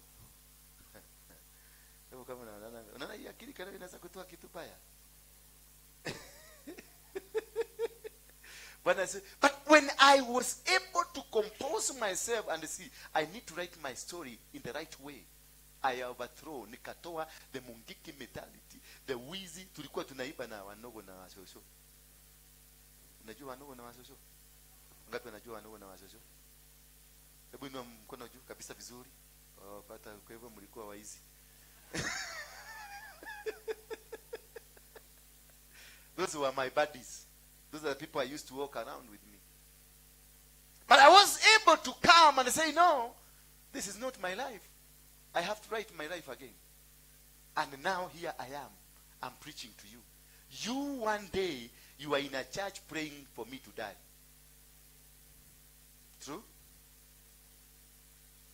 Hebu kama unaona hii akili kana inaweza kutoa kitu baya. But when I was able to compose myself and see, I need to write my story in the right way. I overthrow, nikatoa the mungiki mentality, the wizi. Tulikuwa tunaiba na wanogo na wasosho. Unajua wanogo na wasosho? Ngapi wanajua wanogo na wasosho? Hebu inua mkono juu kabisa vizuri. Oh, pata, kwa hivyo mlikuwa waizi. Those were my buddies. Those are the people I used to walk around with me. able to come and say, no, this is not my life. I have to write my life again. And now here I am. I'm preaching to you. You one day, you are in a church praying for me to die. True?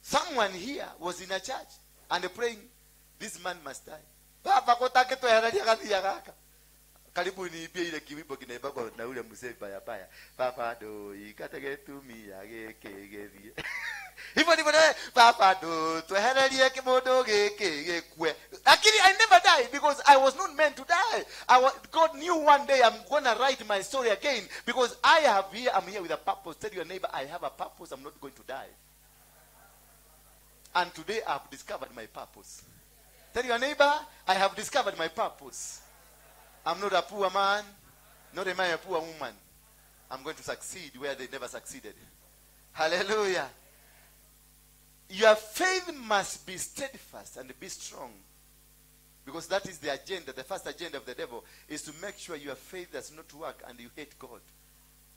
Someone here was in a church and praying, this man must die. Baba kotake twehereria gathia gaka. Karibu niibie ile kiwimbo kinaimbagwa na ule mzee baya baya. Baba nduikate gĩtumia gĩkĩ gĩthiĩ. Hivyo ndivyo na baba ndo twehererie kĩmũndũ gĩkĩ gĩkue. Lakini I never died because I was not meant to die. God knew one day I'm gonna write my story again because I'm here with a purpose. Tell your neighbor, I have a purpose. I'm not going to die. And today I've discovered my purpose. Tell your neighbor, I have discovered my purpose. I'm not a poor man, not am I a poor woman. I'm going to succeed where they never succeeded. Hallelujah. Your faith must be steadfast and be strong. Because that is the agenda. The first agenda of the devil is to make sure your faith does not work and you hate God.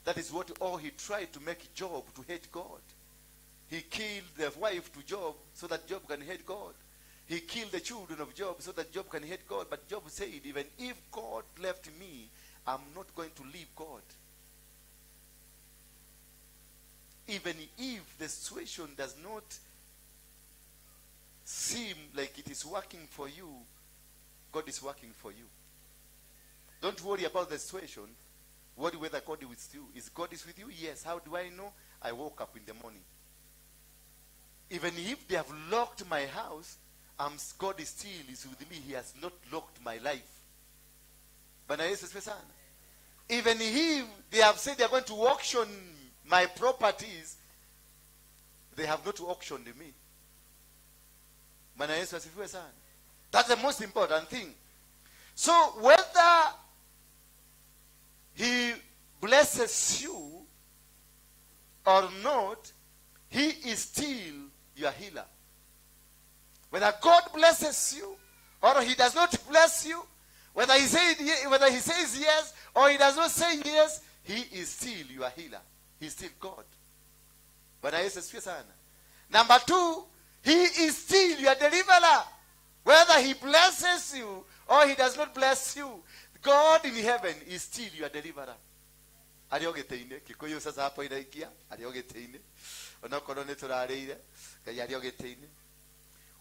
That is what all he tried to make Job to hate God. He killed the wife to Job so that Job can hate God. He killed the children of Job so that Job can hate God. But Job said, even if God left me, I'm not going to leave God. Even if the situation does not seem like it is working for you, God is working for you. Don't worry about the situation. Worry whether God is with you. Is God is with you? Yes. How do I know? I woke up in the morning. Even if they have locked my house, God is still is with me. He has not locked my life. Bwana Yesu asifiwe sana. Even if they have said they are going to auction my properties, they have not auctioned me. Bwana Yesu asifiwe sana. That's the most important thing. So whether he blesses you or not, he is still your healer. Whether God blesses you or he does not bless you, whether he says yes or he does not say yes, he is still your healer. He is still God. Bwana Yesu asifiwe sana. Number two, he is still your deliverer. Whether he blesses you or he does not bless you, God in heaven is still your deliverer. Arĩ o gĩtĩ-inĩ. Kikuyu sasa hapo inaingia, arĩ o gĩtĩ-inĩ. Onokorwo nĩ tũrarĩire, Ngai arĩ o gĩtĩ-inĩ.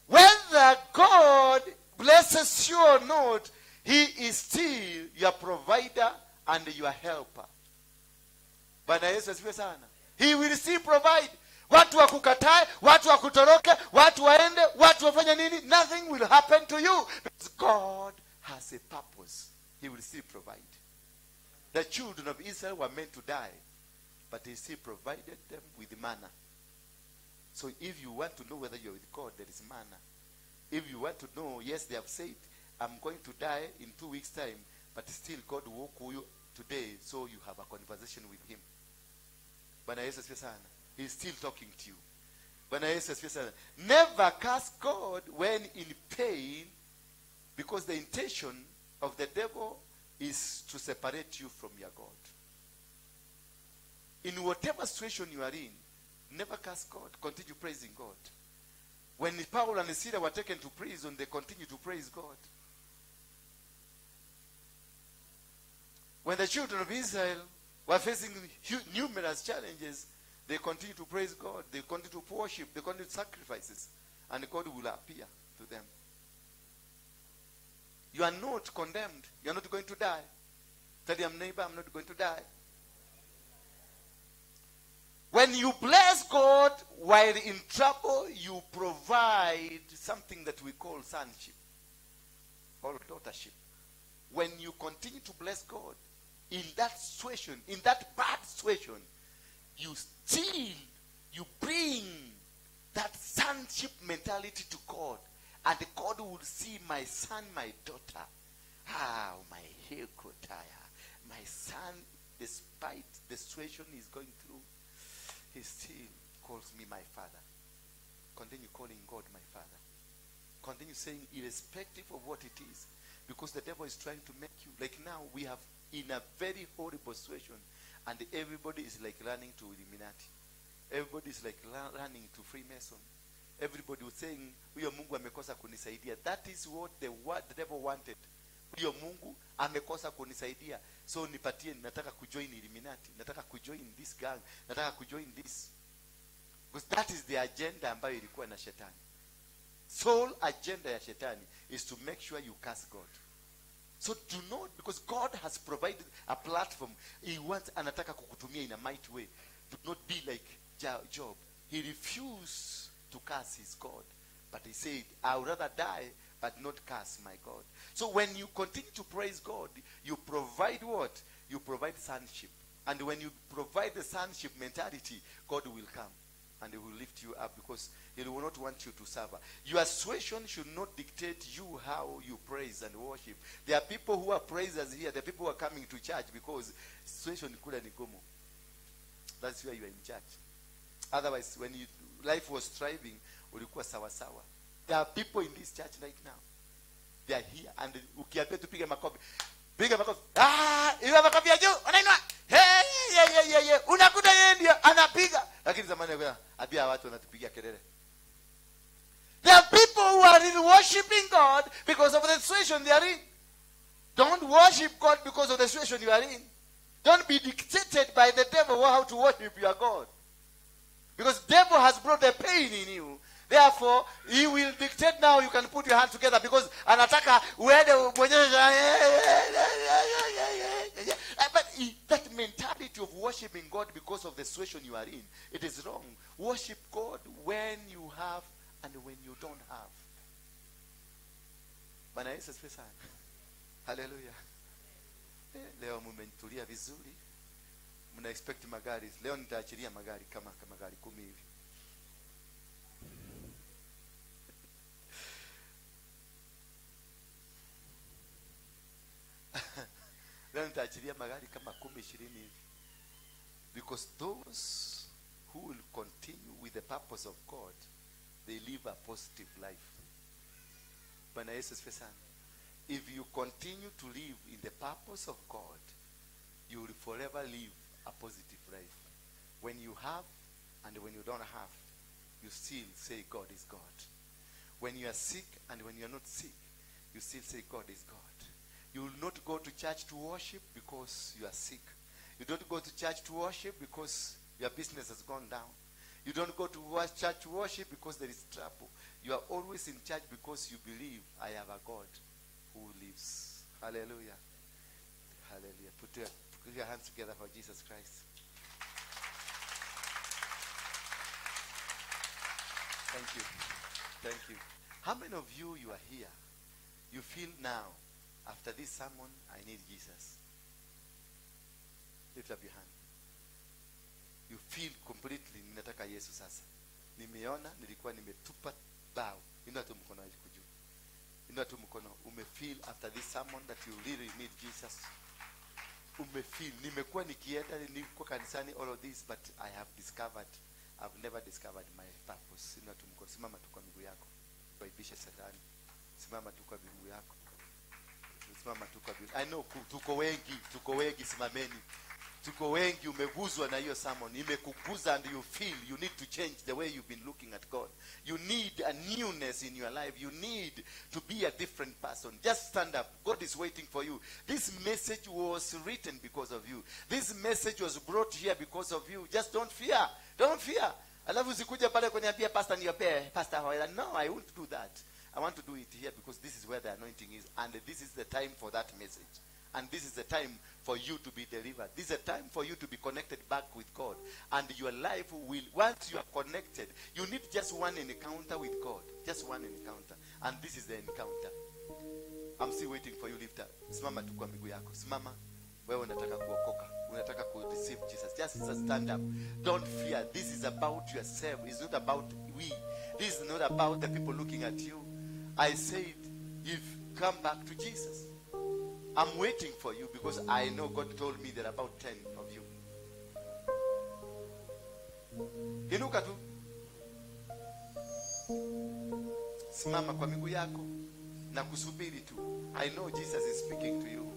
Whether God blesses you or not, he is still your provider and your helper. Bwana Yesu asifiwe sana. He will still provide. Watu wakukatae, watu wakutoroke, watu waende, watu wafanye nini, nothing will happen to you because God has a purpose. He will still provide. The children of Israel were meant to die, but he still provided them with manna. So if you want to know whether you're with God, there is manna. If you want to know, yes, they have said, I'm going to die in 2 weeks' time, but still God woke you today, so you have a conversation with him. Bwana Yesu asifiwe sana. He's still talking to you. Bwana Yesu asifiwe sana. Never curse God when in pain, because the intention of the devil is to separate you from your God. In whatever situation you are in, never curse God. Continue praising God. When Paul and Sila were taken to prison, they continued to praise God. When the children of Israel were facing numerous challenges, they continued to praise God. They continued to worship. They continued to sacrifices. And God will appear to them. You are not condemned. You are not going to die. Tell your neighbor, I'm not going to die. When you bless God while in trouble, you provide something that we call sonship or daughtership. When you continue to bless God in that situation, in that bad situation, you bring that sonship mentality to God. And God will see my son, my daughter. My Hekotaya. My son, despite the situation he's going through, he still calls me my father. Continue calling God my father. Continue saying, irrespective of what it is, because the devil is trying to make you. Like now, we have in a very horrible situation, and everybody is like running to Illuminati. Everybody is like running to Freemason. Everybody was saying, "Huyo Mungu amekosa kunisaidia." That is what the devil wanted. Huyo Mungu amekosa kunisaidia, so nipatie, nataka kujoin Illuminati, nataka kujoin this gang, nataka kujoin this, because that is the agenda ambayo ilikuwa na shetani. Sole agenda ya shetani is to make sure you curse God. So do not, because God has provided a platform. He wants, anataka kukutumia in a mighty way. Do not be like Job. He refused to curse his God, but he said, "I would rather die but not curse my God." So when you continue to praise God, you provide what? You provide sonship. And when you provide the sonship mentality, God will come and he will lift you up, because he will not want you to suffer. Your situation should not dictate you how you praise and worship. There are people who are praisers here. There are people who are coming to church because situation kule ni gumu. That's why you are in church. Otherwise, when life was thriving, ulikuwa sawa sawa. There are people in this church right now. They are here, and ukiambia tupige makofi, piga makofi. Ah, ile makofi ya juu, unainua. Hey, yeah, yeah, yeah, yeah. Unakuta yeye ndio anapiga. Lakini zamani alikuwa abia watu wanatupigia kelele. There are people who are really worshiping God because of the situation they are in. Don't worship God because of the situation you are in. Don't be dictated by the devil how to worship your God. Because devil has brought the pain in you. Therefore, he will dictate now you can put your hands together, because anataka uende ubonyeze. But that mentality of worshiping God because of the situation you are in, it is wrong. Worship God when you have and when you don't have. Bwana Yesu asifiwe sana. Hallelujah. Leo mmenitulia vizuri. Mna expect magari. Leo nitaachilia magari kama gari 10 hivi. Leo nitaachilia magari kama 10, 20 hivi. Because those who will continue with the purpose of God, they live a positive life. Bwana Yesu asifiwe sana. If you continue to live in the purpose of God, you will forever live a positive life. When you have and when you don't have, you still say God is God. When you are sick and when you are not sick, you still say God is God. You will not go to church to worship because you are sick. You don't go to church to worship because your business has gone down. You don't go to church to worship because there is trouble. You are always in church because you believe I have a God who lives. Hallelujah. Hallelujah. Put your hands together for Jesus Christ. Thank you. Thank you. How many of you are here? You feel now, after this sermon, I need Jesus. Lift up your hand. You feel completely, ninataka Yesu sasa. Nimeona, nilikuwa nimetupa bao. Inua tu mkono wako juu. Inua tu mkono. Umefeel after this sermon that you really need Jesus. Umefeel. Nimekuwa nikienda, nilikuwa kanisani, all of this, but I have discovered, I've never discovered my purpose. Inua tu mkono. Simama tu kwa miguu yako. Waibishe shetani. Simama tu kwa miguu yako. Simama tu kwa miguu. I know tuko wengi, tuko wengi, simameni. Tuko wengi, umeguzwa na hiyo sermon, imekuguza and you feel you need to change the way you've been looking at God. You need a newness in your life. You need to be a different person. Just stand up. God is waiting for you. This message was written because of you. This message was brought here because of you. Just don't fear. Don't fear. Alafu usikuja pale kuniambia pastor niopee, pastor Hoila. No, I won't do that. I want to do it here because this is where the anointing is, and this is the time for that message. And this is the time for you to be delivered. This is a time for you to be connected back with God. And your life will, once you are connected, you need just one encounter with God. Just one encounter. And this is the encounter. I'm still waiting for you, lift up. Simama tu kwa miguu yako. Simama. Wewe unataka kuokoka. Unataka ku receive Jesus. Just stand up. Don't fear. This is about yourself. It's not about we. This is not about the people looking at you. I said, if come back to Jesus. I'm waiting for you because I know God told me there are about 10 of you. Inuka tu. Simama kwa miguu yako na kusubiri tu. I know Jesus is speaking to you.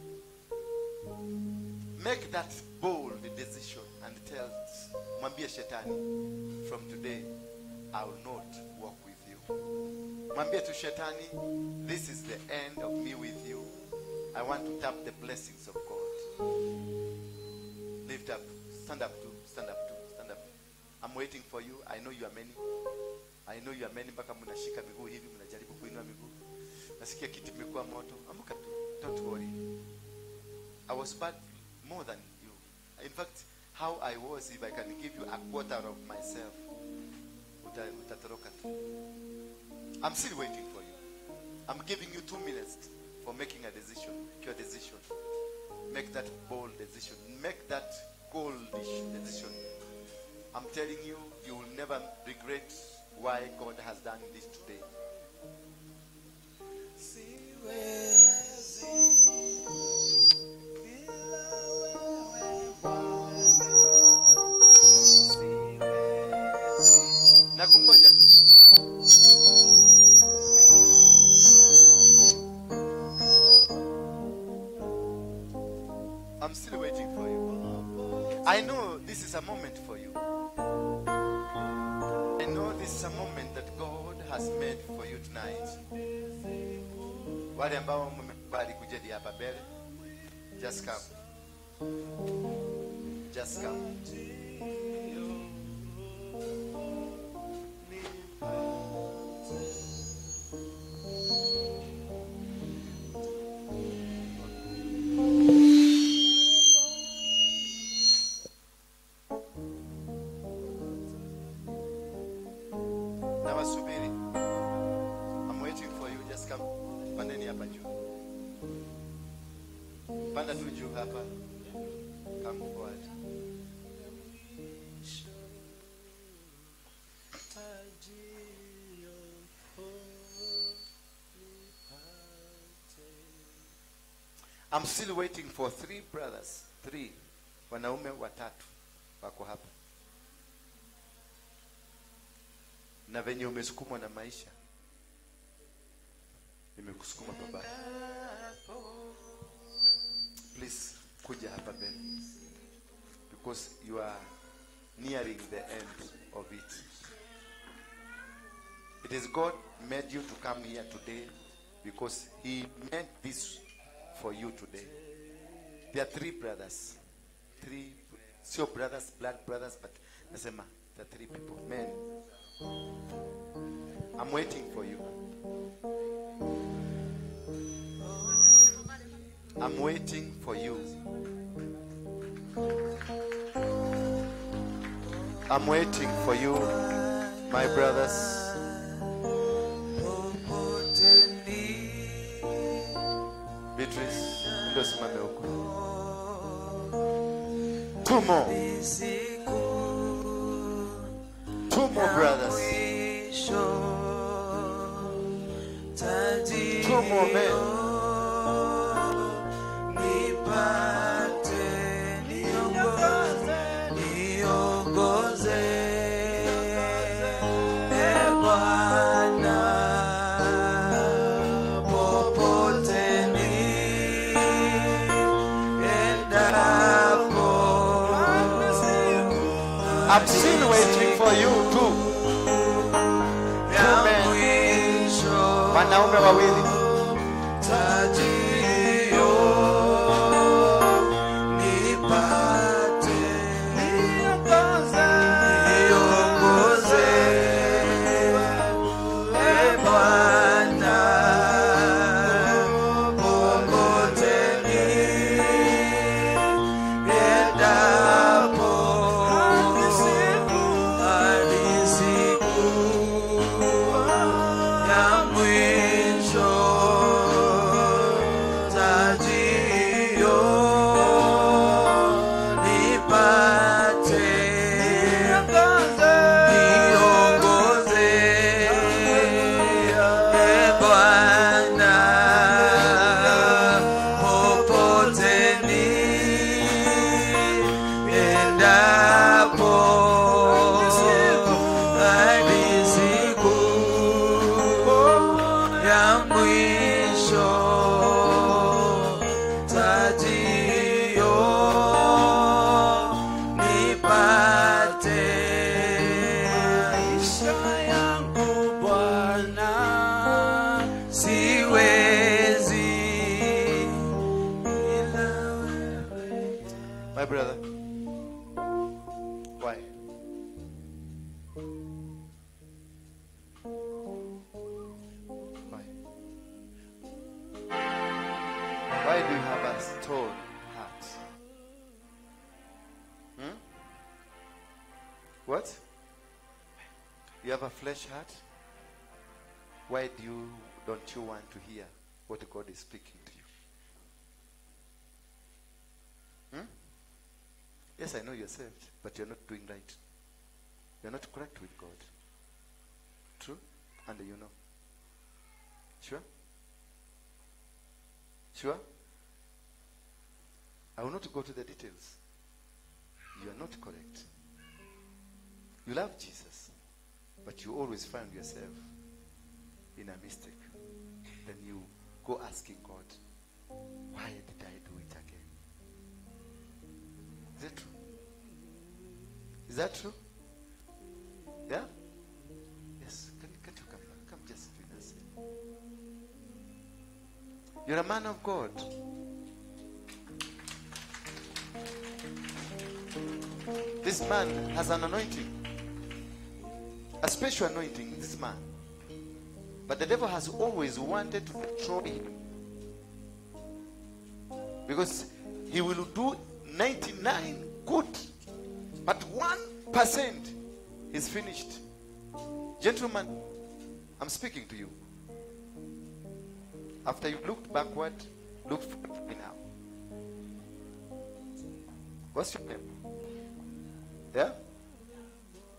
Make that bold decision and tell, mwambie shetani, from today I will not walk with you. Mwambie tu shetani, this is the end of me with you. I want to tap the blessings of God. Lift up, stand up too, stand up too, stand up. I'm waiting for you. I know you are many. I know you are many. Mpaka mnashika miguu hivi, mnajaribu kuinua miguu. Nasikia kiti kimekuwa moto. Amka tu. Don't worry. I was bad more than you. In fact, how I was, if I can give you a quarter of myself, utatoroka tu. I'm still waiting for you. I'm giving you 2 minutes for making a decision. Your decision. Make that bold decision. Make that goldish decision. I'm telling you, you will never regret why God has done this today. Siwezi bila wewe Bwana. Siwezi. Nakungoja tu. I'm still waiting for you. I know this is a moment for you. I know this is a moment that God has made for you tonight. Wale ambao mmekubali kuja hapa mbele, just come. Just come. Nawasubiri. I'm waiting for you. Just come. Pandeni hapa juu. Panda tu juu hapa. Come forward. Tajio nipate. I'm still waiting for 3 brothers. 3. Wanaume watatu wako hapa. Na venye umesukumwa na maisha, nimekusukuma baba. Please kuja hapa mbele, because you are nearing the end of it. It is God made you to come here today because he meant this for you today. There are 3 brothers. 3, sio brothers, blood brothers, but nasema there are 3 people, men. I'm waiting for you. I'm waiting for you. I'm waiting for you, my brothers. Beatrice, ndio simame huko. 2 more. 2 more brothers. 2 more men. I'm still waiting for you too. 2 men. Wanaume wawili. Mwisho tajio. My brother. Why? Why? Why do you have a stone heart? Hmm? What? You have a flesh heart? Why don't you want to hear what God is speaking to you? Hmm? Yes, I know you're saved, but you're not doing right. You're not correct with God. True? And you know. Sure? Sure? I will not go to the details. You are not correct. You love Jesus, but you always find yourself in a mistake. Then you go asking God, why did I do it again? Is it true? Is that true? Yeah? Yes. Can't you come back? Come just with us. You're a man of God. This man has an anointing. A special anointing, this man. But the devil has always wanted to destroy him. Because he will do 99 good, but 1% is finished. Gentlemen, I'm speaking to you. After you looked backward, look forward now. What's your name? Yeah?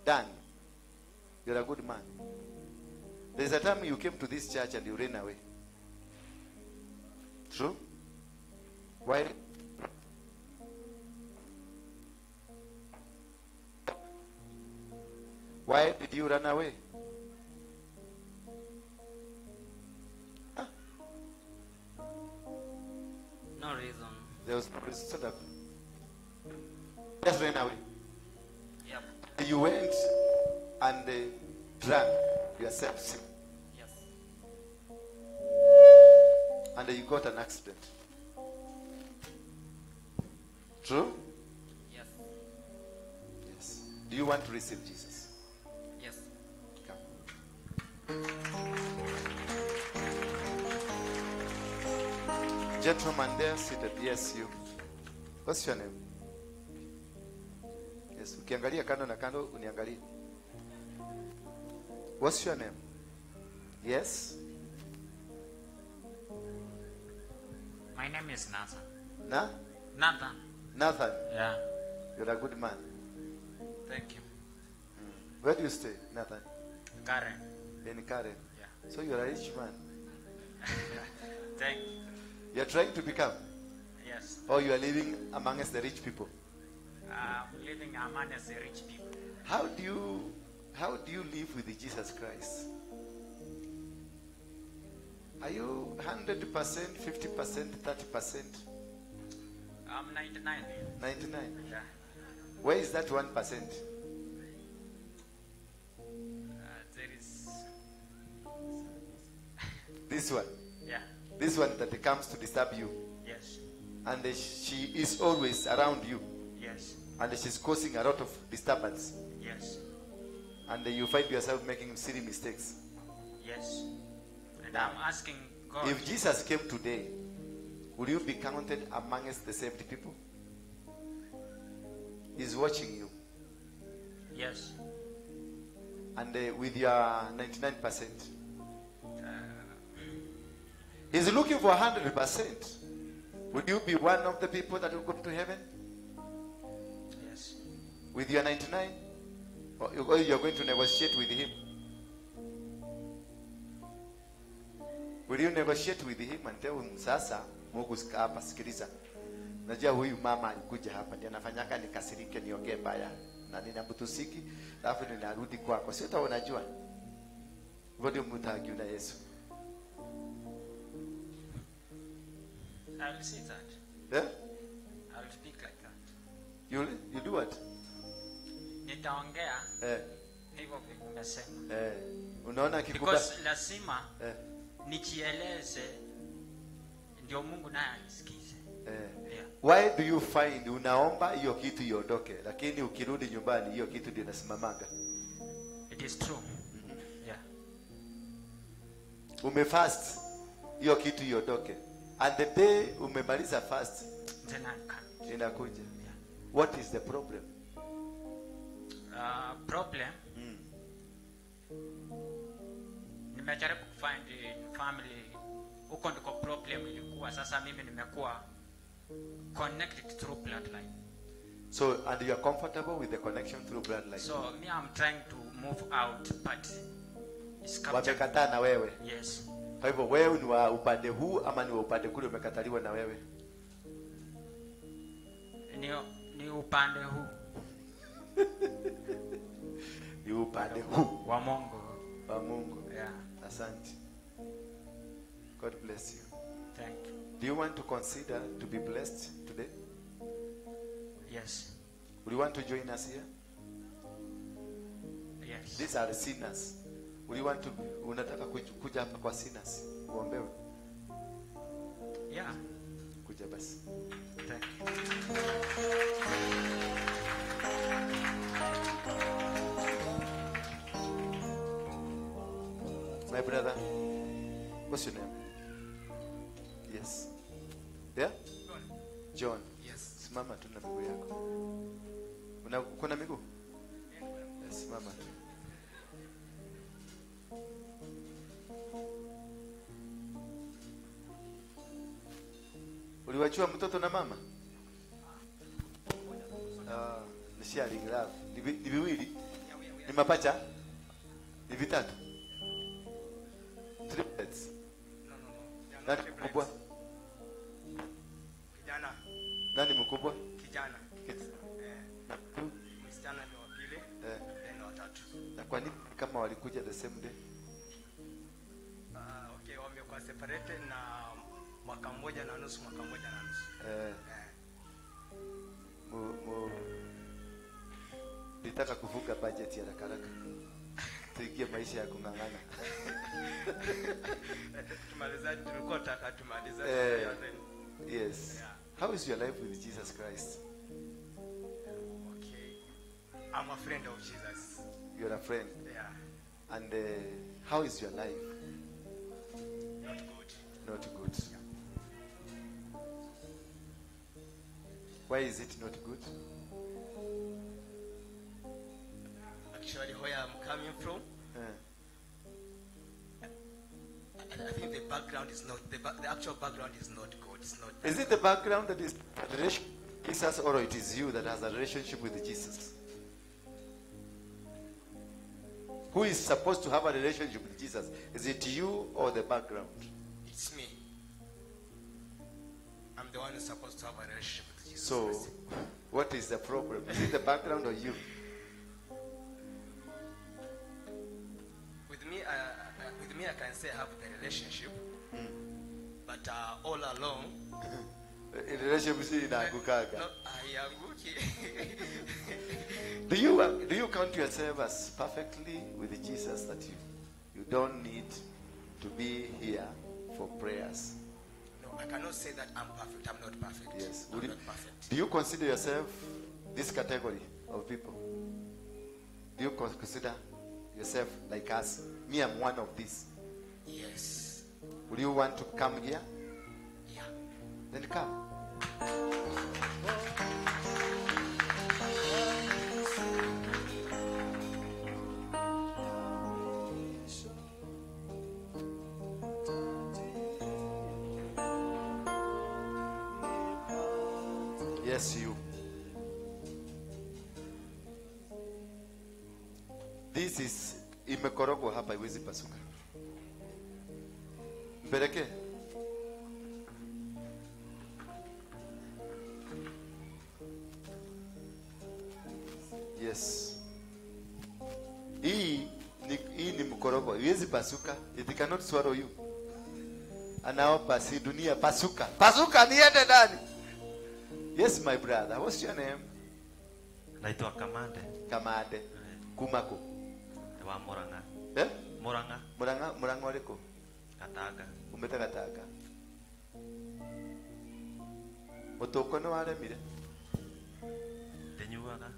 Dan. You're a good man. There's a time you came to this church and you ran away. True? Why? Why did you run away? Huh? No reason. There was no reason. Stand up. Just ran away. Yep. You went and drank yourself sick. Yes. And you got an accident. True? Yes. Yes. Do you want to receive Jesus? Yes. Come. Gentleman there seated. Yes, you. What's your name? Yes. Ukiangalia kando na kando, uniangalie. What's your name? Yes? My name is Nathan. Na? Nathan. Nathan? Yeah. You're a good man. Thank you. Where do you stay, Nathan? Karen. In Karen. Yeah. So you're a rich man. Thank you. You're trying to become? Yes. Or you are living amongst the rich people? I'm living amongst the rich people. How do you live with Jesus Christ? Are you 100%, 50%, 30%? I'm 99. 99? Yeah. Where is that 1%? There is... This one? Yeah. This one that comes to disturb you? Yes. And she is always around you? Yes. And she's causing a lot of disturbance? Yes. And you find yourself making silly mistakes. Yes. And now, I'm asking God. If Jesus came today, will you be counted amongst the saved people? He's watching you. Yes. And with your 99%. He's looking for 100%. Would you be one of the people that will go to heaven? Yes. With your 99? Or you're going to negotiate with him? Will you negotiate with him and tell him, sasa, Mungu hapa sikiliza. Najua huyu mama alikuja hapa ndiye anafanyaka nikasirike niongee mbaya na ninamtusiki alafu ninarudi kwako. Sio hata unajua. Hivyo ndio mtagiuna Yesu. I'll see that. Yeah? I'll speak like that. You do what? Nitaongea. Hivyo vile umesema. Unaona kikuba. Because lazima nijieleze ndio Mungu naye anisikize. Yeah. Why do you find unaomba hiyo kitu iondoke, lakini ukirudi nyumbani hiyo kitu ndio inasimamanga? It is true. Yeah. Umefast hiyo kitu iondoke, and the day umemaliza fast Then I can. inakuja. Yeah. What is the problem? Problem. Nimejaribu kufind in family, huko ndiko problem ilikuwa. Sasa mimi nimekuwa connected through bloodline. So, and you are comfortable with the connection through bloodline? So me, I'm trying to move out, but it's captured. Wamekataa na wewe. Yes. Kwa hivyo wewe ni wa upande huu ama ni wa upande kule umekataliwa na wewe? Ni upande huu. Ni upande huu wa Mungu. Wa Mungu. Yeah. Asante. God bless you. Thank you. Do you want to consider to be blessed today? Yes. Would you want to join us here? Yes. These are sinners. Would you want to, unataka kuja hapa kwa sinners? Uombewe? Yeah. Kuja basi. Thank you. My brother, what's your name? Yes. Yeah? John. John. Yes. Simama tu na miguu yako. Kuna miguu? Yes, simama tu. Uliwachiwa mtoto na mama? Ni sharing love. Ni viwili? Ni mapacha? Ni vitatu? Triplets. No, no, no. Nani mkubwa? Kijana. Nani mkubwa? Kijana. Msichana ni wa pili. Then wa tatu. Na kwa nini kama walikuja the same day? Okay, wamekuwa separated na mwaka mmoja na nusu, mwaka mmoja na nusu. Nitaka kuvuka budget ya haraka haraka. Tuingie maisha ya kung'ang'ana. Tumaliza, tulikuwa tunataka tumalize. Yes. Yeah. How is your life with Jesus Christ? Okay. I'm a friend of Jesus. You're a friend? Yeah. And how is your life? Not good. Not good. Yeah. Why is it not good? Actually, where I'm coming from, I think the background is not, the actual background is not good. It's not. Is it the background that is the relationship with Jesus, or it is you that has a relationship with Jesus? Who is supposed to have a relationship with Jesus? Is it you or the background? It's me. I'm the one who's supposed to have a relationship with Jesus. So, Christ. what is the problem? Is it the background or you? With me, I can say I have the relationship, but all along. Relationship si inaangukaga. No, haianguki. Do you count yourself as perfectly with Jesus that you don't need to be here for prayers? No, I cannot say that I'm perfect. I'm not perfect. Yes. I'm not perfect. Do you consider yourself this category of people? Do you consider yourself like us? Me, I'm one of these. Yes. Would you want to come here? Yeah. Then come. Yes, you. This is imekorogwa hapa, iwezi pasuka. Mpeleke. Yes. Hii ni mkorogo. Iwezi pasuka. It cannot swallow you. Anaomba si dunia pasuka. Pasuka niende ndani. Yes, my brother. What's your name? Naitwa Kamande. Kamande. Kumako. Wa Murang'a. Eh? Murang'a. Murang'a, Murang'a uliko? Gatanga. Umeta Gatanga. Mũtũko nĩ waremire? Ndinyuaga.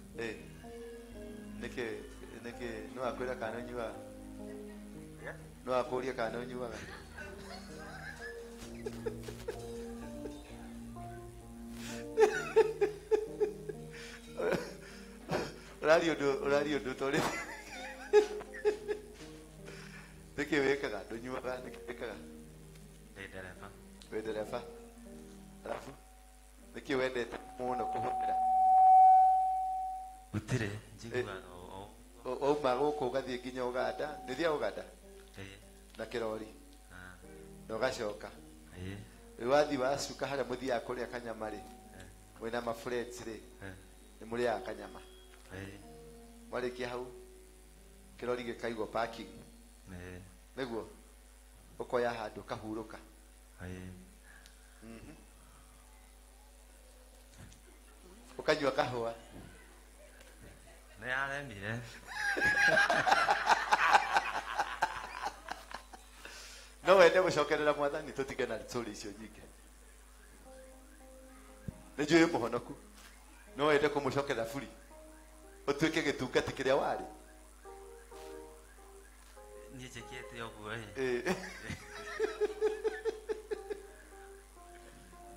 Nĩkĩ nĩkĩ nĩ wakwĩra kana ũnyuaga? Nĩ wakũria kana ũnyuaga? Ũraria ũndũ ũtorĩ. Nĩkĩ wĩkaga? Ndũnyuaga, nĩkĩ wĩkaga? Ndĩ ndereba. Wĩ ndereba. Alafu nĩkĩ wendete mũno kũhũthĩra? Gũtirĩ, njiguaga o. Wauma gũkũ ũgathiĩ nginya Uganda. Nĩ ũthiaga Uganda? Ĩĩ. Na kĩrori. Na ũgacoka. Ĩĩ. Rĩu wathiĩ wacuka harĩa mũthiaga kũrĩa kanyama rĩ, mwĩna ma friends rĩ, nĩ mũrĩaga kanyama. Ĩĩ. Mwarĩkia hau kĩrori gĩkaigwo parking. Ĩĩ. Nĩguo ũkoya handũ ũkahurũka. Ĩĩ. Ũkanyua kahũa. Nĩ yaremire. No wende gũcokerera mwathani tũtige na story icio nyingĩ. Nĩ njũĩ mũhonoku. No wende kũmũcokerera buri. Ũtuĩke gĩtungati kĩrĩa warĩ. Niĩ njĩkĩte ũguo ĩ.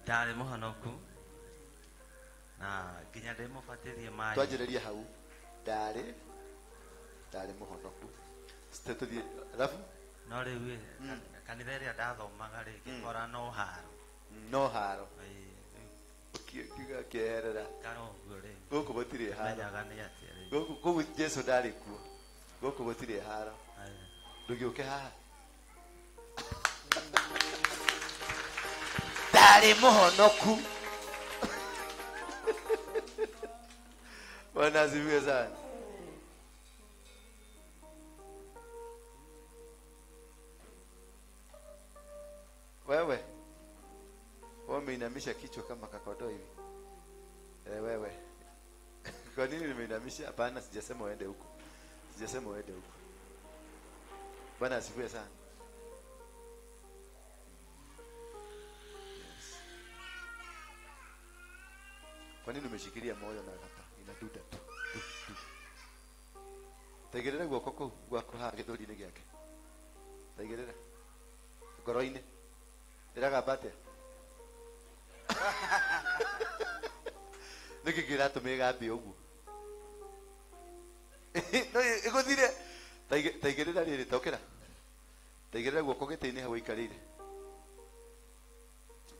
Ndarĩ mũhonoku na nginya ndĩmũbatithie maĩ. Twanjĩrĩrie hau. Ndarĩ mũhonoku. Tũthiĩ alafu no rĩu ĩ kanitha ĩrĩa ndathomaga rĩ ngĩkora no haro. No haro. Ũkiuga kĩeherera. Karo ũguo rĩ. Gũkũ gũtirĩ haro. Menyaga nĩ atĩa rĩ. Gũkũ kũu Jesũ ndarĩ kuo. Gũkũ gũtirĩ haro. Ndũgĩũke haha. Ndarĩ mũhonoku. Bwana asifiwe sana. Wewe umeinamisha kichwa kama kakodoo hivi. Wewe. Kwa nini nimeinamisha? Hapana, sijasema uende huko. Sijasema uende huko. Bwana asifiwe sana. Yes. Kwa nini umeshikilia moyo na hapa? Inaduda tu. Du, du. Taigĩrĩra guoko kũu gwaku haha gĩthũri-inĩ gĩake. Taigĩrĩra. Ngoro-inĩ. Ĩragamba atĩa? Nĩkĩ kĩratũma ĩgambe ũguo? No ĩgũthire. Taigĩrĩra rĩrĩ, tokĩra. Taigĩrĩra guoko gĩtĩ-inĩ hau ũikarĩire.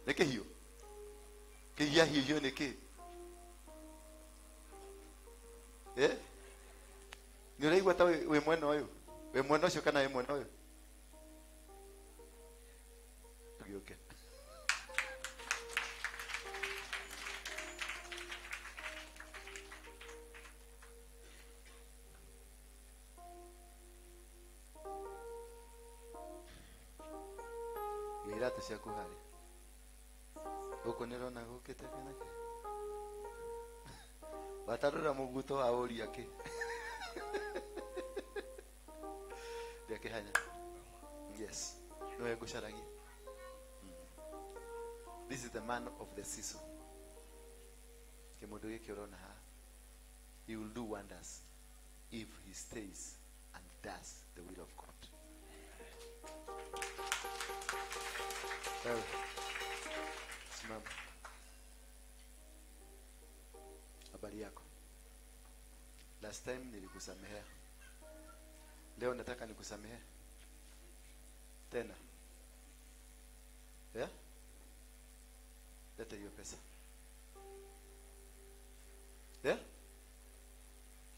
Nĩ kĩhiũ? Kĩhiahiũhio nĩ kĩ? Nĩ ũraigua ta wĩ mwena ũyũ? Wĩ mwena ũcio kana wĩ mwena ũyũ? Tũgĩũke. Iga iratũ ciaku harĩa. Gũkũ nĩ ũrona gũkĩte kĩnake. Watarũra mũguto wa ũria kĩ. Ndĩakĩhanya. Yes. Nĩwe ngũcaragia. This is the man of the season. Kĩmũndũ gĩkĩ ũrona haha. He will do wonders if he stays and does the will of God. Wewe, simama. Habari yako? Last time nilikusamehea. Leo nataka nikusamehe tena. Yeah? Leta hiyo pesa. Yeah?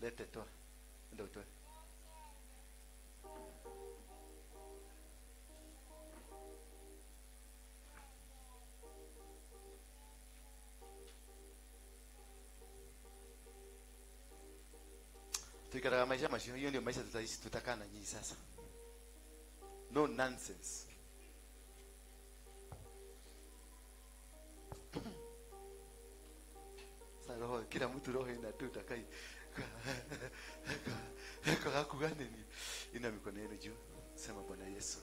Lete, toa. Ndio utoe. Tuikaraga maisha macio, hiyo ndio maisha tutaishi, tutakaa na nyinyi sasa. No nonsense. Sasa roho, kila mtu roho inatuta kai. Kwa kuga nini? Ina mikono yenu juu. Sema Bwana Yesu.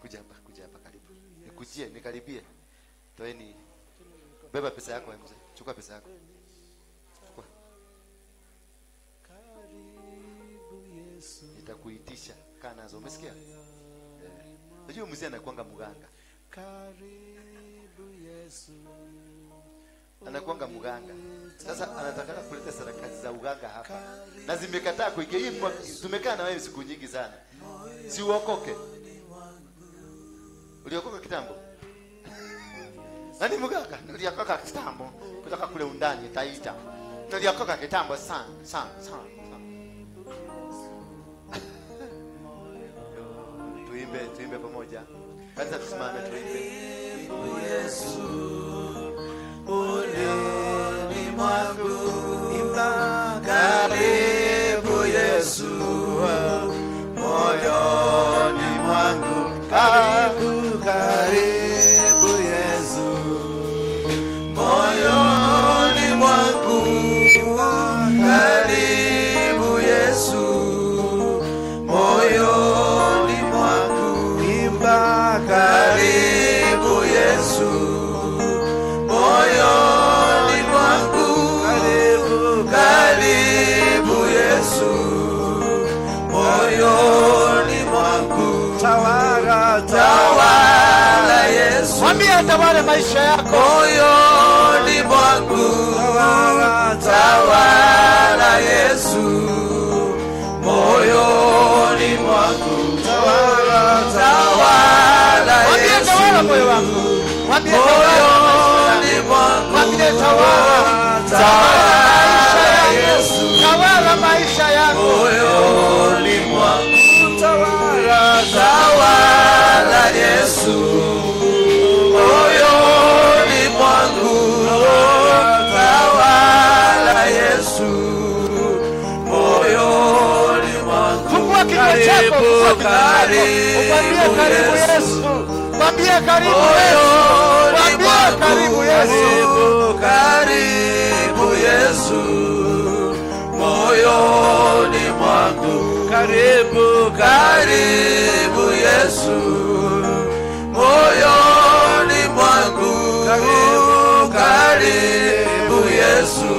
Kuja hapa karibu. Nikujie, nikaribie. Toeni. Beba pesa yako wewe mzee. Chukua pesa yako. Chukua. Nitakuitisha. Kaa nazo. Umesikia? Unajua mzee anakuanga mganga. Anakuanga mganga. Sasa anataka kuleta sarakasi za uganga hapa. Na zimekataa kuingia. Hii tumekaa na wewe siku nyingi sana. Si uokoke. Uliokoka kitambo? Nani mganga? Niliokoka kitambo kutoka kule undani Taita. Niliokoka kitambo sana sana sana. Tuimbe, tuimbe pamoja. Kanisa tusimame tuimbe. Yesu moyoni mwangu, imba karibu Yesu moyoni mwangu, karibu karibu Yesu moyoni mwangu, karibu Yesu moyoni mwangu, imba karibu Yesu moyoni mwangu, karibu karibu Yesu moyoni mwangu, tawala tawala Yesu, Mwambie atawale maisha yako. Moyoni mwangu, tawala tawala Yesu moyoni mwangu, tawala tawala Mwambie Yesu tawala moyo wangu. Mwambie tawala moyoni mwangu, Mwambie tawala. tawala Yesu Tawala maisha yangu. moyoni mwangu, tawala tawala Yesu moyoni mwangu, tawala Yesu moyoni mwangu, Fungua kinywa chako, fungua kinywa chako. Mwambie karibu Yesu. Mwambie karibu Yesu. moyoni Mwambie karibu mwangu, Yesu. karibu Yesu moyoni mwangu, karibu karibu Yesu moyoni mwangu, karibu karibu Yesu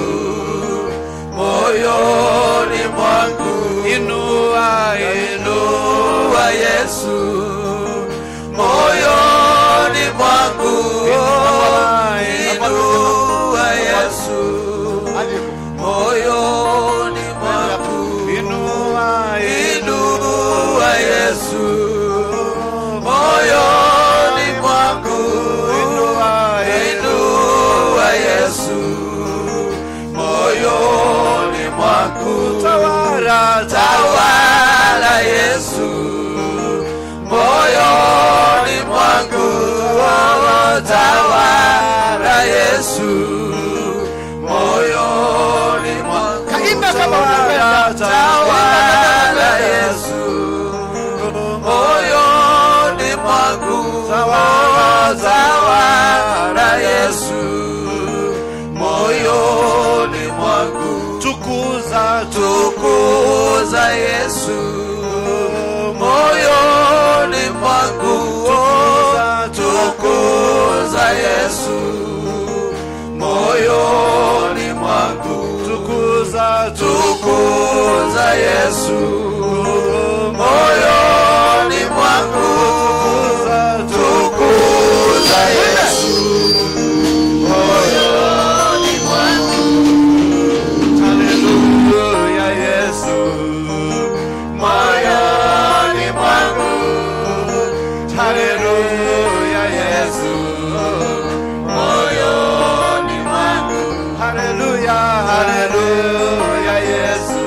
moyoni mwangu, inua inua Yesu moyoni mwangu, inua Yesu moyoni mwangu, inua inua Yesu moyoni mwangu, inua inua Yesu moyoni mwangu, tawala tawala Yesu moyoni mwangu, tawala Yesu moyoni mwangu, Kaimba kama unapenda. tawala Yesu moyoni mwangu, tawala tawala Yesu moyoni mwangu, tukuza tukuza Yesu moyoni mwangu, tukuza Yesu moyoni mwangu, tukuza tukuza Yesu moyoni mwangu, tukuza Yesu moyoni mwangu. Haleluya Yesu moyoni mwangu, haleluya Yesu moyoni mwangu, haleluya haleluya Yesu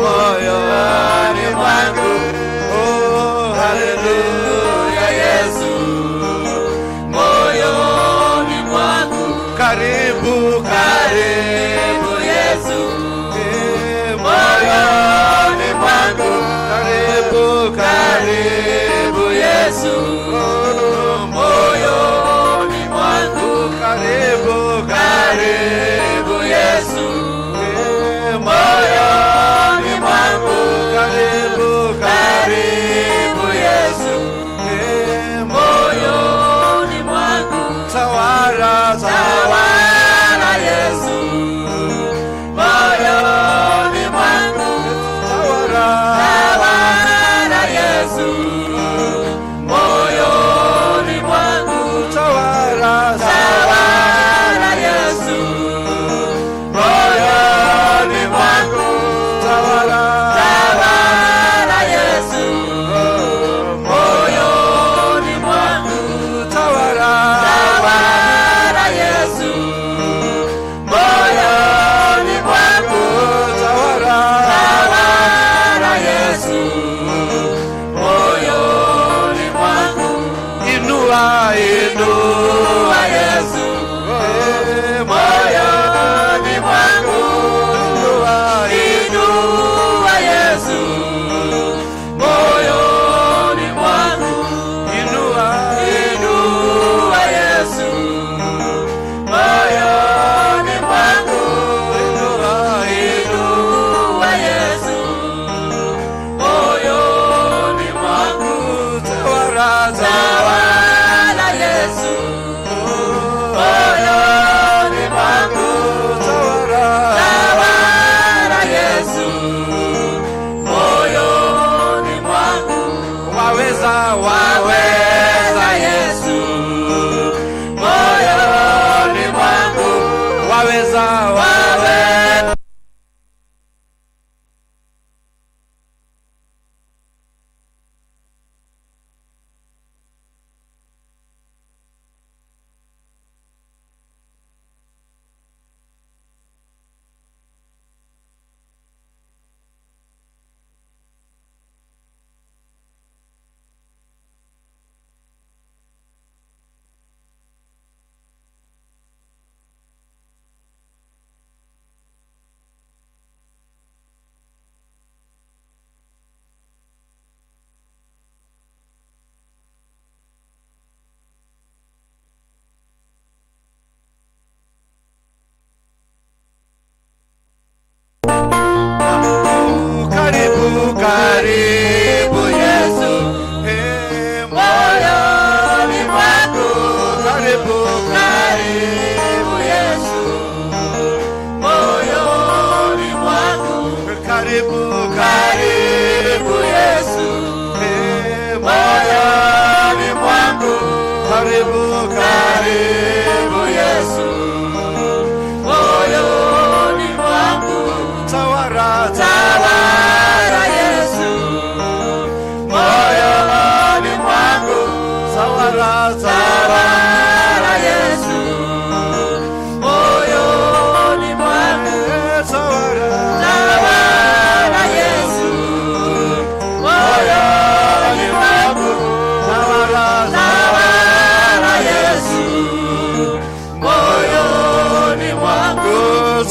moyoni mwangu, oh haleluya Yesu moyoni mwangu, karibu karibu Yesu moyoni mwangu, karibu karibu Yesu moyoni mwangu, karibu karibu Yesu moyoni mwangu, karibu karibu Yesu moyoni mwangu, tawala.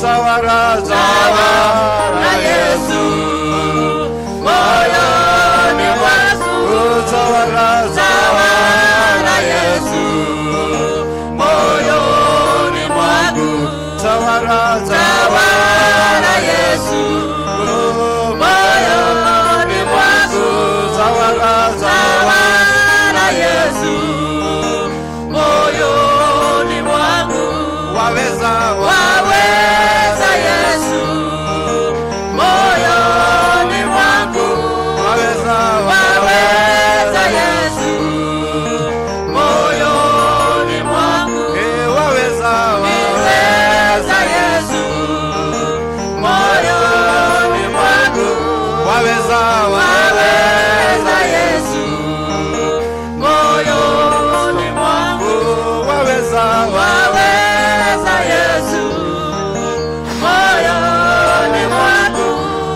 Tawala, tawala Yesu moyoni mwangu. Tawala, tawala Yesu moyoni mwangu. Tawala, tawala Yesu moyoni mwangu. Tawala, tawala Yesu moyoni mwangu. Waweza, waweza Yesu moyoni mwangu. Waweza, waweza Yesu moyoni mwangu. Waweza, waweza Yesu moyoni mwangu. Waweza, waweza Yesu moyoni mwangu. Waweza, waweza Yesu moyoni mwangu.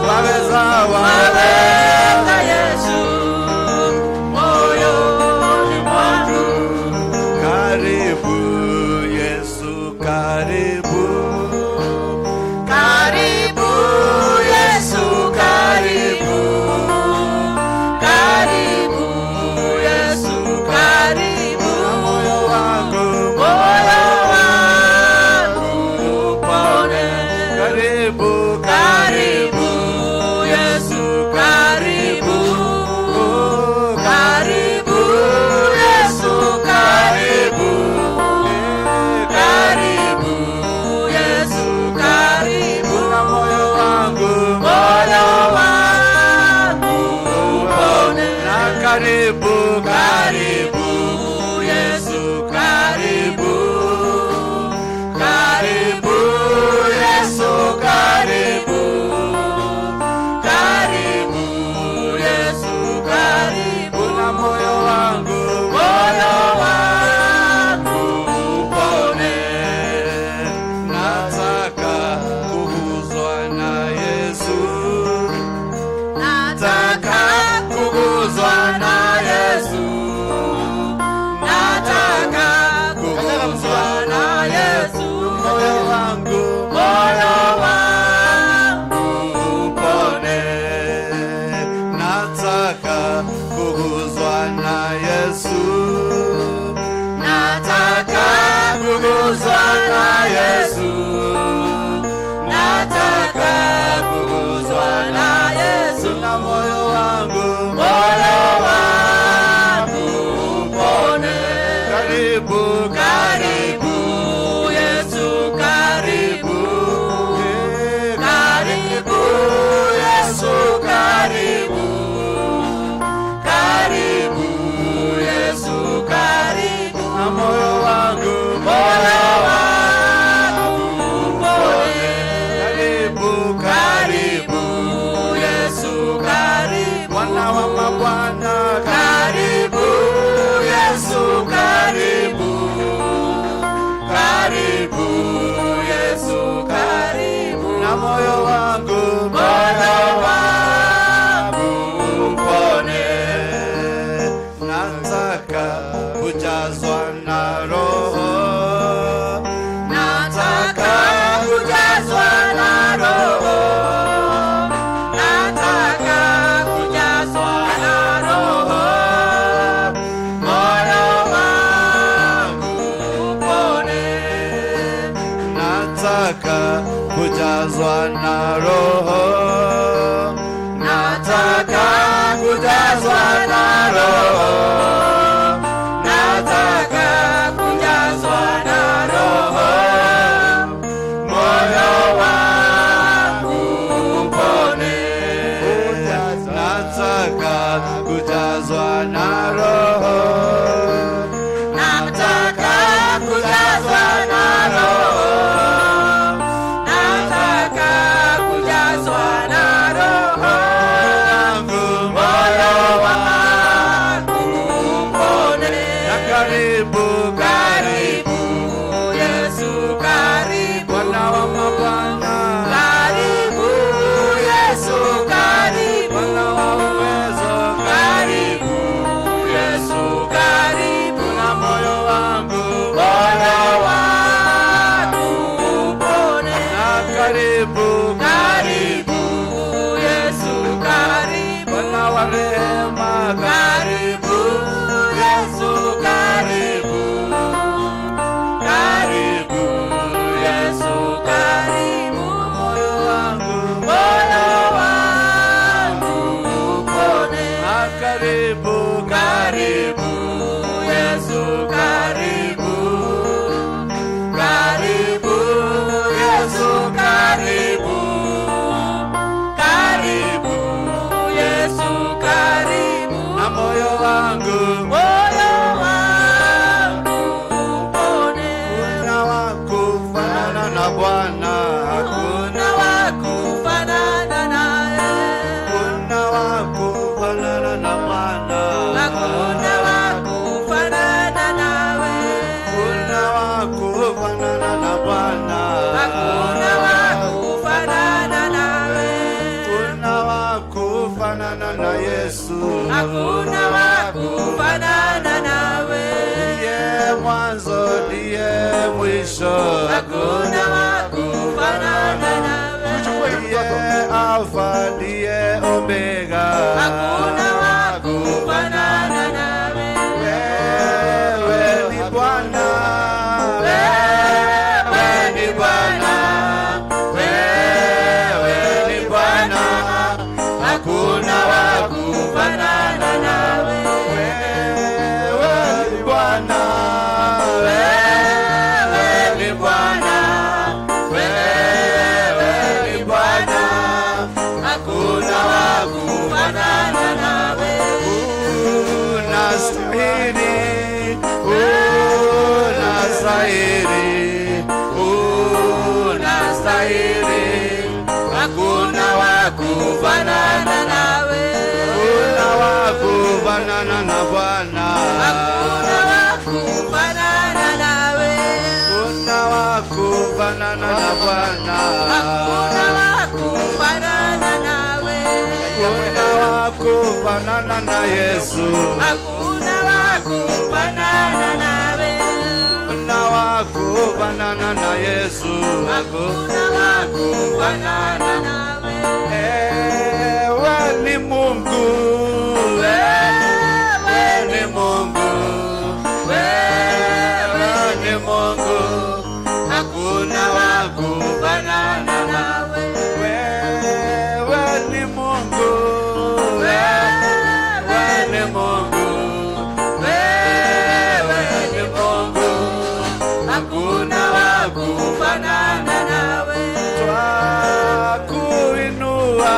Waweza, waweza Yesu moyoni mwangu. Karibu Yesu, karibu. Karibu Yesu, karibu. Karibu Yesu, karibu. Moyo wangu, moyo wangu upone. Karibu, karibu Yesu, karibu. Karibu Yesu, karibu. Karibu Yesu, karibu. Na moyo wangu, moyo wangu upone. Na karibu, karibu Yesu, karibu. Karibu Yesu, karibu. Karibu Yesu, karibu. Na moyo wangu, moyo wangu upone. Nataka kuguzwa na Yesu. Nataka kuguzwa na Yesu. Nataka kuguzwa na Yesu. Moyo wangu, moyo wangu upone. Nataka kuguzwa na Yesu. Nataka kuguzwa na Yesu. Nataka kuguzwa na Yesu. Na moyo wangu, moyo wangu upone. Karibu, karibu Yesu, karibu. Karibu Yesu, karibu. Karibu Yesu, karibu. Na moyo wangu, moyo wangu upone. Karibu, karibu Yesu, karibu. Bwana wa mabwana, karibu Yesu, karibu. Karibu Yesu, karibu. Na moyo wangu, moyo wangu upone. Nataka kujazwa na Roho. Nataka kujazwa na Roho. Nataka kujazwa na Roho. Moyo wangu upone. Nataka kujazwa na Roho. Nataka kujazwa na Roho. Nataka kujazwa na Roho. Moyo wangu upone. Nataka kujazwa na Roho. Nataka kujazwa na Roho. Nataka kujazwa na Roho. Moyo wangu. na Bwana. Hakuna wa kufanana naye. Hakuna wa kufanana na Bwana. Hakuna wa kufanana nawe. Hakuna wa kufanana na Bwana. Hakuna wa kufanana nawe. Hakuna wa kufanana na Yesu. Hakuna wa kufanana nawe. Ndiye mwanzo, ndiye mwisho. Hakuna wa kufanana nawe. Ndiye Alfa, ndiye Omega. Hakuna wa kufanana nawe. Wewe ni Bwana. Wewe ni Bwana. Wewe ni Bwana. Hakuna wa Kufanana nawe. Wewe ni Bwana. Wewe ni Bwana. Wewe ni Bwana. Hakuna wa kufanana nawe. Unastahili, unastahili, unastahili. Hakuna wa kufanana nawe. Hakuna wa kufanana na Bwana. Hakuna wa kufanana nawe. Hakuna wa kufanana na Bwana. Hakuna wa kufanana nawe. Hakuna wa kufanana na Yesu. Hakuna wa kufanana nawe. Hakuna wa kufanana na Yesu. Hakuna wa kufanana nawe. Ewe ni Mungu. Wewe ni Mungu. Wewe ni Mungu. Hakuna wa kufanana nawe. Wewe ni Mungu. Wewe ni Mungu. Wewe ni Mungu. Hakuna wa kufanana nawe. Twakuinua.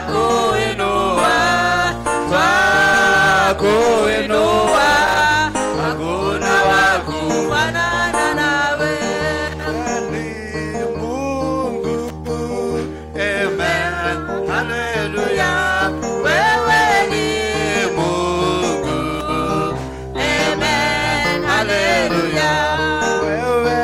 Twakuinua. Twakuinua. Hakuna wa Kufanana nawe. Ni Mungu. Amen. Hallelujah. Wewe ni Mungu. Amen. Hallelujah. Wewe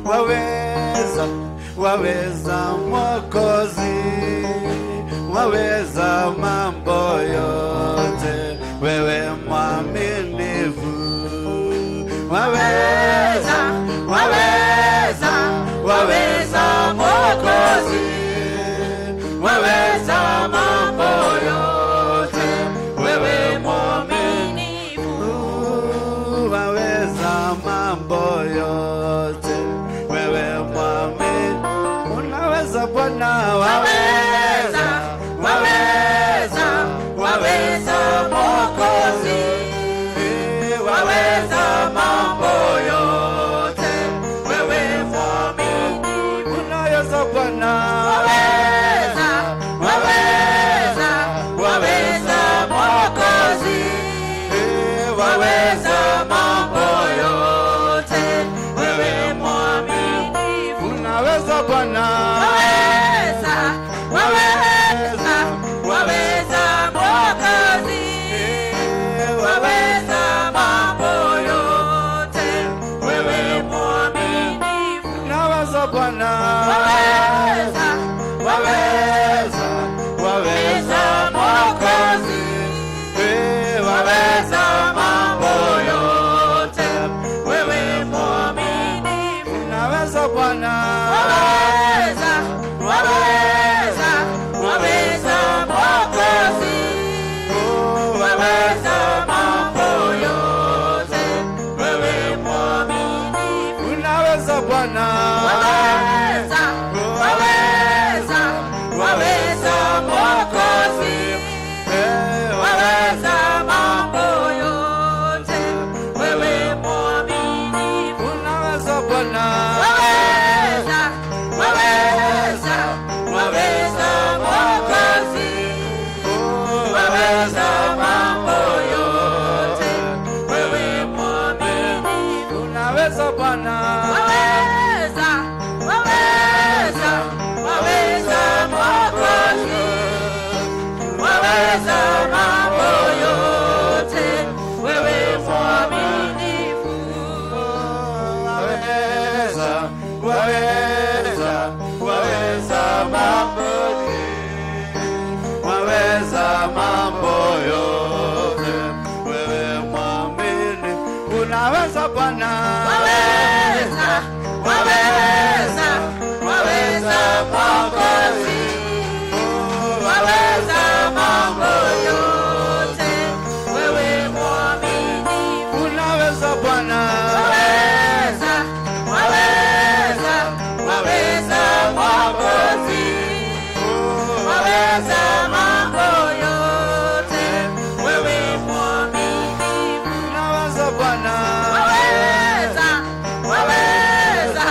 Waweza, waweza Mwokozi, waweza mambo yote, wewe mwaminifu. Waweza, waweza, waweza Mwokozi, waweza mambo yote, wewe mwaminifu. Waweza mambo yote, wewe mwaminifu. Unaweza Bwana, waweza, waweza, waweza Mwokozi, waweza mambo yote, wewe mwaminifu. Unaweza Bwana, waweza, waweza, waweza Mwokozi, waweza mambo yote, wewe mwaminifu. Unaweza Bwana, Waweza, waweza, waweza Mwokozi, waweza mambo yote, wewe mwaminifu. Unaweza Bwana, Waweza, waweza, waweza Mwokozi, waweza mambo yote, wewe mwaminifu. Unaweza Bwana, Waweza, waweza, waweza Mwokozi, waweza mambo yote, wewe mwaminifu. Unaweza Bwana, Waweza, waweza, waweza Mwokozi, waweza mambo yote, wewe mwaminifu. Unaweza Bwana, Waweza, waweza, waweza Mwokozi, waweza mambo yote, wewe mwaminifu. Unaweza Bwana, Waweza, waweza, waweza Mwokozi, waweza mambo yote, wewe mwaminifu. Waweza, waweza, waweza mambo, waweza mambo yote, wewe mwaminifu. Unaweza Bwana, Waweza, waweza, waweza Mwokozi, waweza mambo yote, wewe mwaminifu. Unaweza Bwana, Waweza, waweza, waweza Mwokozi, waweza mambo yote, wewe mwaminifu. Unaweza Bwana, Waweza, waweza,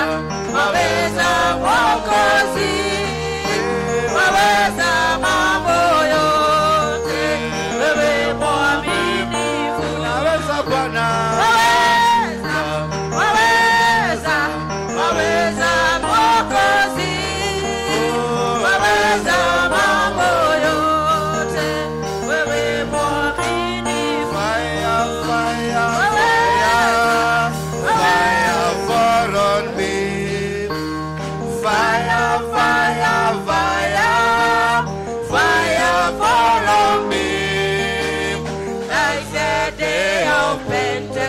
waweza Mwokozi, waweza mambo yote, wewe mwaminifu. Unaweza Bwana, Waweza, waweza, waweza Mwokozi, waweza mambo yote, wewe mwaminifu. Fire, fire, fire, fire fall on me. Fire, fire, fire, fire fall on me. Like the day of Pentecost.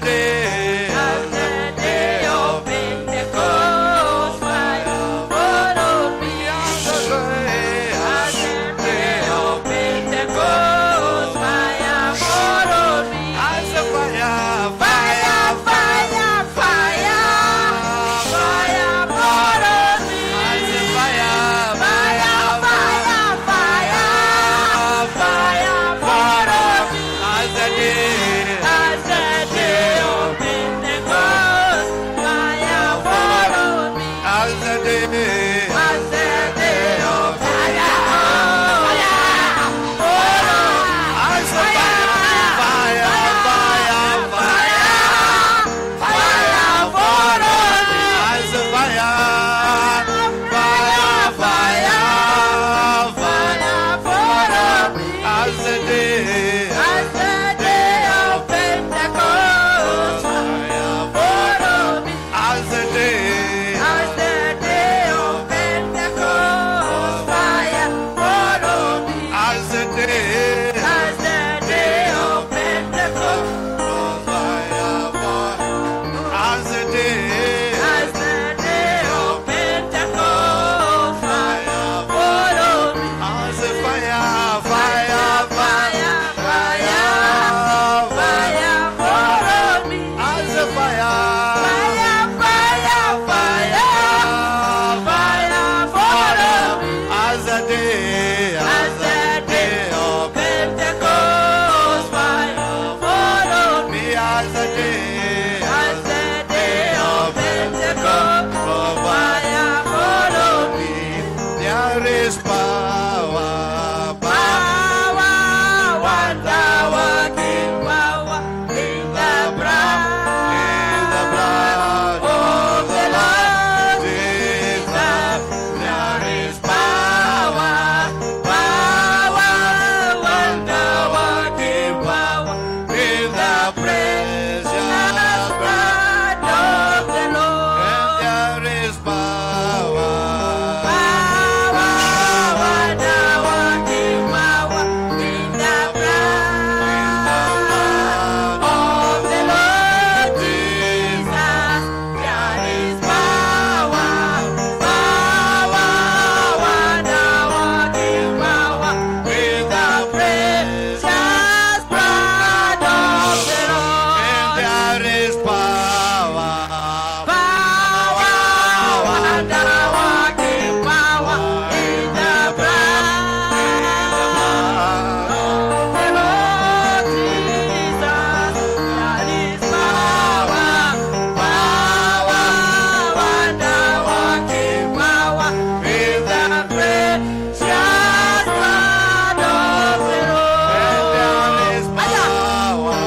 day, As the day of Pentecost, fire follow me. As the day of Pentecost, fire follow me. As the fire, Fire, fire, fire, fire follow me. As the fire, Fire, fire, fire, fire follow me. As the day, As the day of Pentecost, fire follow me. As the day, As the day of Pentecost, fire follow me. As the fire, fire, fire, Fire follow me. As the fire, fire, fire, fire, Fire follow me. As the day, As the day of Pentecost, fire follow me. As the day, As the day of Pentecost, fire follow me. As the day, As the day of Pentecost, fire, fire, as the day, as the day of Pentecost, fire follow me. As the fire, fire, fire, Fire, fire, fire follow me. As the fire, Fire, fire, fire, fire follow me. As the day, As the day of Pentecost, fire follow me. me, as the day, As the day of Pentecost, fire follow me. There is power, Power, wonder working power in the blood in the blood of the Lord Jesus. There is power, power, wonder working power In the precious blood of the Lord. There is power, Power, wonder working power in the blood of the Lord Jesus. There is power, power, wonder working power in the precious blood of the Lord. There is power, Power, wonder working power in the blood of the Lord Jesus. There is power, power, wonder working power in the precious blood of the Lord. There is power,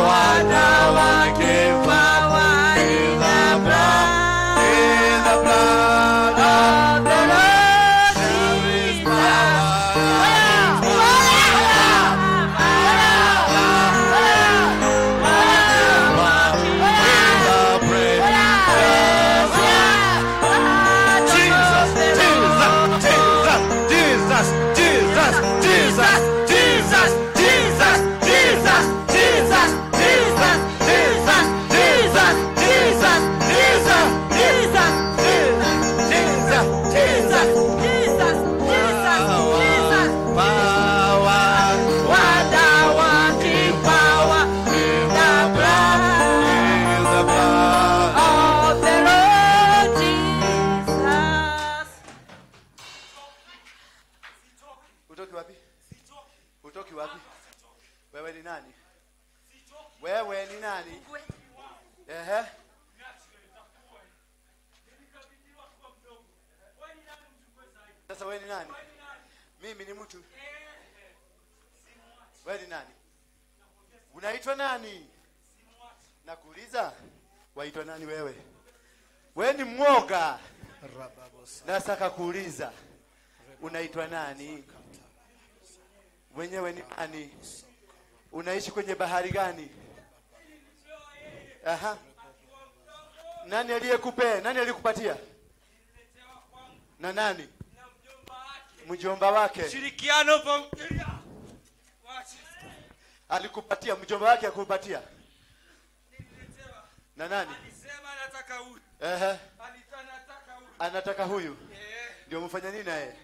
Wonder working power in the blood in the blood of the Lord There is Jesus. power. Jesus, Jesus, Jesus, Jesus, Jesus, Jesus, Jesus, Jesus, Jesus, Jesus, Jesus, Jesus, Jesus, Jesus, Jesus, Jesus, Jesus, Jesus, Jesus, Jesus. Power, Wonder working power in the blood in the blood. of the Lord Jesus. Utoki wapi? Utoki wapi? Wewe ni nani? Wewe ni nani? Ehe. Sasa wewe ni nani? Mimi ni mtu. Wewe ni nani? Unaitwa nani? Nakuuliza, waitwa nani wewe? Wewe ni mwoga. Nataka kuuliza, unaitwa nani? Wenyewe ni nani? Unaishi kwenye bahari gani? Aha. Nani aliyekupe? Nani aliyekupatia? Na nani? Mjomba wake. Shirikiano pamoja. Alikupatia mjomba wake akupatia? Nililetewa. Na nani? Alisema anataka huyu. Ehe. Anataka huyu. Anataka huyu. Eh. Ndio mfanya nini naye?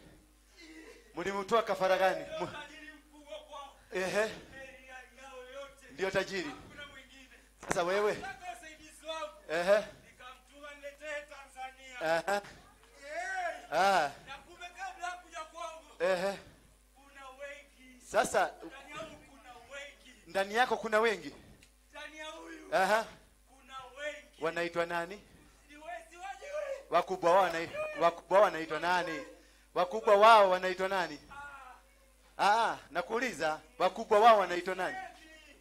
Mlimtoa kafara gani? Tajiri mkubwa kwao. Ehe. Yao yote. Ndio tajiri. Hakuna mwingine. Sasa wewe? Nataka usaidizi wangu. Ehe. Nikamtuma niletee Tanzania. Ehe. Eh. Ah. Na kumbe kabla hakuja kwangu. Ehe. Kuna wengi. Sasa ndani yangu kuna wengi. Ndani yako kuna wengi? Ndani ya huyu. Aha. Kuna wengi. Wanaitwa nani? Siwajui. Wakubwa wao wakubwa wanaitwa nani? Wakubwa wao wanaitwa nani? Ah, nakuuliza, wakubwa wao wanaitwa nani?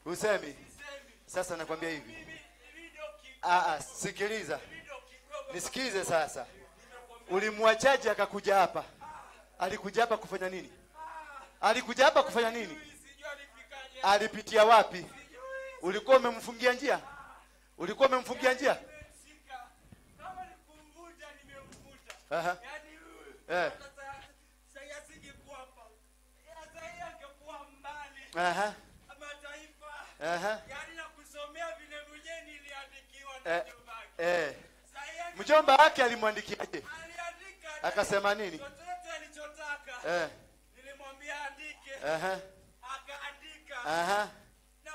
Usemi. Sasa nakwambia hivi. Sikiliza. Nisikize sasa. Ulimwachaje akakuja hapa? Alikuja hapa kufanya nini? Alikuja hapa kufanya nini? Alipitia wapi? Ulikuwa umemfungia njia? Ulikuwa umemfungia njia? Aha. Eh. Aha. Aha. Yaani nakusomea vile mwenyewe niliandikiwa na mjomba wake. Mjomba wake alimwandikiaje? Aliandika. Akasema nini? Chochote alichotaka. Nilimwambia andike. Aha. Akaandika. Aha. Na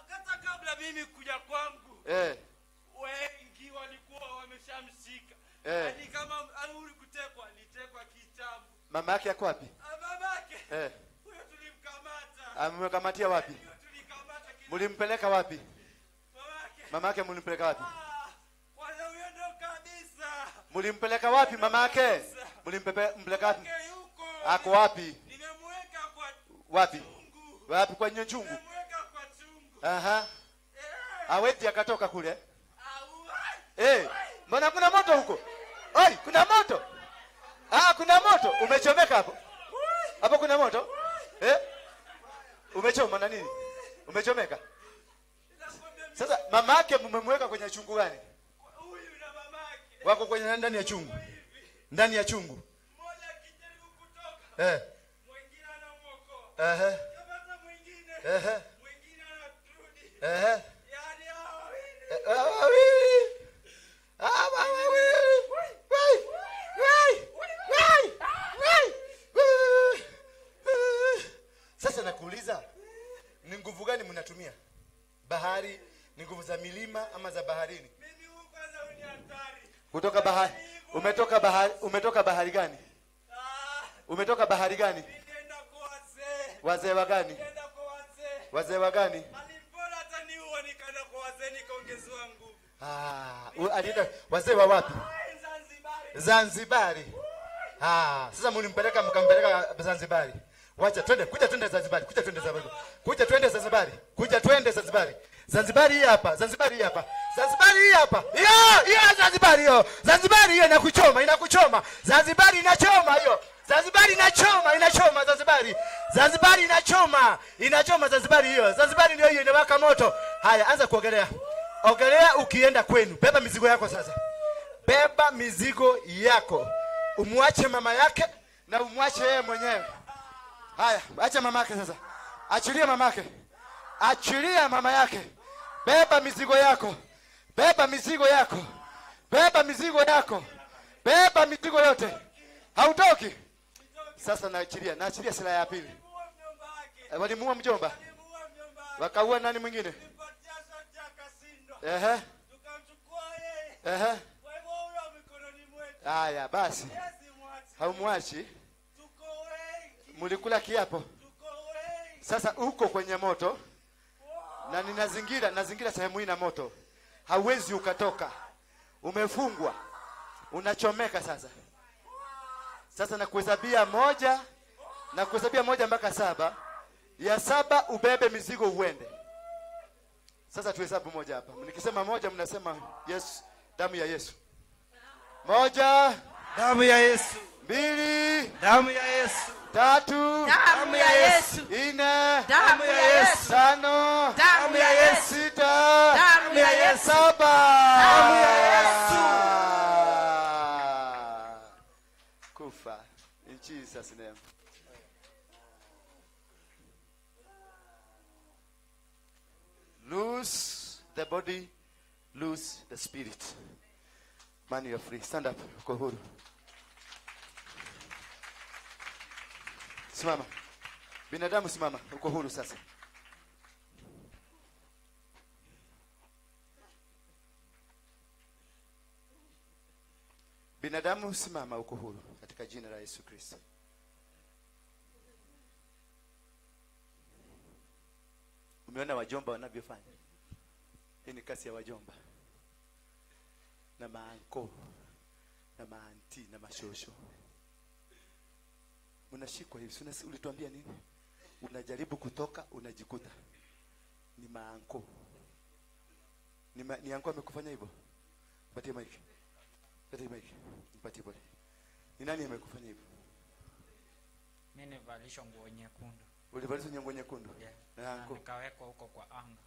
hata kabla mimi kuja kwangu. Wengi walikuwa wameshamshika. Yaani kama huyu kutekwa, alitekwa kitambo. Mama yake yako wapi? Mama yake. Huyo tulimkamata. Amemkamatia wapi? Mlimpeleka wapi? Mama yake mlimpeleka wapi? Kwanza huyo ndo kabisa. Mlimpeleka wapi mama yake? Mlimpeleka wapi? Ako wapi? Nimemweka kwa wapi? Wapi kwa chungu? Nimemweka kwa chungu. Aha. Hawezi akatoka kule. Mbona kuna moto huko? Oi, kuna moto. Ah, kuna moto. Umechomeka hapo. Hapo kuna moto? Umechoma na nini? Umechomeka? Sasa mama yake mmemweka kwenye chungu gani? Huyu na mama yake. Wako kwenye ndani ya chungu. Ndani ya chungu. Mmoja akijaribu kutoka. Mwingine anamuokoa. Ehe. Kama mwingine. Ehe. Mwingine anarudi. Ehe. Yaani hao wawili. Hawa wawili. Wai. Wai. Wai. Wai. Sasa nakuuliza, ni nguvu gani mnatumia? Bahari, ni nguvu za milima ama za baharini? Mimi huko kwanza ni hatari. Kutoka bahari. Umetoka bahari gani? Umetoka bahari gani? Nilienda kwa wazee. Wazee wa gani? Nilienda kwa wazee. Wazee wa gani? Alipora hata niua nikaenda kwa wazee nikaongezewa nguvu. Alienda wazee wa wapi? Zanzibari. Zanzibari. Sasa mlimpeleka mkampeleka Zanzibari. Wacha twende, kuja twende Zanzibari, kuja twende Zanzibari. Kuja twende Zanzibari, kuja twende Zanzibari. Zanzibari hii hapa, Zanzibari hii hapa. Zanzibari hii hapa. Hiyo, hiyo Zanzibari hiyo. Zanzibari hiyo inakuchoma, inakuchoma. Zanzibari inachoma hiyo. Zanzibari inachoma, inachoma Zanzibari. Zanzibari inachoma, inachoma Zanzibari hiyo. Zanzibari ndio hiyo inawaka moto. Haya, anza kuogelea. Ogelea ukienda kwenu. Beba mizigo yako sasa. Beba mizigo yako. Umwache mama yake na umwache yeye mwenyewe. Haya, acha mama yake sasa. Achilia mama yake. Achilia mama yake. Beba mizigo yako. Beba mizigo yako. Beba mizigo yako. Beba mizigo yote. Hautoki. Sasa naachilia, naachilia silaha ya pili. Walimuua mjomba. Wakaua nani mwingine? Ehe. Ehe. Haya basi. Haumwachi. Mlikula kiapo. Sasa uko kwenye moto na ninazingira, nazingira sehemu hii na moto. Hauwezi ukatoka. Umefungwa. Unachomeka sasa. Sasa nakuhesabia moja, nakuhesabia 1 mpaka 7. Ya 7 ubebe mizigo uende. Sasa tuhesabu moja hapa. Nikisema moja mnasema Yesu, damu ya Yesu. 1, damu ya Yesu. 2, damu ya Yesu. 3, damu ya Yesu. 4, damu ya Yesu. 5, damu ya Yesu. 6, damu ya Yesu. 7, damu ya Yesu. Kufa in Jesus name. Lose the body, lose the spirit. Man, you are free. Stand up. Uko huru. Simama. Binadamu simama. Uko huru sasa. Binadamu simama, uko huru katika jina la Yesu Kristo. Umeona wajomba wanavyofanya? Hii ni kasi ya wajomba na maanko na maanti na mashosho. Unashikwa hivi. Ulituambia nini? Unajaribu kutoka, unajikuta ni maanko. Ni anko amekufanya hivyo? Patie mic. Patie mic. Nipatie pole. Ni nani amekufanya hivyo? Mimi nilivalishwa nguo nyekundu. Ulivalishwa nguo nyekundu? Yeah. Na anko. Nikawekwa huko kwa anga.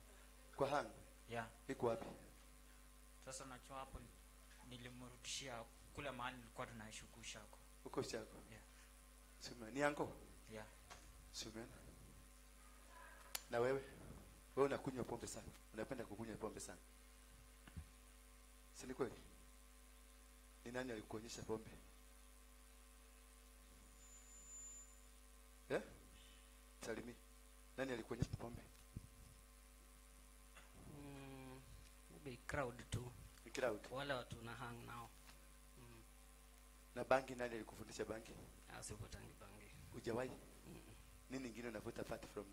Kwa anga? Yeah. Iko wapi? Sasa unajua hapo nilimrudishia kule mahali nilikuwa tunaishi huko. Huko Ushako? Yeah. Sema ni anko? Yeah. Sema. Na wewe? Wewe unakunywa pombe sana. Unapenda kukunywa pombe sana. Si ni kweli? Ni nani alikuonyesha pombe? Eh? Salimi. Nani alikuonyesha pombe? Maybe crowd tu. Ni crowd. Wale watu na hang nao. Na bangi, nani alikufundisha bangi? Sivutangi bangi. Hujawahi? Nini nyingine unavuta apart from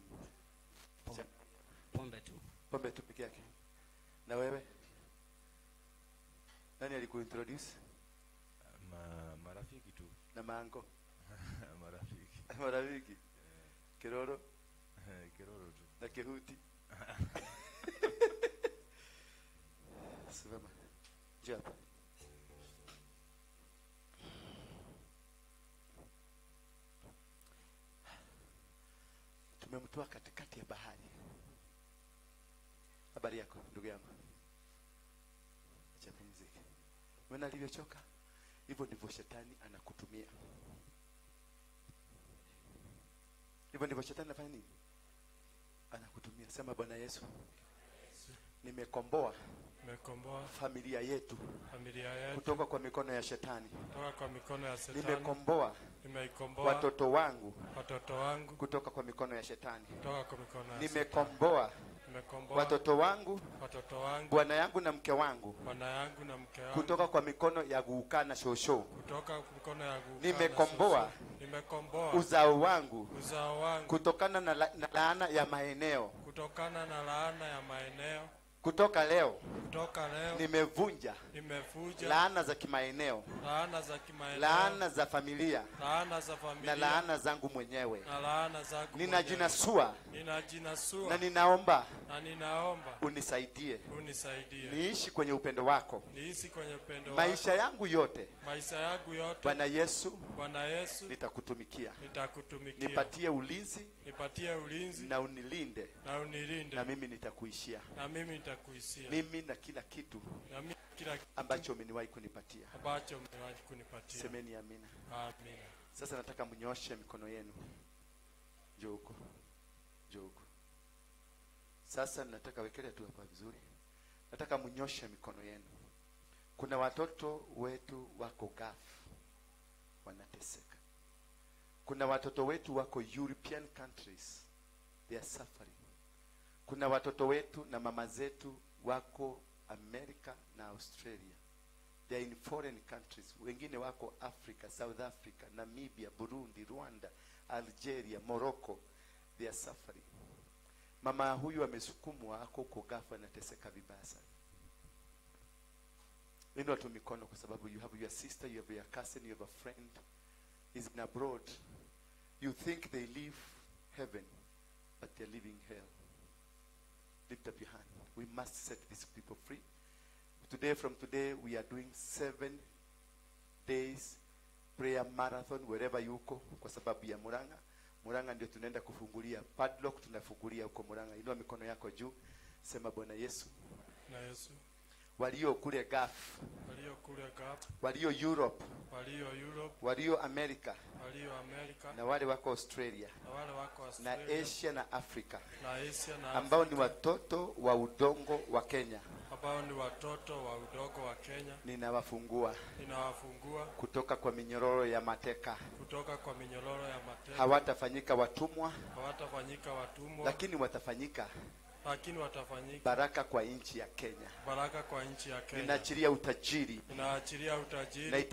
pombe tu? Pombe tu peke yake. Na wewe? Nani alikuintroduce? Marafiki tu. Na maango? Marafiki. Marafiki. Yeah. Kiroro? Kiroro tu. Na kihuti? Simama. Njoo hapa. Tumemtoa katikati ya bahari. Habari yako ndugu yangu? Acha pumzike. Unaona alivyochoka? Hivyo ndivyo shetani anakutumia. Hivyo ndivyo shetani anafanya nini? Anakutumia. Sema Bwana Yesu, nimekomboa familia yetu kutoka kwa mikono ya shetani. Nimekomboa watoto wangu kutoka kwa mikono ya shetani. Nimekomboa watoto wangu, bwana yangu na mke wangu kutoka kwa mikono ya guuka na shosho. Nimekomboa uzao wangu kutokana na laana ya maeneo. Kutoka leo nimevunja laana za kimaeneo, laana za familia, na laana zangu mwenyewe. Ninajinasua na ninaomba unisaidie niishi kwenye upendo wako maisha yangu yote. Bwana Yesu, nitakutumikia. Nipatie ulinzi na unilinde, na mimi nitakuishia. Mimi na kila kitu ambacho umeniwahi kunipatia. Semeni amina. Amina. Sasa nataka mnyoshe mikono yenu. Njoo huko. Njoo huko. Sasa nataka wekelea tu hapa vizuri. Nataka mnyoshe mikono yenu. Kuna watoto wetu wako Gulf, wanateseka. Kuna watoto wetu wako European countries, they are suffering. Kuna watoto wetu na mama zetu wako America na Australia. They are in foreign countries. Wengine wako Africa, South Africa, Namibia, Burundi, Rwanda, Algeria, Morocco. They are suffering. Mama huyu amesukumwa, ako huko Gulf, anateseka vibaya sana. Inua tu mikono kwa sababu you have your sister, you have your cousin, you have a friend is in abroad. You think they live heaven, but they are living hell. Lift up your hand. We must set these people free. Today, from today, we are doing 7 days prayer marathon wherever you go, kwa sababu ya Murang'a. Murang'a ndio tunaenda kufungulia padlock, tunafungulia huko Murang'a. Inua mikono yako juu, sema Bwana Yesu. Na Yesu, Walio kule Gulf, Walio kule Gulf, walio Europe, walio Europe, walio America, walio Amerika, na wale wako Australia, na wale wako na Australia, Asia na Afrika, na Asia na ambao ni Afrika, watoto wa udongo wa Kenya, ambao ni watoto wa udogo wa Kenya, ninawafungua ninawafungua kutoka kwa minyororo ya mateka. kutoka kwa minyororo ya mateka. Hawatafanyika watumwa, Hawatafanyika watumwa, lakini watafanyika lakini watafanyika baraka kwa nchi ya Kenya. baraka kwa nchi ya Kenya. Ninaachilia utajiri, Ninaachilia utajiri,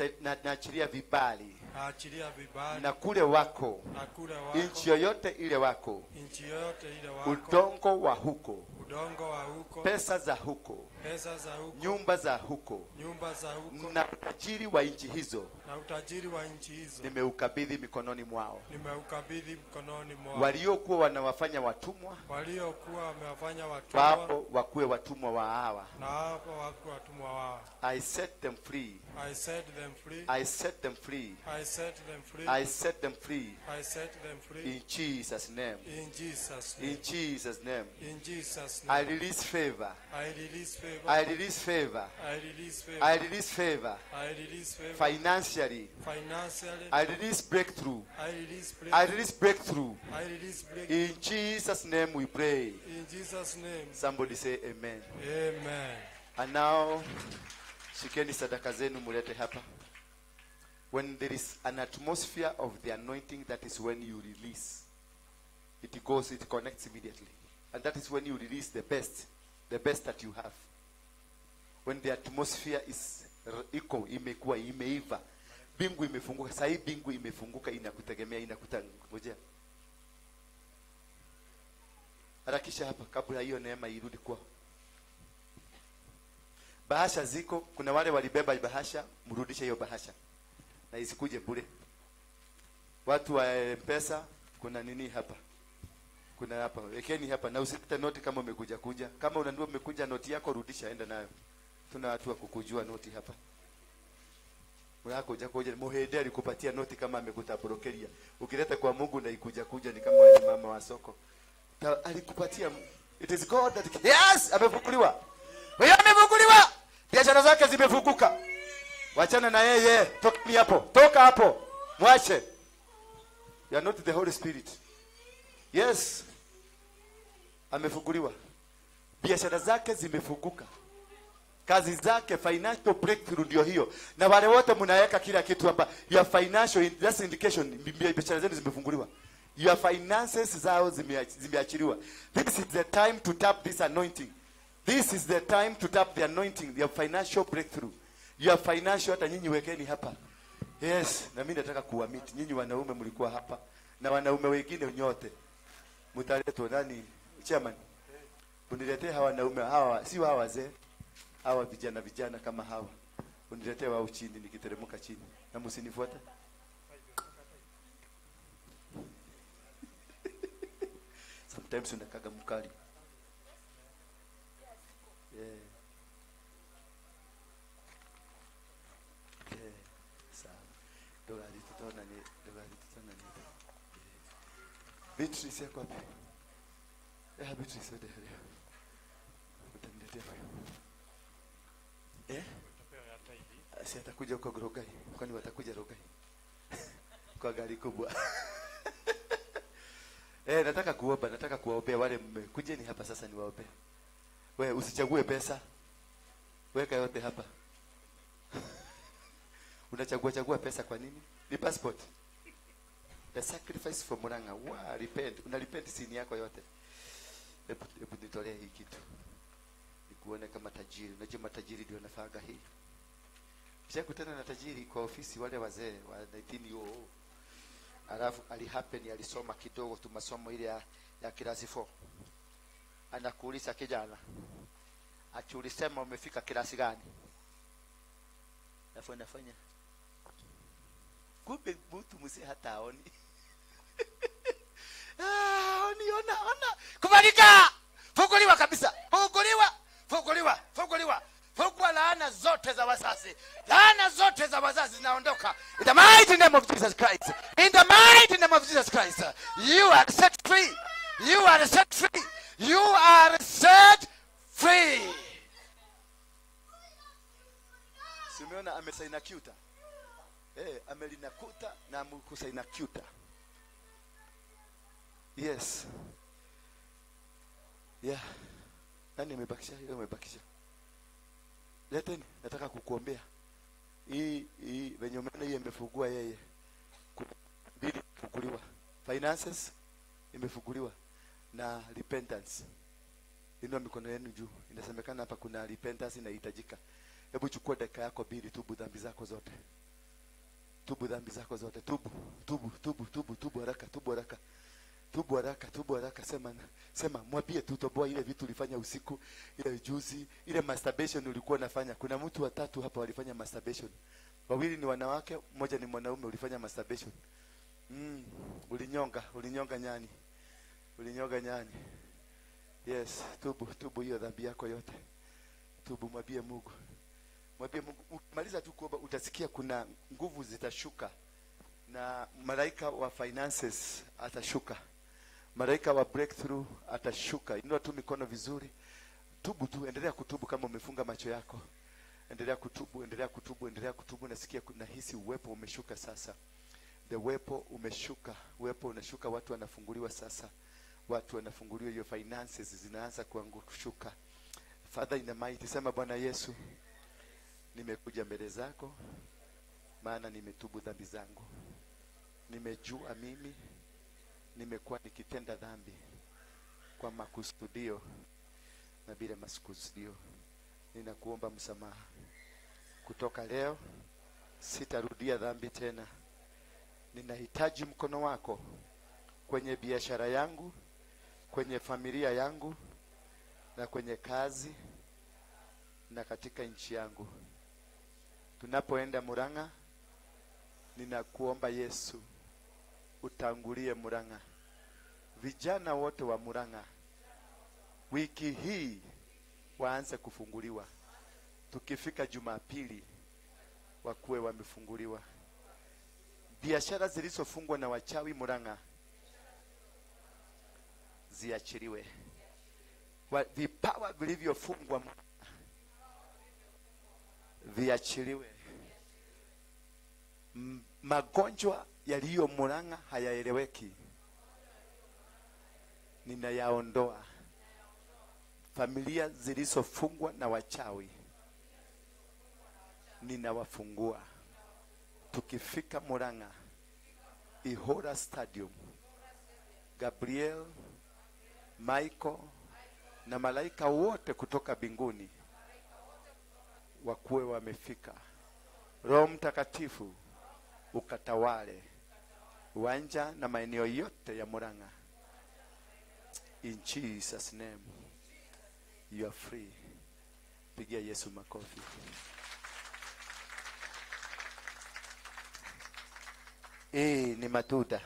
naachilia vibali, naachilia vibali, na kule wako, na kule wako, nchi yoyote ile wako, nchi yoyote ile wako, udongo wa huko, udongo wa huko, pesa za huko, pesa za huko, nyumba za huko, nyumba za huko, na utajiri wa nchi hizo na utajiri wa nchi hizo nimeukabidhi mikononi mwao. nimeukabidhi mkononi mwao. Waliokuwa wanawafanya watumwa, Waliokuwa wamewafanya watumwa, wao wakuwe watumwa wa hawa. na hapo wakuwe watumwa wao. I set them free. I set them free. I set them free. I set them free. I set them free. I set them free. In Jesus' name. In Jesus' name. In Jesus' name. In Jesus' name. I release favor. I release favor. I release favor. I release favor. I release favor. I release favor. Financially. Financially. I release breakthrough. I release breakthrough. I release breakthrough. I release breakthrough. In Jesus' name we pray. In Jesus' name. Somebody say amen. Amen. And now, shikeni sadaka zenu mulete hapa. When there is an atmosphere of the anointing, that is when you release. It goes, it connects immediately. And that is when you release the best that you have. When the atmosphere is iko, imekuwa, imeiva. Mbingu imefunguka. Sasa hii mbingu imefunguka, inakutegemea, inakutangojea. Harakisha hapa kabla hiyo neema irudi kwao. Bahasha ziko, kuna wale walibeba bahasha, mrudishe hiyo bahasha. Na isikuje bure. Watu wa M-Pesa, kuna nini hapa? Kuna hapa, wekeni hapa na usipite noti kama umekuja kuja. Kama unanua umekuja noti yako rudisha, enda nayo. Tuna watu wa kukujua noti hapa. Mlako kuja muhede alikupatia noti kama amekutabrokeria. Ukileta kwa Mungu na ikuja kuja ni kama wewe ni mama wa soko. Alikupatia. It is God that, yes, amefunguliwa. Wewe amefunguliwa. Biashara zake zimefunguka. Wachana na yeye. Toka hapo. Toka hapo. Mwache. You are not the Holy Spirit. Yes. Amefunguliwa. Biashara zake zimefunguka. Kazi zake, financial breakthrough ndio hiyo. Na wale wote mnaweka kila kitu hapa. Your financial, that's indication, biashara zenu zimefunguliwa. Your finances zao zimeachiliwa. This is the time to tap this anointing. This is the time to tap the anointing, your financial breakthrough. Your financial, hata nyinyi wekeni hapa. Yes, na mimi nataka kuwamit. Nyinyi wanaume mlikuwa hapa na wanaume wengine nyote. Mtaletwa nani? Chairman. Uniletee hawa wanaume hawa, si hawa wazee. Hawa vijana vijana kama hawa. Uniletee wao chini nikiteremka chini. Na msinifuate. Sometimes unakaga mkali. Yeah. Yeah. Sawa. Dogari tutaona ni, dogari tutaona ni. Beatrice yako wapi? Beatrice ndio. Utaniletea hapo. Si atakuja huko Rongai. Kwani watakuja Rongai? Kwa gari kubwa. Nataka kuomba, nataka kuwaombea wale mmekujeni hapa sasa niwaombee. We usichague pesa. Weka yote hapa. Unachagua chagua pesa kwa nini? Ni passport. The sacrifice for Murang'a. Wa repent. Una repent sin yako yote. Hebu nitolee hii kitu. Nikuone kama tajiri. Unajua matajiri ndio wanafaga hii. Nishakutana na tajiri kwa ofisi, wale wazee wa 1900. Alafu alihappen alisoma kidogo tu masomo ile ya class 4. Anakuuliza kijana, ati ulisema umefika klasi gani? Alafu anafanya kumbe mtu mzee hata haoni. Oni, ona, ona. Kubalika! Funguliwa kabisa. Funguliwa, funguliwa, funguliwa. Fungua laana zote za wazazi. Laana zote za wazazi zinaondoka. In the mighty name of Jesus Christ. In the mighty name of Jesus Christ. You are set free. You are set free. You are set free. Unaona amesainakuta. Amelinakuta na kusainakuta. Yes. Yeah. Nani amebakisha? Yeye amebakisha. Leteni, nataka kukuombea. Hii venye umeona hii imefungua yeye. Mbili kufunguliwa. Finances imefunguliwa na repentance. Inua mikono yenu juu. Inasemekana hapa kuna repentance inahitajika. Hebu chukua dakika yako mbili, tubu dhambi zako zote. Tubu dhambi zako zote. Tubu, tubu, tubu, tubu, tubu haraka, tubu haraka. Tubu haraka, tubu haraka. Sema, sema, mwambie tu toboa ile vitu ulifanya usiku, ile juzi, ile masturbation ulikuwa unafanya. Kuna mtu watatu hapa walifanya masturbation. Wawili ni wanawake, mmoja ni mwanaume ulifanya masturbation. Ulinyonga nyani. Ulinyonga nyani. Yes, tubu, tubu hiyo dhambi yako yote. Tubu, mwambie Mungu. Mwambie Mungu, ukimaliza tu kuomba utasikia kuna nguvu zitashuka. Na malaika wa finances atashuka. Malaika wa breakthrough atashuka. Inua tu mikono vizuri. Tubu tu, endelea kutubu kama umefunga macho yako. Endelea kutubu, endelea kutubu, endelea kutubu. Nasikia, nahisi uwepo umeshuka sasa. The uwepo umeshuka, uwepo unashuka, watu wanafunguliwa sasa. Watu wanafunguliwa, hiyo finances zinaanza kushuka. Father in the mighty, sema Bwana Yesu, nimekuja mbele zako maana nimetubu dhambi zangu. Nimejua mimi nimekuwa nikitenda dhambi kwa makusudio na bila makusudio. Ninakuomba msamaha. Kutoka leo sitarudia dhambi tena. Ninahitaji mkono wako kwenye biashara yangu, kwenye familia yangu, na kwenye kazi, na katika nchi yangu. Tunapoenda Murang'a, ninakuomba Yesu utangulie Murang'a. Vijana wote wa Murang'a wiki hii waanze kufunguliwa. Tukifika Jumapili wakuwe wamefunguliwa. Biashara zilizofungwa na wachawi Murang'a ziachiliwe. Vipawa vilivyofungwa viachiliwe. Magonjwa yaliyo Murang'a hayaeleweki, ninayaondoa. Familia zilizofungwa na wachawi ninawafungua. Tukifika Murang'a, Ihora Stadium, Gabriel, Michael na malaika wote kutoka mbinguni wakuwe wamefika. Roho Mtakatifu ukatawale uwanja na maeneo yote ya Murang'a. In Jesus name, you are free. Pigia Yesu makofi. Ni matunda.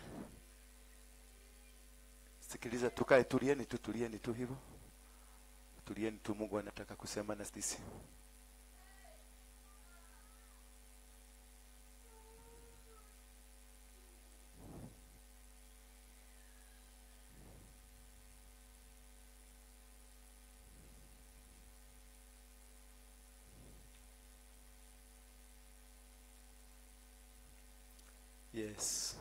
Sikiliza, tukae, tulieni tu, tulieni tu hivyo. Tulieni tu, Mungu anataka kusema na sisi. Yes.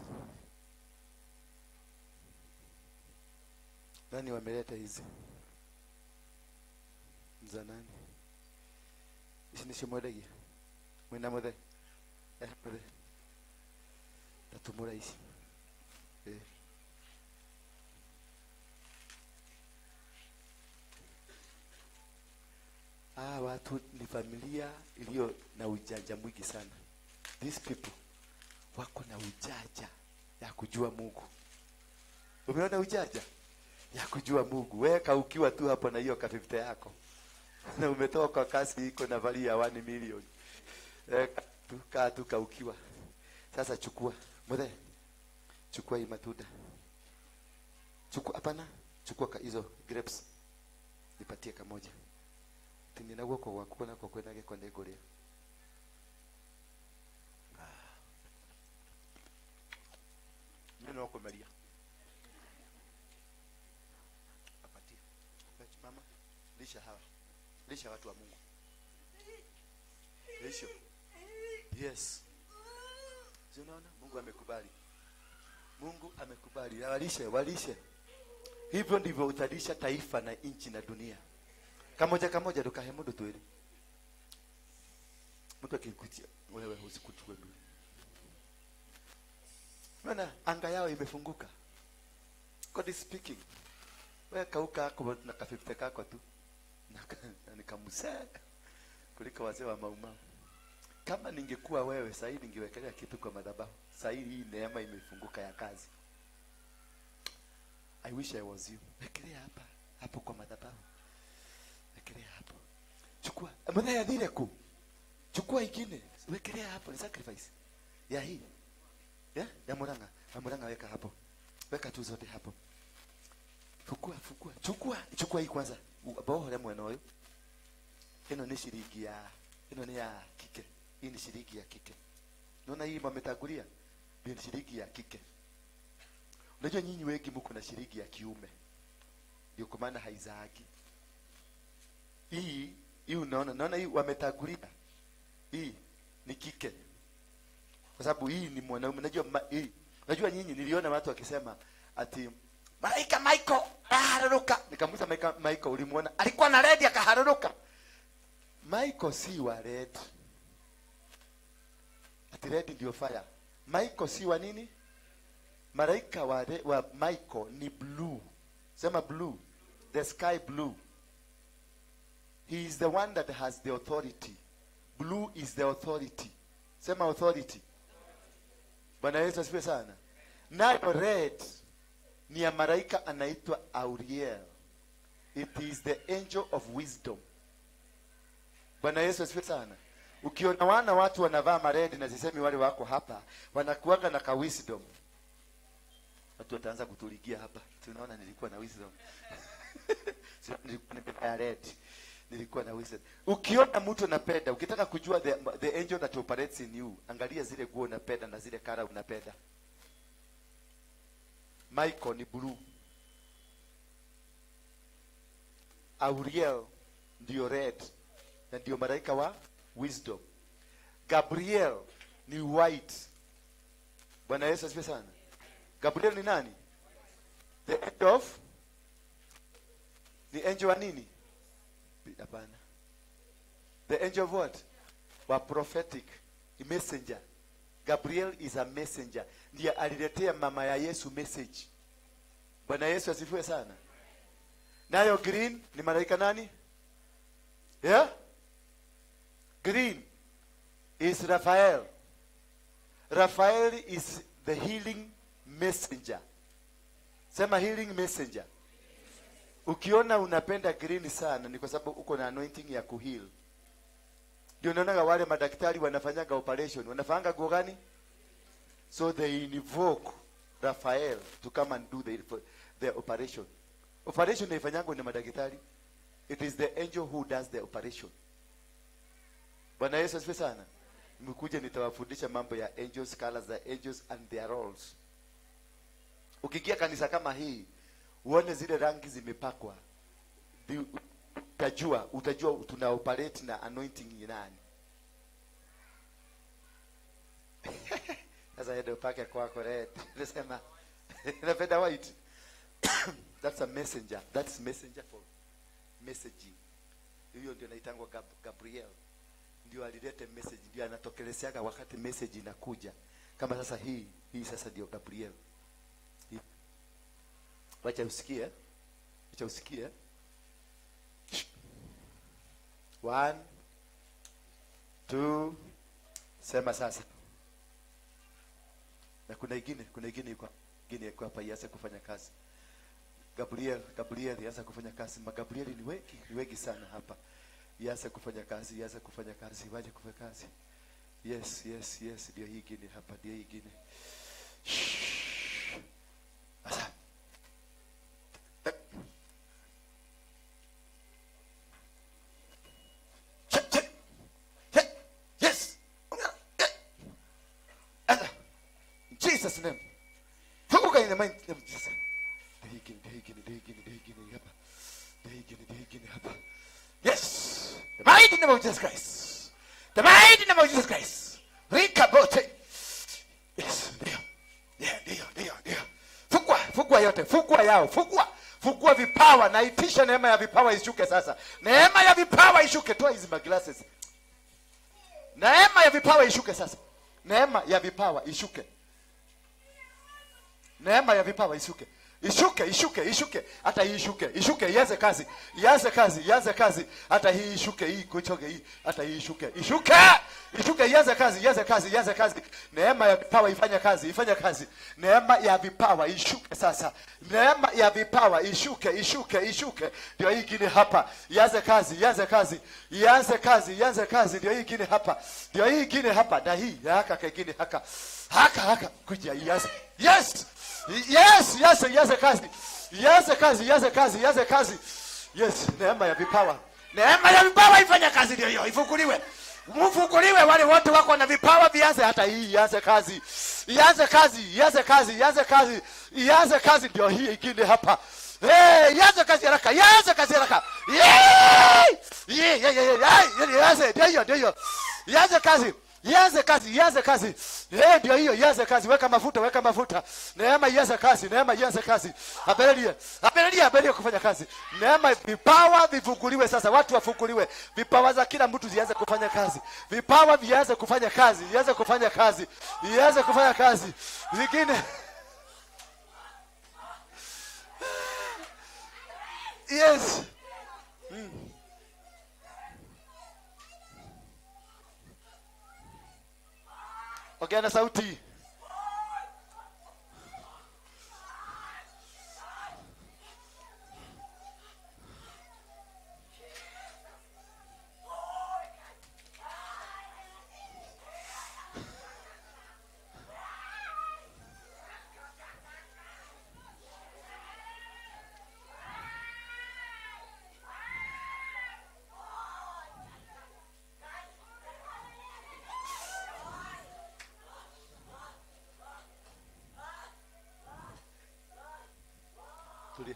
Nani wameleta hizi? Mza nani? Ici nĩcio mwendagia? Mwĩna mũthe? Mũthe. Tatumũra ici. Watu ni familia iliyo na ujanja mwingi sana. These people wako na ujanja ya kujua Mungu. Umeona ujanja ya kujua Mungu? Weka ukiwa tu hapo na hiyo ka50 yako. Na umetoka kwa kasi iko na value ya 1 million. Kaa tu kaukiwa. Sasa chukua. Mzee. Chukua hii matunda. Chukua, hapana. Chukua hizo grapes. Nipatie kamoja. Tinina guoko gwaku na kwa kwina giko nĩngũrĩa. Neno kumelia. Apatie. Mama, lisha hawa. Lisha watu wa Mungu. Lisha. Yes. Si unaona Mungu amekubali. Mungu amekubali. Walishe, walishe. Hivyo ndivyo utalisha taifa na nchi na dunia. Kamoja kamoja dukahe mundu twiri. Mtu akikutia wewe usikuchukue ndui. Maana anga yao imefunguka. God is speaking. Wewe kauka hako na kafifte kako tu. Na nikamsee kuliko wazee wa maumau. Kama ningekuwa wewe sasa hivi ningewekelea kitu kwa madhabahu. Sasa hii neema imefunguka ya kazi. I wish I was you. Wekelea hapa, hapo kwa madhabahu. Wekelea hapo. Chukua. Mbona ya dhile ku? Chukua ingine. Wekelea hapo ni sacrifice. Ya hii. Ya? Ya Murang'a. Ya Murang'a weka hapo. Weka tu zote hapo. Fukua, fukua. Chukua, chukua hii kwanza. Bohore mwena uyu. Ino ni shilingi ya, ino ni ya kike. Hii ni shilingi ya kike. Unaona hii wametangulia? Ni shilingi ya kike. Unajua nyinyi wengi mko na shilingi ya kiume. Ndio kwa maana haizaagi. Hii unaona, naona hii wametangulia. Hii ni kike. Kwa sababu hii ni mwanaume. Unajua hii. Unajua nyinyi niliona watu wakisema ati Malaika Michael aharuruka. Nikamuuliza Michael ulimuona? Alikuwa na red akaharuruka. Michael si wa red. Ati red ndio fire. Michael si wa nini? Malaika wa Michael ni blue. Sema blue. The sky blue. He is the one that has the authority. Blue is the authority. Sema authority. Bwana Yesu asifiwe sana. Nayo red ni ya malaika anaitwa Auriel. It is the angel of wisdom. Bwana Yesu asifiwe sana. Ukiona wana watu wanavaa maredi na sisemi wale wako hapa, wanakuaga na ka wisdom. Watu wataanza kutuligia hapa. Tunaona nilikuwa na wisdom. Nilikuwa na red. Nilikuwa na wisdom. Ukiona mtu anapenda, ukitaka kujua the angel that operates in you, angalia zile nguo unapenda na zile kara unapenda. Michael ni blue. Auriel ndio red na ndio malaika wa wisdom. Gabriel ni white. Bwana Yesu asifiwe sana. Gabriel ni nani? The angel of, ni angel wa nini? Hapana. The angel of what? Wa prophetic messenger. Gabriel is a messenger. Ndiye aliletea mama ya Yesu message. Bwana Yesu asifiwe sana. Nayo green ni malaika nani? Yeah? Green is Raphael. Raphael is the healing messenger. Sema healing messenger. Ukiona unapenda green sana ni kwa sababu uko na anointing ya kuheal. Ndio unaona wale madaktari wanafanyaga operation, wanafanga nguo gani? So they invoke Raphael to come and do the operation. Operation inaifanyangwa ni madaktari. It is the angel who does the operation. Bwana Yesu asifiwe sana. Nimekuja nitawafundisha mambo ya angels, colors za angels and their roles. Ukiingia kanisa kama hii, uone zile rangi zimepakwa. Utajua tuna operate na anointing ni nani. Sasa ende upake kwako red. Nasema napenda white. That's a messenger. That's messenger for messaging. Hiyo ndio inaitangwa Gabriel. Ndio alilete message, ndio anatokelezeaga wakati message inakuja. Kama sasa hii sasa ndio Gabriel. Hii. Wacha usikie. Wacha usikie. 1 2 sema sasa. Na kuna ingine iko hapa ianze kufanya kazi. Gabriel ianze kufanya kazi. Magabrieli ni wengi sana hapa. Ianze kufanya kazi, waje kufanya kazi. Yes, ndio hii ingine hapa, ndio hii ingine. Asa. Check. Yes. In Jesus name. Funguka in the mighty name of Jesus. Ndio hapa. Ndio hapa. Yes. The mighty name of Jesus Christ. The mighty name of Jesus Christ. Rikabote. Yes, ndio. Ndio, ndio, ndio. Fukua, fukua yote, fukua yao, fukua. Fukua vipawa, naitisha neema ya vipawa ishuke sasa. Neema ya vipawa ishuke, toa hizi maglasses. Neema ya vipawa ishuke sasa. Neema ya vipawa ishuke. Neema ya vipawa ishuke. Ishuke, ishuke, ishuke. Hata hii ishuke, ishuke, ianze kazi. Ianze kazi, ianze kazi. Hata hii ishuke, hii kuchoke hii. Hata hii ishuke. Ishuke! Ishuke, ianze kazi, ianze kazi, ianze kazi. Neema ya vipawa ifanye kazi, ifanye kazi. Neema ya vipawa ishuke sasa. Neema ya vipawa ishuke, ishuke, ishuke. Ndio hii ingine hapa. Ianze kazi, ianze kazi. Ianze kazi, ianze kazi. Ndio hii ingine hapa. Ndio hii ingine hapa. Na hii haka kingine haka. Haka haka kuja ianze. Yes! Yes, yes, ianze kazi. Ianze kazi, ianze kazi, ianze kazi. Yes, neema ya vipawa. Neema ya vipawa ifanye kazi, ndio hiyo, ifunguliwe. Mfunguliwe wale wote wako na vipawa vianze, hata hii ianze kazi. Ianze kazi, ianze kazi, ianze kazi. Ianze kazi, ndio hii ingine hapa. Hey, ianze kazi haraka, ianze kazi haraka. Yeah! Yeah, yeah, yeah, yeah. Ianze, ndio hiyo, ndio hiyo. Ianze kazi. Ianze kazi, ianze kazi. Ndio hiyo, ianze kazi. Weka mafuta, weka mafuta. Neema ianze kazi, neema ianze kazi. Abelia, abelia, abelia kufanya kazi. Neema, vipawa vifunguliwe sasa, watu wafunguliwe. Vipawa za kila mtu zianze kufanya kazi. Vipawa vianze kufanya kazi, vianze kufanya kazi. Vianze kufanya kazi. Vingine. Yes. Ongea na sauti. Tulia.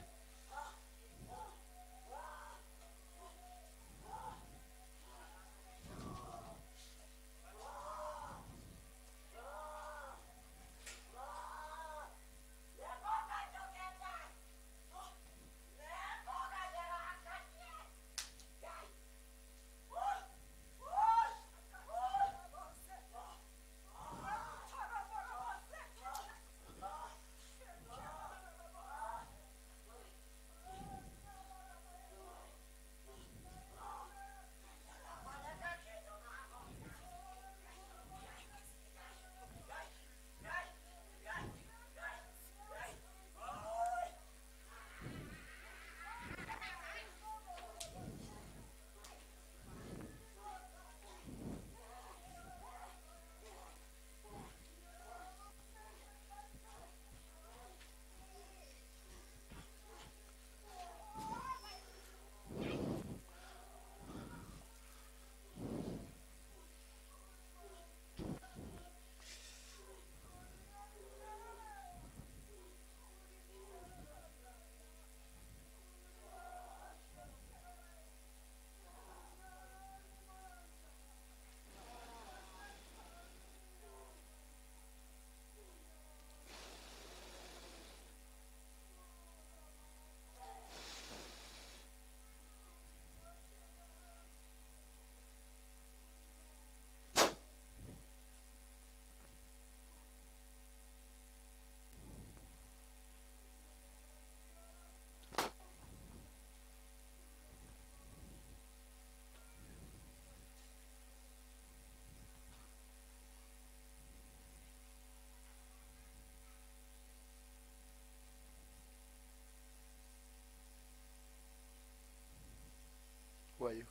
Who are you?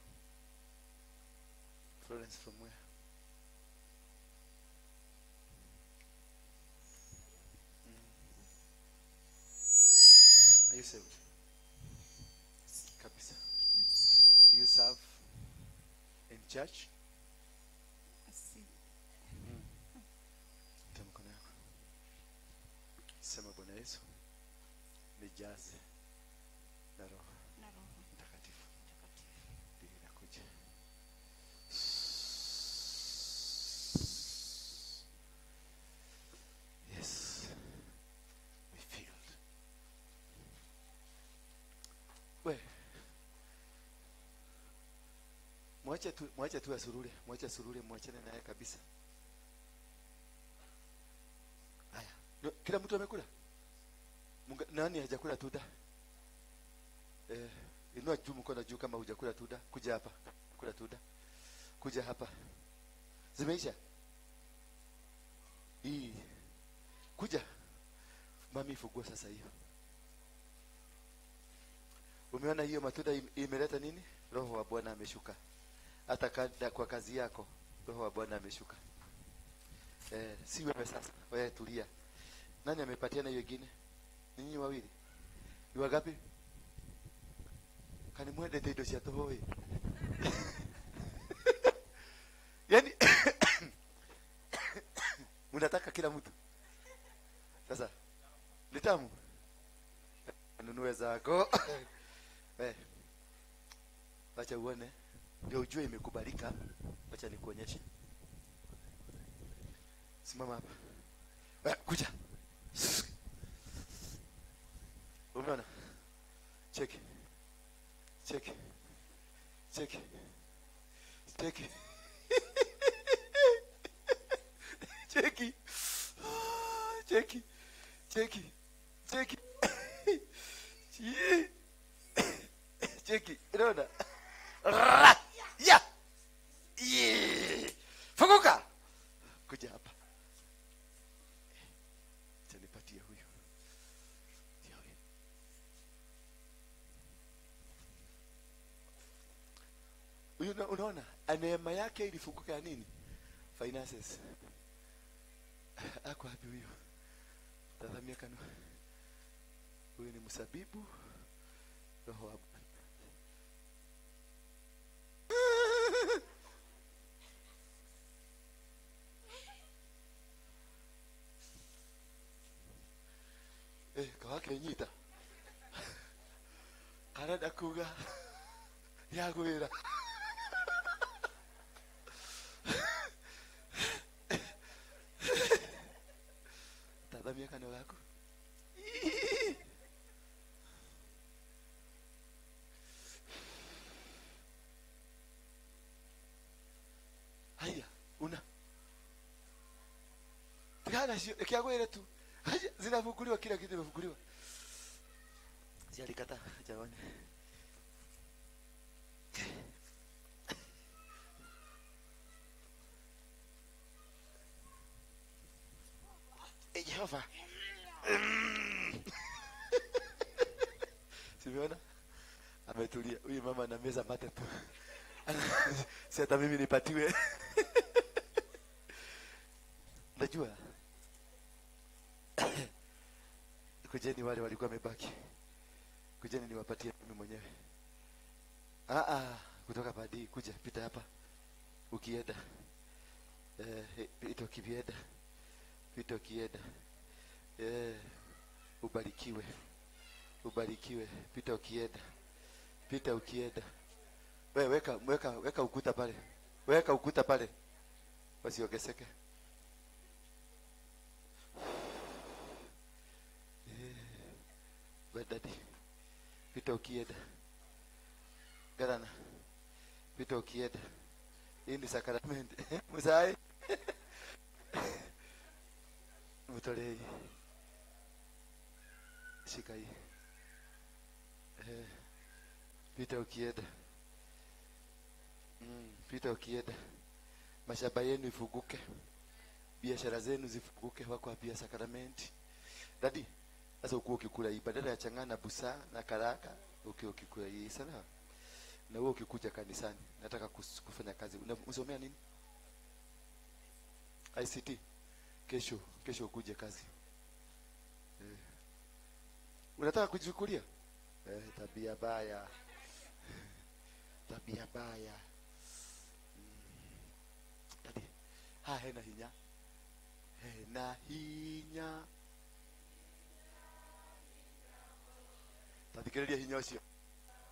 Florence from where? Are you saved? Kabisa. Yes. Do you serve in church? Toa mkono yako. Sema, Bwana Yesu, nijaze na Roho Na Roho. Mtakatifu. Mtakatifu. Ndio inakuja. Mwache tu asurure, mwache asurure, mwachane naye kabisa. Haya. Kila mtu amekula? Nani hajakula tunda? Inua juu mkono juu kama hujakula tunda. Kuja hapa. Kula tunda. Kuja hapa. Zimeisha? Hii. Kuja. Mami fungua sasa hiyo. Umeona hiyo matunda imeleta nini? Roho wa Bwana ameshuka. Hata kwa kazi yako Roho wa Bwana ameshuka. Si wewe sasa. Wewe tulia. Nani amepatiana hiyo nyingine? Ninyi wawili. Ni wangapi? Kani mwende indo cia tũhũĩ. Yaani mnataka kila mtu. Sasa ni tamu. Nunue zako. Wacha uone ndio ujue imekubalika. Wacha nikuonyeshe. Simama hapa. Kuja. Umeona? Cheki. Cheki. Cheki. Cheki. Cheki. Cheki. Cheki. Cheki. Cheki. Unaona? Ya. Funguka. Kuja hapa. Acha nipatie huyu. Huyu unaona neema yake ilifunguka ya nini? Finances. Ako wapi huyu? Tazamia kanwa. Huyu ni msabibu. Roho wa Bwana. Kawake nyita. Karenda kuga. Yagwira. Tazamia kanwa lako. Haya, una. Tigana sio kiagwire tu. Haya, zinafunguliwa kila kitu kimefunguliwa. Sialikata jamani. Jehova. Simeona? Ametulia. Huyu mama anameza mate tu. Si hata mimi nipatiwe. Najua. Kujeni wale walikuwa wamebaki. Kujeni niwapatie mimi mwenyewe. Kutoka padi kuja pita hapa. Ukienda. Pita ukienda. Pita ukienda. Ubarikiwe. Ubarikiwe. Pita ukienda. Pita ukienda. Wewe weka ukuta pale. Weka ukuta pale. Wasiongezeke. Daddy. Pita ukienda. Garana. Pita ukienda. Hii ni sakramenti. Musai. Mtolee. Shika hii. Pita ukienda. Pita ukienda. Mashamba yenu ifunguke. Biashara zenu zifunguke. Wako pia sakramenti. Daddy, sasa uko ukikula hii badala ya changana busaa na karaka, ukikula hii sana. Na wewe ukikuja kanisani, nataka kufanya kazi. Unasomea nini? ICT. Kesho ukuje kazi. Unataka kujichukulia? Tabia baya. Tabia baya. Daddy. Ha, hena hinya. Hena hinya. Tathikĩrĩria hinya ũcio.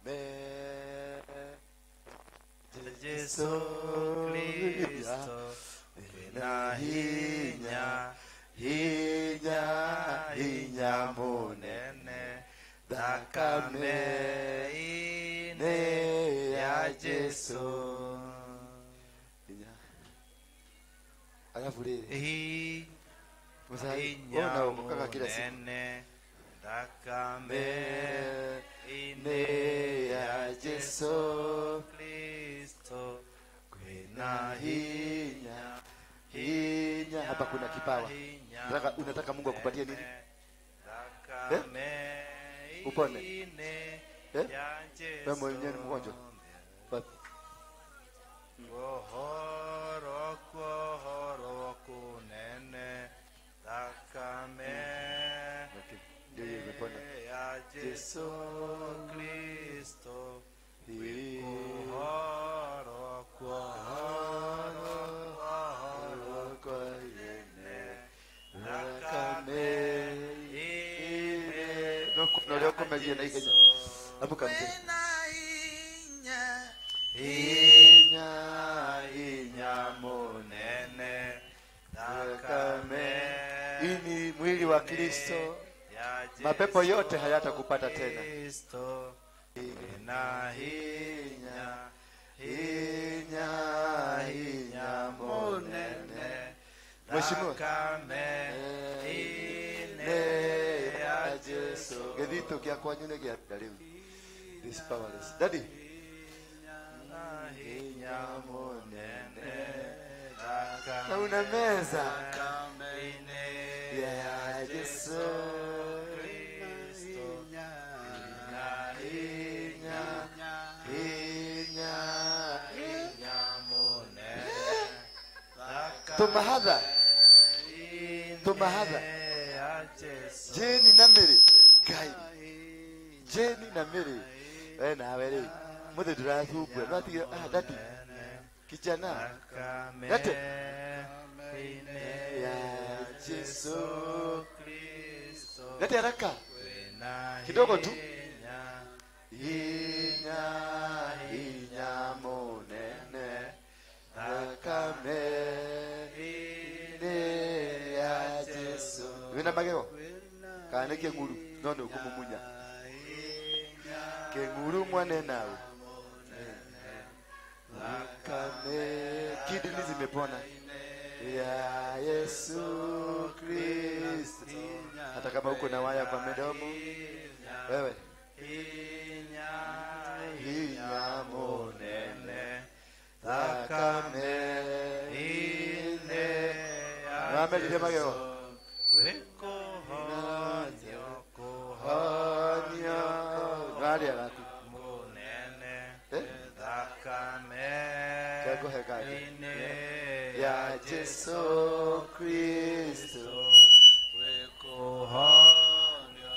Me Jesu Kristo na hinya hinya hinya munene thakame ine ya ya Jesu. Alafu rĩrĩ Hinya unaokokaga kila siku. Munene thakame ine ya Jesu Kristo kwina hinya hinya. Hapa kuna kipawa. Unataka Mungu akupatie nini? Upone. Wewe mwenyewe ni mgonjwa. Wapi? Kuhoro kuhoro kunene thakame Ndio hiyo imepona. ya Jesu Kristo kuhoro kuhoro kunene thakame ine No leo komerie na ihenya. Abuka mzee. Hinya hinya munene thakame. Hii ni mwili wa Kristo. Mapepo yote hayatakupata tena. Kristo na hinya hinya hinya munene Mheshimiwa. thakame ine ya Jesu. Gĩthitũ kĩa kwanyu nĩ gĩa rĩu. This powerless. Daddy. Hinya munene Na una meza ine ya Yesu Kristo na hinya hinya hinya munene tumahadha tumahadha ya Jesu. Jeni na Mary Ngai Jeni na Mary we nawe rĩ mũthĩ ndũrathumbũra no atigire ah daddy kijana Lete. Ine ya Jesu Kristo lete haraka na kidogo tu hinya hinya hinya munene thakame ine ya Jesu wĩna magego kana nĩ kĩng'uru no nĩ ũkũmumunya kĩng'uru mwane nawe thakame kidney zimepona ya Yesu Kristo hata kama uko na waya kwa midomo wewe hinya hinya munene thakame ine ya Namelire magego Wikuhonyo honyo nwarĩa gaku munene Eh? thakame Kegũhe kangĩ. ine ya Jesu Kristo Wikuhonyo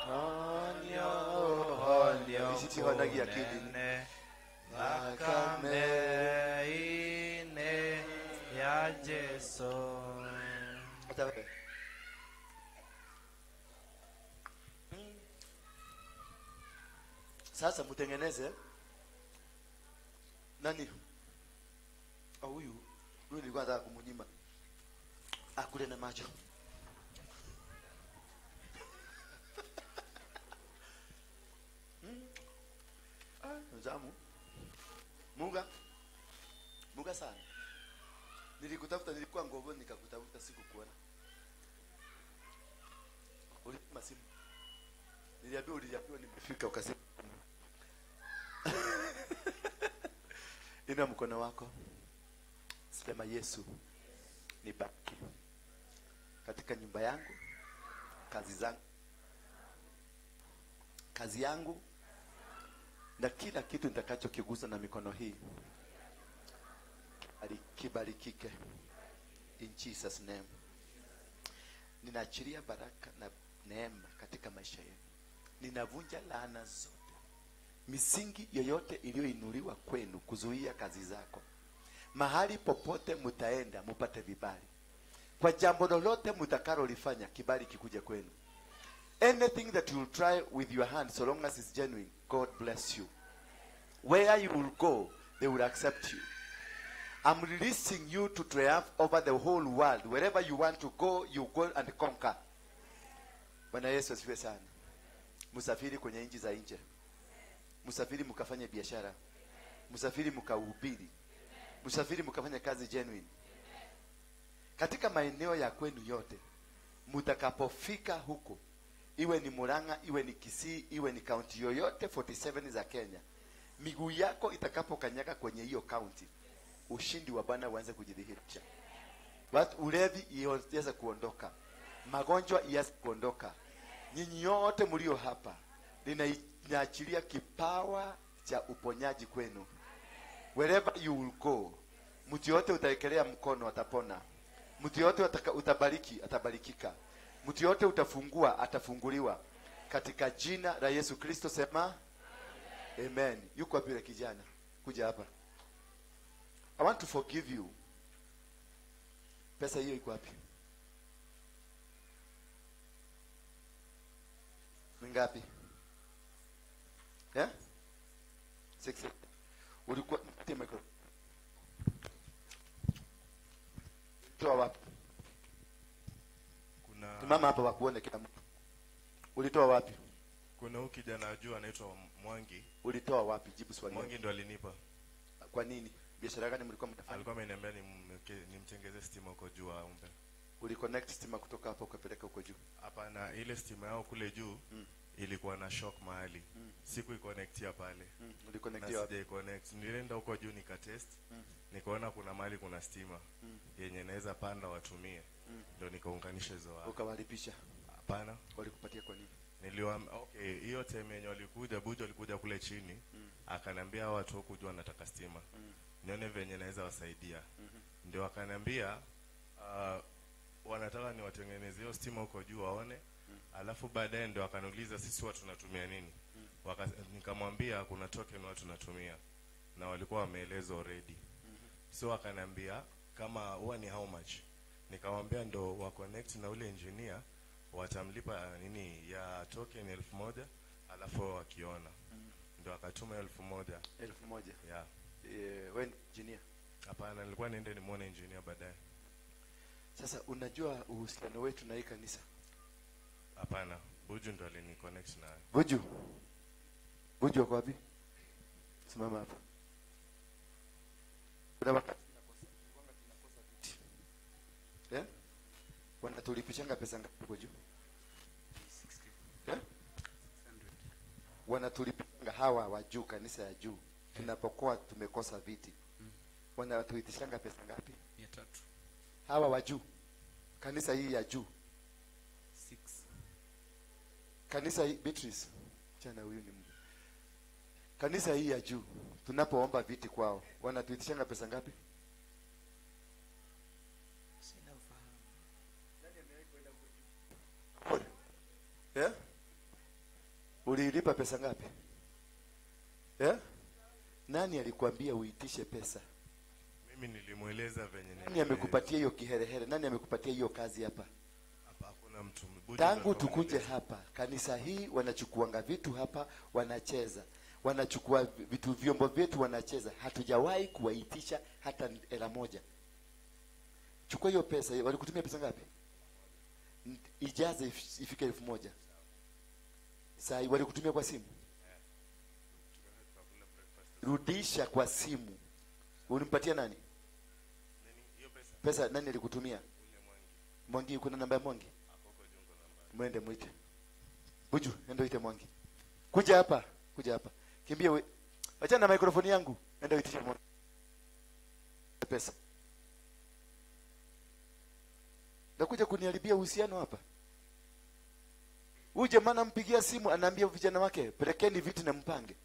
honyo honyo ici cihonagia kidney munene thakame ine ya Jesu. Acha wewe. Sasa mtengeneze nani? Ah, huyu huyu nilikuwa nataka kumunyima akule na macho. Ah, zamu. Muga. Muga sana. Nilikutafuta, nilikuwa Ngoboni nikakutafuta sikukuona. Ulipima simu. Niliambiwa uliambiwa nimefika ukasema. Inua mkono wako. Sema Yesu, nibaki katika nyumba yangu, kazi zangu, kazi yangu na kila kitu nitakachokigusa na mikono hii kibarikike in Jesus name. Ninaachilia baraka na neema katika maisha yenu. Ninavunja laana zote, misingi yoyote iliyoinuliwa kwenu kuzuia kazi zako. Mahali popote mtaenda mupate vibali. Kwa jambo lolote mtakalolifanya, kibali kikuje kwenu. Anything that you will try with your hand, so long as it's genuine, God bless you. Where you will go, they will accept you. I'm releasing you to triumph over the whole world. Wherever you want to go, you go and conquer. Bwana Yesu asifiwe sana. Msafiri kwenye nchi za nje. Msafiri mkafanye biashara. Msafiri mkahubiri. Msafiri mkafanya kazi genuine. Katika maeneo ya kwenu yote, mtakapofika huko, iwe ni Murang'a, iwe ni Kisii, iwe ni kaunti yoyote 47 za Kenya, miguu yako itakapokanyaga kwenye hiyo kaunti, ushindi wa Bwana uanze kujidhihirisha. Watu ulevi iweze kuondoka, magonjwa ianze kuondoka. Nyinyi yote mlio hapa, ninaachilia kipawa cha uponyaji kwenu. Wherever you will go, mtu yote utaekelea mkono atapona. Mtu yote utabariki atabarikika. Mtu yote utafungua atafunguliwa. Katika jina la Yesu Kristo sema amen. Yuko wapi yule kijana? Kuja hapa. I want to forgive you. Pesa hiyo iko wapi? Ni ngapi? 6. Ulikuwa micro. Toa wapi? Kuna mama hapa wakuone kila mtu. Ulitoa wapi? Kuna huyu kijana juu anaitwa Mwangi. Ulitoa wapi? Jibu swali. Mwangi ndo alinipa. Kwa nini? Biashara gani mlikuwa mnafanya? Alikuwa ameniambia nimtengeze stima huko juu aombe. Uliconnect stima kutoka hapo ukapeleka huko juu? Hapana, ile stima yao kule juu ilikuwa na shock mahali. Sikuiconnectia pale. Uliconnectia wapi? Sijaiconnect. Nilienda huko juu nikatest. Nikaona kuna mahali kuna stima yenye naweza panda watumie. Ndio nikaunganisha hizo waya. Ukawalipisha? Hapana. Walikupatia kwa nini? Okay, hiyo time yenye walikuja, Buju alikuja kule chini, akaniambia watu huku juu wanataka stima. Nione venye naweza wasaidia. Ndio akaniambia wanataka niwatengenezee hiyo stima huko juu waone. Alafu baadaye ndio akaniuliza sisi watu tunatumia nini? Nikamwambia kuna token watu tunatumia na walikuwa wameeleza already. So akaniambia kama huwa ni how much? Nikamwambia ndo wa connect na ule engineer watamlipa nini ya token 1000 alafu wakiona. Ndio akatuma 1000. 1000. Yeah. Wewe engineer? Hapana, nilikuwa niende nimuone engineer baadaye. Sasa unajua uhusiano wetu na hii kanisa? Hapana, Buju ndo aliniconnect na. Buju. Buju uko wapi? Simama hapa. Kuna wakati tunakosa viti. Wanatulipishanga pesa ngapi huko juu? 600. Wanatulipishanga hawa wa juu, kanisa ya juu. Tunapokuwa tumekosa viti. Wanatuitishanga pesa ngapi? 300. Hawa wa juu. Kanisa hii ya juu. 6. Kanisa hii Beatrice. Chana huyu ni mtu. Kanisa hii ya juu tunapoomba viti kwao, wanatuitishanga pesa ngapi? Sina ufahamu. Nani amewahi kwenda huko juu? Ulilipa pesa ngapi? Nani alikwambia uitishe pesa? Mimi nilimueleza venye. Nani amekupatia hiyo kiherehere? Nani amekupatia hiyo kazi hapa? Hapa hakuna mtu. Tangu tukuje hapa, kanisa hii wanachukuanga vitu hapa, wanacheza. Wanachukua vitu, vyombo vyetu wanacheza. Hatujawahi kuwaitisha hata hela moja. Chukua hiyo pesa. Walikutumia pesa ngapi? Ijaze ifike 1000. Sasa walikutumia kwa simu? Rudisha kwa simu. Ulimpatia nani? Pesa nani alikutumia? Mwangi. Kuna namba ya Mwangi? Mwende muite. Buju, enda uite Mwangi. Kuja hapa, kuja hapa. Kimbia we. Achana na mikrofoni yangu. Enda uitishe Mwangi. Pesa. Nakuja kuniharibia uhusiano hapa. Huyu jamaa nampigia simu anaambia vijana wake pelekeni viti na mpange.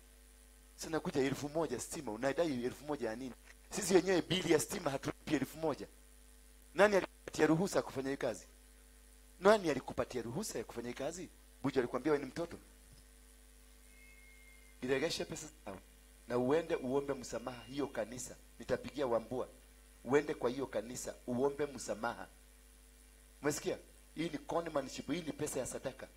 Sasa nakuja 1000 stima, unadai 1000 ya nini? Sisi wenyewe bili ya stima hatulipi 1000. Nani alikupatia ruhusa kufanya hii kazi? Nani alikupatia ruhusa ya kufanya hii kazi? Buju alikwambia wewe ni mtoto. Iregeshe pesa zao na uende uombe msamaha hiyo kanisa. Nitapigia Wambua. Uende kwa hiyo kanisa uombe msamaha. Umesikia? Hii ni conmanship, hii ni pesa ya sadaka.